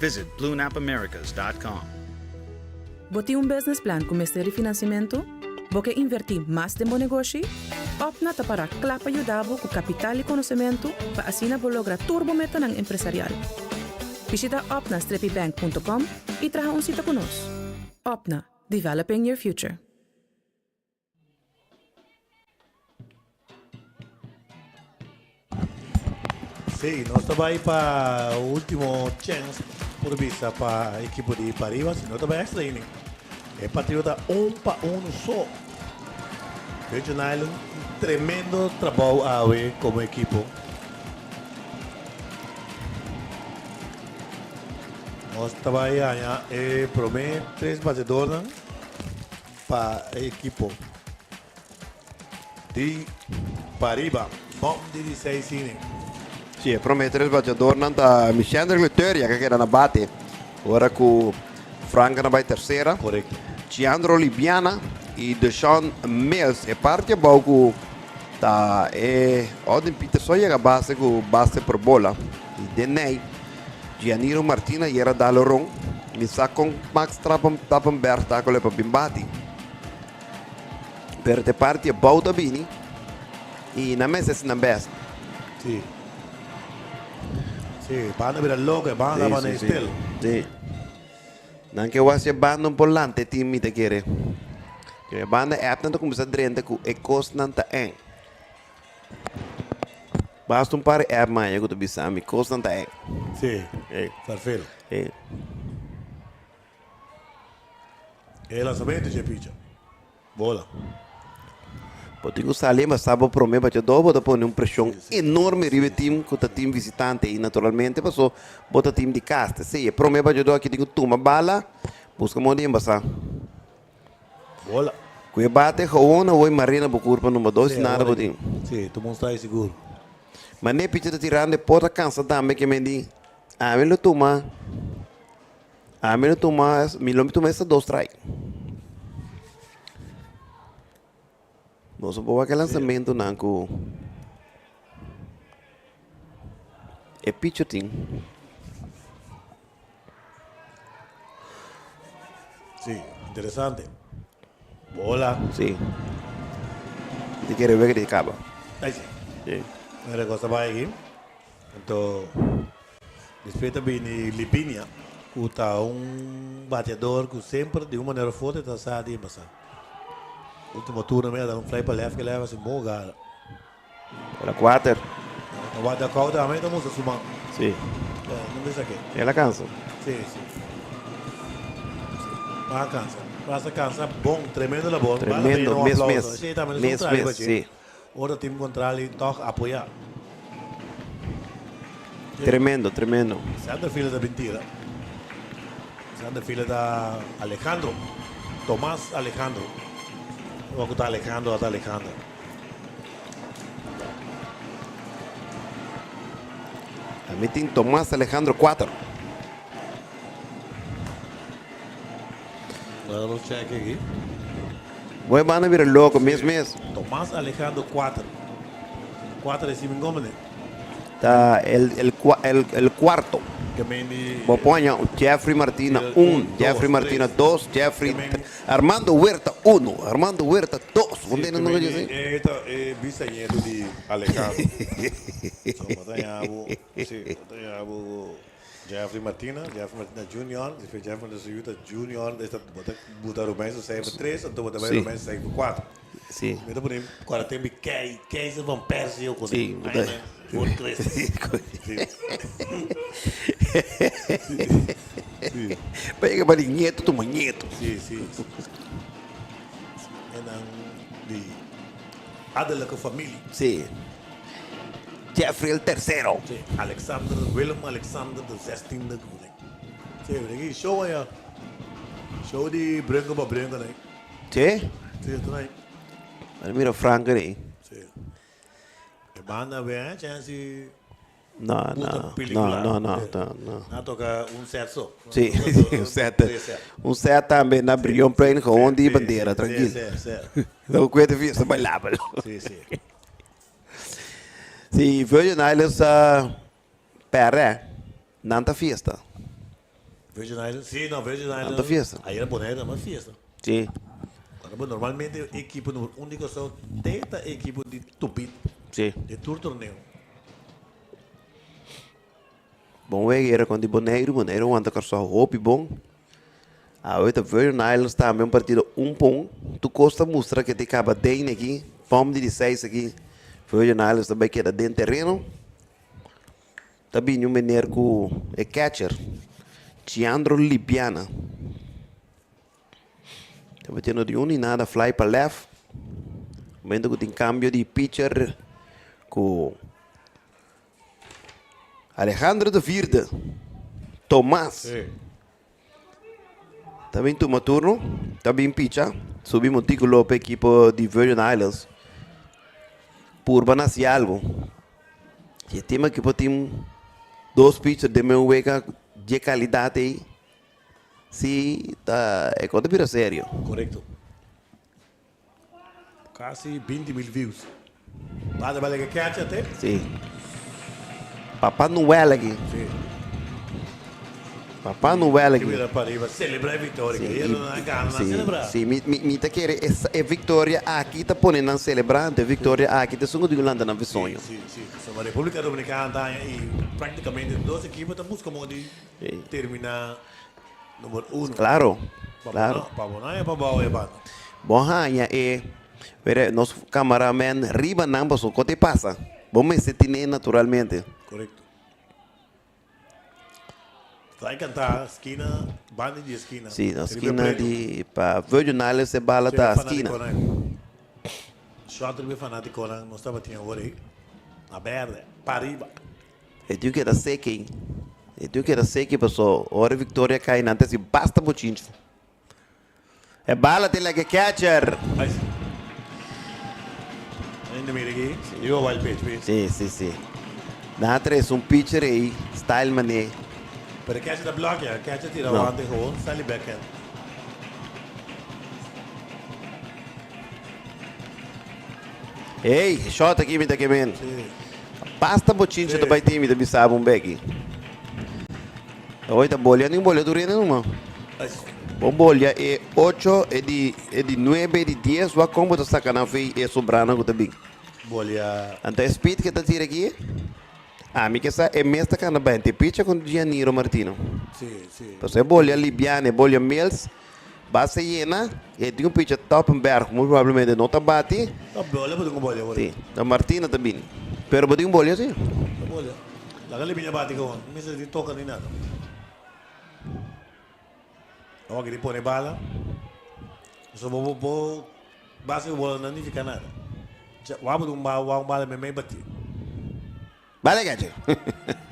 Speaker 11: Visit bluenapamericas.com.
Speaker 13: Bo tin un business plan ku mester di finansiamentu? Bo ke invertí mas den bo negoshi? Opna ta pará kla pa yuda bo ku kapital i konosementu pa asina bo logra tur bo metanan empresarial. Bishita opna-bank.com i traha un sita ku nos. Opna, developing your future.
Speaker 1: Sí, nos ta bai pa último chance por bisa pa equipo di Pariba, si no ta bai extra inning. E partido ta un pa uno so. Virgin Island, un tremendo trabou awe como equipo. Nos ta bai haña e prome tres bateadornan pa e equipo di Pariba. Bom di di seis inning.
Speaker 2: Sí, e prome tres bateadornan ta Mishendrick Leuteria ke keda na bate ora ku Frank na bai tersera.
Speaker 1: Korekto.
Speaker 2: Chiandro Libiana i Deshaun Mills. E parti abou ku ta e Odin Peterson a yega base ku base por bola. I den nei Gianiro Martina yera dal ron. Mi sa kon Max Trappenberg ta kole pa bin bati. Pero te parti abou ta bini y nan mester haci nan best.
Speaker 1: Sí. Sí, banda bira loco, e banda
Speaker 2: Sí,
Speaker 1: banda
Speaker 2: sí, sí.
Speaker 1: stil.
Speaker 2: Sí. Nan ke wak si e banda un por lanta e team mi ta kere. E banda app nan ta cuminsa drenta cu e cosnan ta eng. Basta un par di app maya cu ta bisa mi cosnan ta eng.
Speaker 1: Sí,
Speaker 2: Ey.
Speaker 1: farfelo.
Speaker 2: Ey.
Speaker 1: E lanzamento dje picha. Bola.
Speaker 2: Bo tin ku sali mas sa bo prome bachadó bo ta pone un preshon enorme riba e team ku ta team visitante i naturalmente paso bo ta team di kas. Ta esei e prome bachadó aki tin ku tuma bala buska moda di embasá.
Speaker 1: Bola.
Speaker 2: Ku e bate gewoon awor i marina bo kurpa number dos i nada bo tin.
Speaker 1: Si, tuma un strike sigur.
Speaker 2: Mane picha ta tirando e por ta kansa tambe ke men di ami lo tuma. Ami lo tuma, mi lo tuma esta dos strike. Nos por wak e lanzamentonan ku e pitcher tin.
Speaker 1: Sí, interesante. Bola.
Speaker 2: Sí. Mi ta kere wega di kaba.
Speaker 1: Ay sí.
Speaker 2: Sí.
Speaker 1: Mira cosa bai aki. Anto. Despues ta bini Lipinia ku ta un bateador ku semper di un manera of otro ta sa di embasá. Ultimo turno mi a da un fly pa left ke left hasi un bon hugada.
Speaker 2: El a kuater.
Speaker 1: Ta wak da kou tambe ta mustra su man.
Speaker 2: Si.
Speaker 1: No bisa ke.
Speaker 2: El a kansa.
Speaker 1: Si, si. Si. A kansa. Basta kansa bon, tremendo labor.
Speaker 2: Tremendo, mes mes. Mes mes, si.
Speaker 1: Ora team kontrali tòg apoyá.
Speaker 2: Tremendo, tremendo.
Speaker 1: Center fielder ta bin tira. Center fielder ta Alejandro. Tomas Alejandro. Ora ku ta Alejandro a ta Alejandro.
Speaker 2: Ami tin Tomas Alejandro 4.
Speaker 1: Laga nos check aki.
Speaker 2: Bo e banda bira loko mes mes.
Speaker 1: Tomas Alejandro 4. 4 e simin gomene.
Speaker 2: Ta el el el el cuarto. Bo poña Jeffrey Martina un, Jeffrey Martina dos, Jeffrey Armando Huerta uno, Armando Huerta dos. Bo ntende nunca dje así?
Speaker 1: E ta e bisañeto di Alejandro. So bo ta haña bo, si, bo ta haña bo Jeffrey Martina, Jeffrey Martina Junior, despues Jeffrey Martina su yu ta Junior, esta bo ta buta Romein su cijfer tres, anto bo ta bai Romein su cijfer kuater.
Speaker 2: Si.
Speaker 1: Mi ta pone kuater tempo Kei, Keizer van Persie o
Speaker 2: Si, bo ta.
Speaker 1: Voor Christus. Si. Si.
Speaker 2: Pa yega pa di ñeto tuma ñeto.
Speaker 1: Si, si. E nan di adellijke familie.
Speaker 2: Si. Jeffrey el tercero.
Speaker 1: Si, Alexander, Willem Alexander de zestiende koning. Si, mira aki show aya. Show di brinco pa brinco nai.
Speaker 2: Si?
Speaker 1: Si, esta nai.
Speaker 2: Mira mira Frank ei.
Speaker 1: Si. E banda be chance
Speaker 2: No, no, no, no, no, no, no.
Speaker 1: Na toca un set so.
Speaker 2: Sí, un set. Un set tambe na Brionplein gewoon di bandera, tranquil.
Speaker 1: Sí, sí, sí.
Speaker 2: No cuete fiesta bailabel.
Speaker 1: Sí, sí.
Speaker 2: Sí, Virgin Islands a perde, nan ta fiesta.
Speaker 1: Virgin Islands, sí, no, Virgin Islands.
Speaker 2: Nan ta fiesta.
Speaker 1: Ayer Bonaire ta mas fiesta.
Speaker 2: Sí.
Speaker 1: Cuando normalmente equipo numero 1 di Kòrsou te ta equipo di tupit.
Speaker 2: Sí.
Speaker 1: Den tur torneo.
Speaker 2: Bon wega era kontra di Boneiru. Boneiru wanta Kòrsou hopi bon. Awe ta Virgin Islands tambe un partido un pa un. Tur kos ta mustra ke ta kaba den aki. Pòm di di seis aki. Virgin Islands ta bai keda den tereno. Ta bini un meneer ku e catcher, Chiandro Libiana. Ta batiendo di un i nada fly pa left. Momento ku tin kambio di pitcher ku Alejandro de Vierde, Tomas. Ta bin tuma turno, ta bin picha, subi montículo pa ekipo di Virgin Islands. Purba na hasi algo. Si e team aki por tin dos pitcher den meun wega dje calidad ey, si ta e cosa ta bira serio.
Speaker 1: Correcto. Casi 20 mil views. Bada bale ke catch ate.
Speaker 2: Si. Papa Noel aki.
Speaker 1: Si.
Speaker 2: Papa Noel aki.
Speaker 1: Mira pa riba celebra e victoria.
Speaker 2: Si.
Speaker 1: Ellos no gana,
Speaker 2: Si.
Speaker 1: celebra.
Speaker 2: Si, mi, mi, mi ta kere e, e victoria aki ta pone nan celebra, anto e victoria aki ta esun ku tin ku lanta nan bisoño.
Speaker 1: Si, si, si. So, Republica Dominicana ta haña y prácticamente dos equipo ta busca modo di termina Number uno.
Speaker 2: Claro, claro.
Speaker 1: Pa bo no pa bou e banda.
Speaker 2: Bo haña e, wera nos cameraman riba nan paso kote pasa. Bo mester tine naturalmente.
Speaker 1: Correcto. Ta encanta skina, banda di skina.
Speaker 2: Si, na skina di pa Virgin Islands e bala ta skina.
Speaker 1: Shot riba e fanaticonan nos tabatin awor ei. Na berde, pa riba.
Speaker 2: E tin keda seki. E tin keda seki paso ora e victoria kai nan ta hasi basta bochinchi. E bala tin like e catcher.
Speaker 1: Ainda mira aki. Riba wild pitch pi.
Speaker 2: Si, si, si. Nan a trese un pitcher ei, style mane.
Speaker 1: Pero e catcher ta blokea. E catcher tira wante gewoon sali backhand.
Speaker 2: Ey, shot aki mi ta kemen. Basta bochincha ta bai tin mi ta bisa bo un beki. Hoy ta bolia ni bolia tur hende numa. Bo bolia e ocho, e di e di nuebe, e di dies, wak kon bo ta saka nan fei e sobranan ku ta bin.
Speaker 1: Bolia.
Speaker 2: Anto e speed ke ta tira aki. Ami ke sa e mes ta kanda bente picha ku Gianiro Martino.
Speaker 1: Si, si.
Speaker 2: Pasobra e bolia Libiana, e bolia Mills, base yena, e tin un picha Toppenberg, muy probablemente no ta bati.
Speaker 1: No, bolia bo tin ku bolia por
Speaker 2: Si, ta Martino ta bini. Pero bo tin un bolia si.
Speaker 1: Ta bolia. Laga Libiana bati kawon, no mester di toka ni nada. Awor ki di pone bala, so bo bo base ku bola no nifica nada. Wak bo tin un bala, wak un bala meimei bati.
Speaker 2: Bala gacho.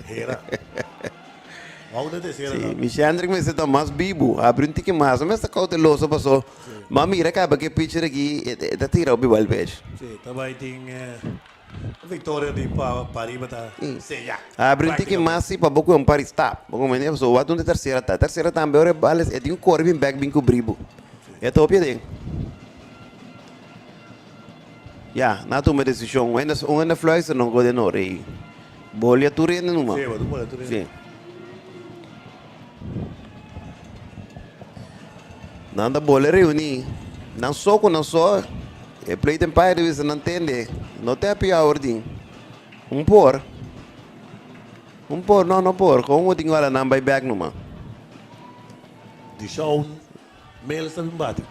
Speaker 1: Hera. Wak un tercera
Speaker 2: Sí,
Speaker 1: ta.
Speaker 2: mi Shendrick mester ta mas bibu, abri un tiki mas, no mester cauteloso paso m'a mira caba ki e pitcher aki e ta tira hopi bal pech.
Speaker 1: Sí, ta bai tin Victoria di pariba ta sella.
Speaker 2: Abri un tiki mas si pa bo cu un par di stap. Bo comprende? Pasobra wak donde tercera ta. Tercera tambe ora e bal e tin cu core bin bek bin cubri bo. E ta hopi aden. Ya, nan a tuma e decision. Un hende un hende fluister no go den ora ey. Bolia tur hende numa.
Speaker 1: Sí, bo bolia tur hende.
Speaker 2: Sí. Nan ta bolia reuni. Nan so cu nan so. E plate umpire debe bisa nan tende, no te happy hour tin. Un por. Un por, no, no por. Kon bo tin ku hala nan bai bek numa?
Speaker 1: Deshaun Mills ta bin bati.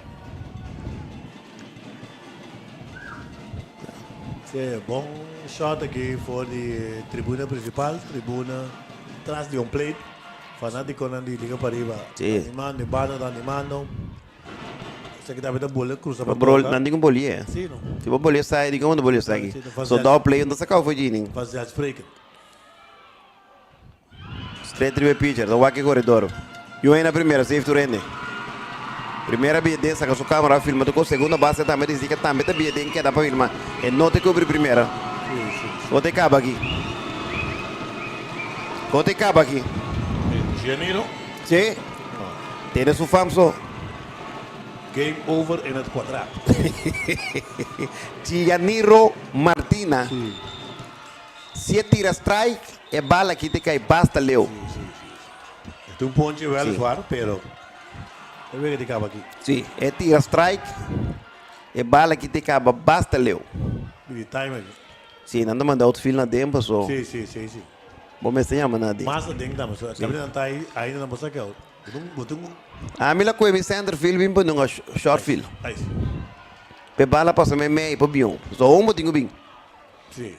Speaker 1: Sí, bon shot aki for di tribuna principal, tribuna tras di home plate. Fanaticonan di Liga Pariba animando, e banda ta animando. Esaki tambe ta bole cruza pa
Speaker 2: Bro,
Speaker 1: toca.
Speaker 2: nan tin un bolie.
Speaker 1: Sí, no.
Speaker 2: Si bo bolie sai, di como ta bolie sai aki?
Speaker 1: Sí, ta
Speaker 2: So dou play, no ta sacao for djini.
Speaker 1: Vanzelfsprekend.
Speaker 2: Straight riba e pitcher, ta wak e corredor. Yu na primera, safe tur hende. Primera bia den, saca su camera, filma tur cos. Segunda base tambe dici que tambe ta bia den keda pa filma. E no ta cubri primera.
Speaker 1: Sí, sí, sí.
Speaker 2: Kote caba aki? Kote caba aki?
Speaker 1: Gianino.
Speaker 2: Sí. Tene su fam so.
Speaker 1: Game over in het kwadraat.
Speaker 2: Gianiro Martina.
Speaker 1: Sí.
Speaker 2: Si e tira strike, e bala aki ta kai basta leu.
Speaker 1: Sí, sí, sí. E ta un ponche weliswaar, pero e wega di kaba aki.
Speaker 2: Sí, e tira strike, e bala aki ta kaba basta leu.
Speaker 1: Di time aki.
Speaker 2: Sí, nan ta manda outfield na den paso.
Speaker 1: Sí, sí, sí, sí.
Speaker 2: Bo mester yama na di.
Speaker 1: Mas aden tambe. So, tambe nan ta ahí, ainda nan por sa keo. Bo tin un.
Speaker 2: Ami la koe mi center field bin pone un short field.
Speaker 1: Ai.
Speaker 2: Pe bala pasa mei mei pa bion. So un bo tin ku bin.
Speaker 1: Si.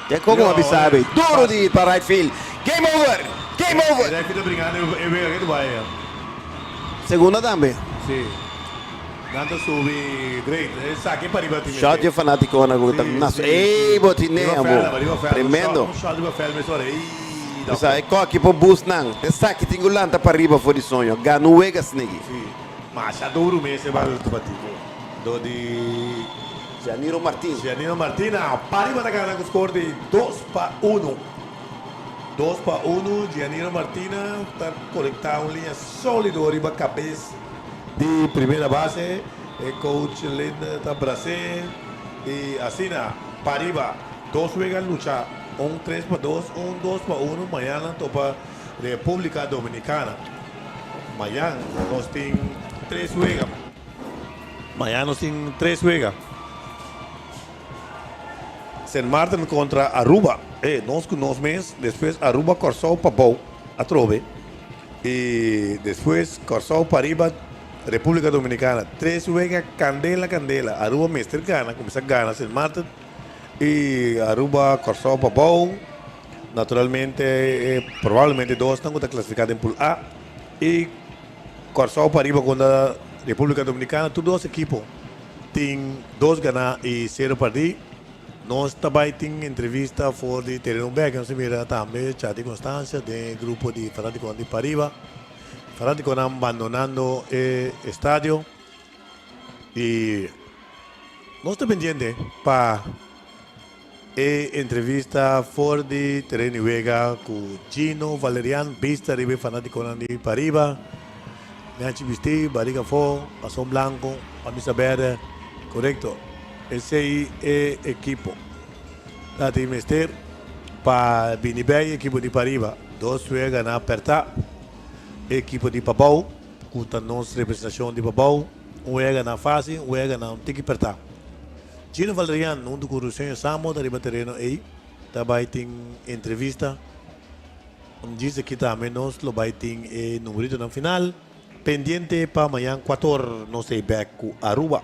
Speaker 2: Te komo a bisa be. Duro di pa right field. Game over! Game over!
Speaker 1: E right field ta bringando e wega ke ta bai.
Speaker 2: Segunda tambe.
Speaker 1: Si. Nan ta subi great. Esaki pariba tin mester.
Speaker 2: Shot dje fanaticonan cu ta na su. Ey bo tin nea bo. Tremendo.
Speaker 1: Un shot riba veld mesora. Ey
Speaker 2: Bo sa e coki por boost nan. Esaki tin cu lanta pariba for di soño. Gana un wega snigi.
Speaker 1: Si. Masha duro mes e bal ta bati. Do di.
Speaker 2: Gianiro Martin.
Speaker 1: Gianiro Martina pariba ta gana cu score di 2-1. 2-1 Gianiro Martina ta conecta un liña solido riba cabes di primera base, e coach Lindner ta bras'é y asina pariba dos wega lucha, un 3-2, un 2-1, mañana nan topa Republica Dominicana. Mañan nos tin tres wega, mañan nos tin tres wega. Sint Maarten contra Aruba, e nos cu nos mes, despues Aruba Corsou pabou atrobe. Y despues Corsou pariba Republica Dominicana. Tres wega candela candela. Aruba mester gana, cuminsa gana Sint Maarten y Aruba Corsou pabou. Naturalmente probablemente dosnan cu ta clasifica den pool A y Corsou pariba contra Republica Dominicana. Tur dos ekipo tin dos gana y cero perdi. Nos ta bai tin entrevista for di tereno bek. Nos a mira tambe Chati Constancia den e grupo di fanaticonan di pariba. Fanaticonan bandonando e estadio y nos ta pendiente pa e entrevista for di tereno di wega cu Gino Valerian bista riba e fanaticonan di pariba. Nechi bisti, bariga afo, pason blanco, camisa berde. Corecto. Esei e ekipo ta tin mester pa bini bay ekipo di pariba. Dos wega na aperta e ekipo di pabou ku ta nos representashon di pabou. Un wega na fásil, un wega na un tiki perta. Gino Valerian huntu ku Ruseño Samo ta riba tereno ei ta bai tin entrevista. Djis aki tambe nos lo bai tin e numeritonan final. Pendiente pa mañan kuator nos ei bek ku Aruba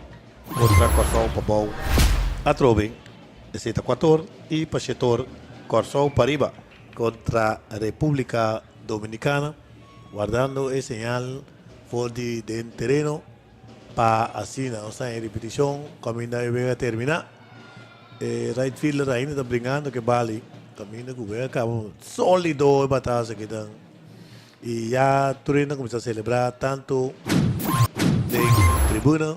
Speaker 1: kontra Kòrsou Pabou atrobe esei ta kuator i pa shetor Kòrsou Pariba kontra Repúblika Dominikana wardando e señal for di den tereno pa asina nos ta en ripetishon kaminda e wega terminá. E right fielder ainda ta bringando ku e bali kaminda ku wega kaba sólido e batazo akinan. Y ya tur hende a cuminsa celebra tanto den tribuna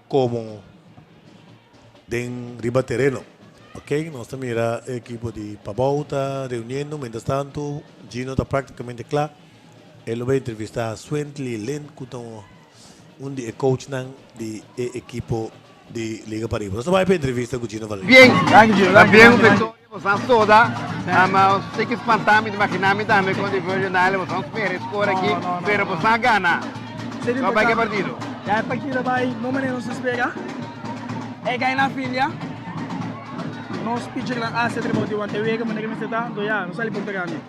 Speaker 1: como den riba tereno. Ok, nos ta mira e ekipo di Pabou ta reuniendo, mientras tanto Gino ta practicamente cla. E lo bay entrevista Swently Lin cu ta un di e coachnan di e ekipo di Liga Pariba. Nos ta bay pa e entrevista cu Gino Valerio.
Speaker 2: Bien, ta bien un victoria. Boso a soda, ma si ki spanta mi, imagina mi tambe con di Virgin Island, boso a spera e score aki, pero boso a gana. Con bai ke partido?
Speaker 14: Ya e partido bai no manera nos a spera. E gai na filia, nos pitchernan a haci trabou di wanta e wega manera mester ta, anto ya, nos sali punto grandi.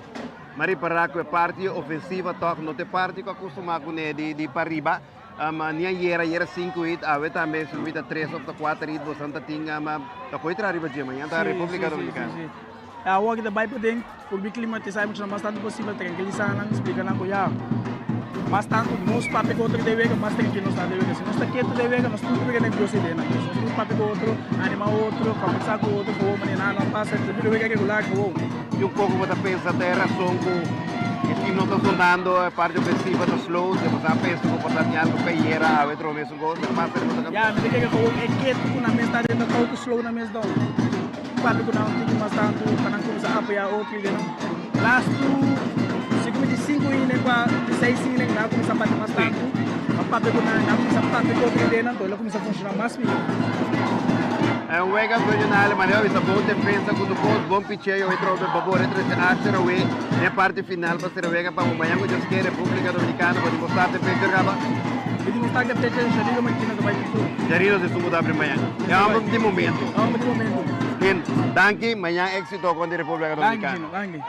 Speaker 2: Mi a ripara cu e parti ofensiva toch no ta e parti cu a costuma cune di pariba. Ni ayera, ayera sinku hit, awe tambe subi ta tres of ta kuater hit, bosan ta tin ta koe traha riba dje, mañana ta Republica Dominicana.
Speaker 14: Si, si, si. Awor ki ta bai paden, purbi klimatisá e muchanan mas tantu posibel, trankilisá nan, splika nan ku ya, mas tantu nos papia ku otro den wega, mas trankil nos ta den wega. Si nos ta ketu den wega, nos tur ta bira nervioso den nan. Nos tur papia ku otro, animá otro, kombersá ku otro, ku manera nan a pasa, ta bira wega regular ku.
Speaker 2: Y un poco bo ta pensa ta e razon cu e team no ta sonando, e parti ofensiva ta slow, si bo sa pensa cu por ta tin algo cayera awe trobe mesun cos, e pasa riba ta
Speaker 14: Ya, mi ta kere gewoon e ketu cu nan mes ta den ta auto slow nan mes down. Papia cu nan un tiki mas tantu pa nan cuminsa apoya otro y den nan lastu segun mi di cinco inning pa di seis inning nan a cuminsa bati mas tantu, a papia cu nan, nan a cuminsa papia cu otro y den nan, enton el a cuminsa funciona mas miho.
Speaker 2: E un wega regional manera bisa bon defensa ku tur kos bon picheo e trobe babor e trese Archer awe den parti final pa sera wega pa mañan ku Dios kere Republica Dominicana bo di bo start e pitcher kaba?
Speaker 14: Mi di bo start e pitcher Sharilo Martinez a bai ku tur.
Speaker 2: Sharilo si suku ta abri mañan. E homber di momento.
Speaker 14: E homber di momento.
Speaker 2: Bien, danki mañan exito kontra Republica Dominicana.
Speaker 14: Danki Gino, danki.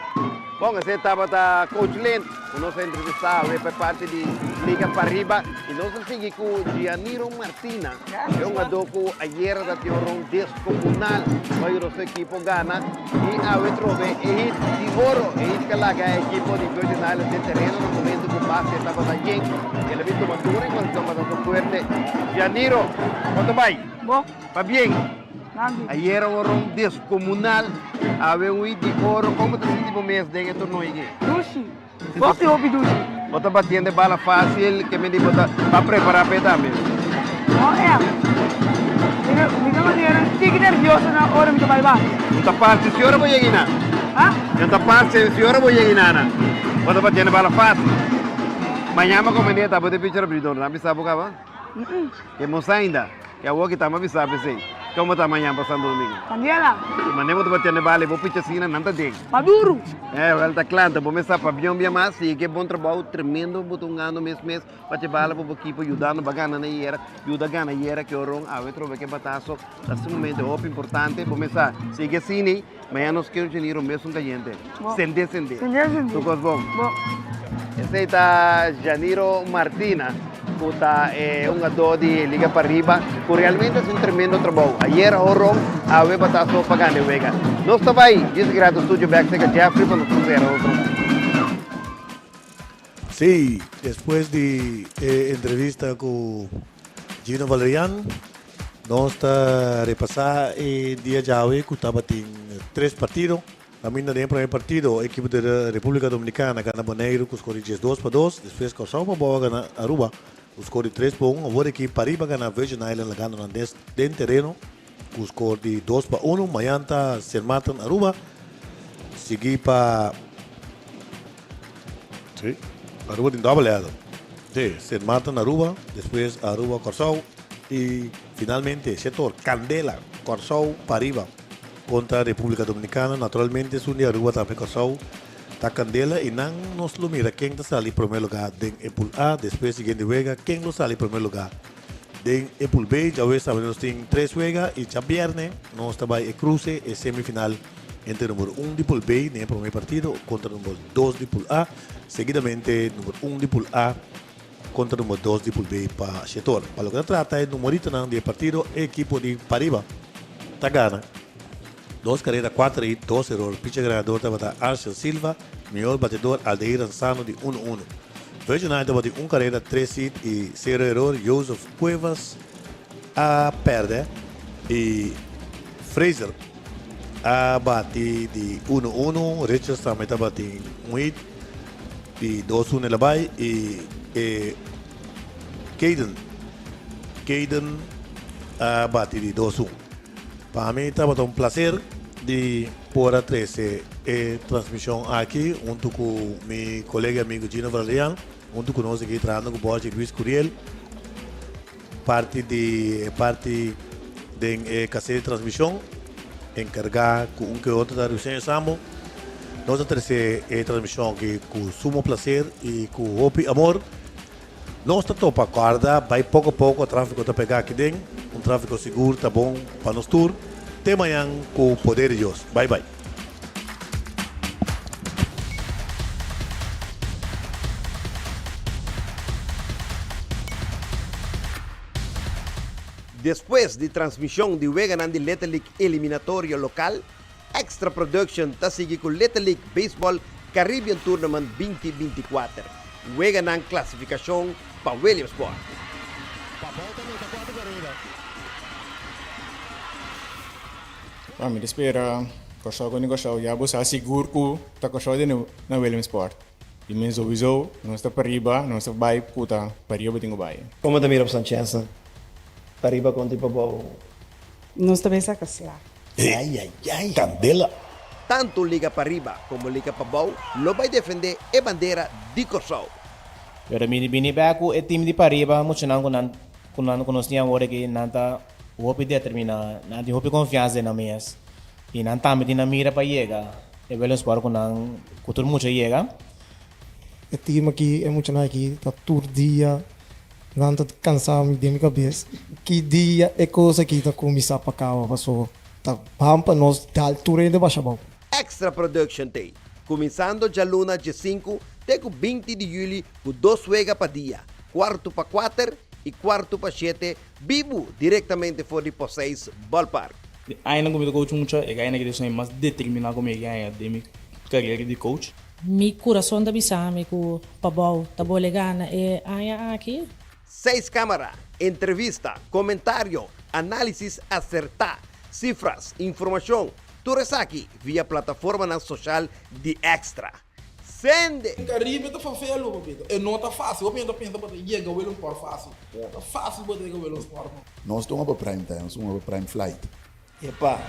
Speaker 2: Bon, esei tabata Coach Lint ku nos a entrevistá awe pa e parti di Liga Pariba i nos a sigui ku Gianiro Martina, e hungadó ku ayera ta tin un ron deskomunal pa yuda su ekipo gana i awe trobe e hit di oro, e hit ku a laga e ekipo di Virgin Islands den tereno na momentu ku base tabata yen. El a bin tuma tur e kondishon bastante fuerte. Gianiro, kon ta bai?
Speaker 14: Bon.
Speaker 2: Pabien. Ayera un ron descomunal, awe un hit di oro. Como bo ta sinti bo mes den e torneo aki?
Speaker 14: Dushi. Hopi hopi dushi.
Speaker 2: Bo ta batiendo e bala facil, ke mindi bo ta pa prepara p'e tambe?
Speaker 14: No echt. Mi ta manera tiki nervioso na ora mi ta bai bati.
Speaker 2: No ta facil si ora bo yega einan.
Speaker 14: Ha?
Speaker 2: No ta facil si ora bo yega einan. Bo ta batiendo e bala facil. Mañana bo comende ta bo ta pitcher abridor, nan bisa bo caba? Ke mos ainda. Ke awor ki tamba bisa p'esei. Komo ta mañan pa Santo Domingo?
Speaker 14: Candela.
Speaker 2: Di manera bo ta batiendo e bala i bo picha asina, nan ta den.
Speaker 14: Maduro.
Speaker 2: Eh, wel ta kla. Anto bo mes sa pabia un bia mas, sigui ke bon trabou tremendo bo ta hungando mes mes bati e bala pa bo ekipo yudando bo a gana na yera, yuda gana yera ke oron awe trobe ke bataso ta sumamente hopi importante. Bo mes sa sigui asina. Mañana nos quiero Janiro mesun cayente. Sende, sende.
Speaker 14: Sende, sende.
Speaker 2: Tu cos bon.
Speaker 14: Bon.
Speaker 2: Esey ta Janiro Martina, cu ta e hungador di Liga Pariba, cu realmente haci un tremendo trabou. Ayer horon, awe bata so pa gana e wega. Nos ta bay djis grato studio bek cerca Jeffrey pa nos por cera otro.
Speaker 1: Sí, despues di e entrevista cu Gino Valerian, nos ta repasa e dia djawe cu tabatin tres partido. Caminda den e prome partido, ekipo di Republica Dominicana gana Boneiru cu score di 12-2, despues Corsou Pabou a gana Aruba cu score di 3-1, awor ekipo Pariba a gana Virgin Island lagando nan den tereno cu score di 2-1. Mayan ta Sint Maarten Aruba, sigui pa. Sí, Aruba tin doble header. Sí, Sint Maarten Aruba, despues Aruba Kòrsou i finalmente Shetor Kandela Kòrsou pariba kontra Repúblika Dominikana. Naturalmente esun di Aruba tambe Kòrsou ta kandela i nan nos lo mira ken ta sali promé lugá den e pool A, despues siguiente wega ken lo sali promé lugá. Den e Pool B djawe sabe nos tin tres wega y djabierne nos ta bay e cruce e semifinal entre number un di Pool B den e prome partido contra number dos di Pool A, seguidamente number un di Pool A contra number dos di Pool B pa Shetor. Pa loke ta trata e numeritonan di e partido e ekipo di Pariba ta gana dos carera cuater hit dos error. Picher ganador tabata Arshel Silva. Mihor batedor Aldeir Ranzano di uno uno. Virgin Island tabatin un karera, tres hit i sero eror. Joseph Cuevas a pèrdè i Fraser a bati di uno uno. Richards tambe tabatin un hit i dos uno el a bai i e Caden Caden a bati di dos un. Pa mi tabata un placer di por a trece e transmision aki hunto cu mi colega y amigo Gino Valerian, hunto cu nos aki trahando cu Borge Luis Curiel, parti di e parti den e caset di transmision, encarga cu un ke otro ta Ruiseño Sambo. Nos a trece e transmision aki cu sumo placer y cu hopi amor. Nos ta topa kòrda bai poko poko trafiko ta pega aki den un trafiko sigur ta bon pa nos tur te mañan ku poder di Dios bai bai.
Speaker 2: Despues di transmishon di weganan di Little League eliminatorio lokal, Extra Production ta sigui ku Little League Baseball Caribbean Tournament binti 24, weganan klasifikashon pa Williamsport.
Speaker 15: Bueno, mi ta spera Kòrsou kontra Kòrsou. Ya bo sa sigur ku ta Kòrsou den na Williamsport. I men souiso nos ta pariba, nos ta bai ku ta pariba tin ku bai.
Speaker 16: Komo ta mira bo Sancheznan? Pariba kontra pabou?
Speaker 17: Nos ta bay saca sla.
Speaker 1: Ay ay ay candela.
Speaker 2: Tantu Liga Pariba komo Liga Pabou lo bai defendé e bandera di Kòrsou.
Speaker 18: Pero mi bini bek ku e team di pariba muchanan ku nan ku nan ku nos tin awor aki nan ta hopi determiná nan tin hopi konfiansa den nan mes i nan tambe tin nan mira pa yega e Williamsport ku nan ku tur mucha yega.
Speaker 19: E team aki e muchanan aki ta tur dia Nan ta kansa mi den mi kabes. Ki dia e kos aki ta kuminsá pa kaba paso ta ban pa nos dal tur hende basha abou.
Speaker 2: Extra Production Day, kuminsando djaluna djesinku te ku 20 di yüli ku dos wega pa dia, kuartu pa kuater i kuartu pa shete, bibu direktamente for di Poseis Ballpark.
Speaker 15: Di añanan ku mi ta coach mucha, e aña aki ta esun mas determiná ku mi a gaña den mi karera di coach.
Speaker 17: Mi kurason ta bisa mi ku Pabou ta bole gana e aña aki.
Speaker 2: Seis kamara, entrevista, komentario, análisis asertá, sifras, informashon, tur esaki via plataformanan soshal di Extra. Sende!
Speaker 6: Caribe ta favelo papito. E no ta facil. Hopi hende ta pensa bo ta yega Willemsport facil. No ta facil bo ta yega Willemsport no.
Speaker 20: Nos ta un pa prime time, nos ta un pa prime flight.
Speaker 16: Epa.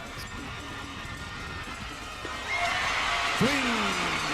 Speaker 1: Swing!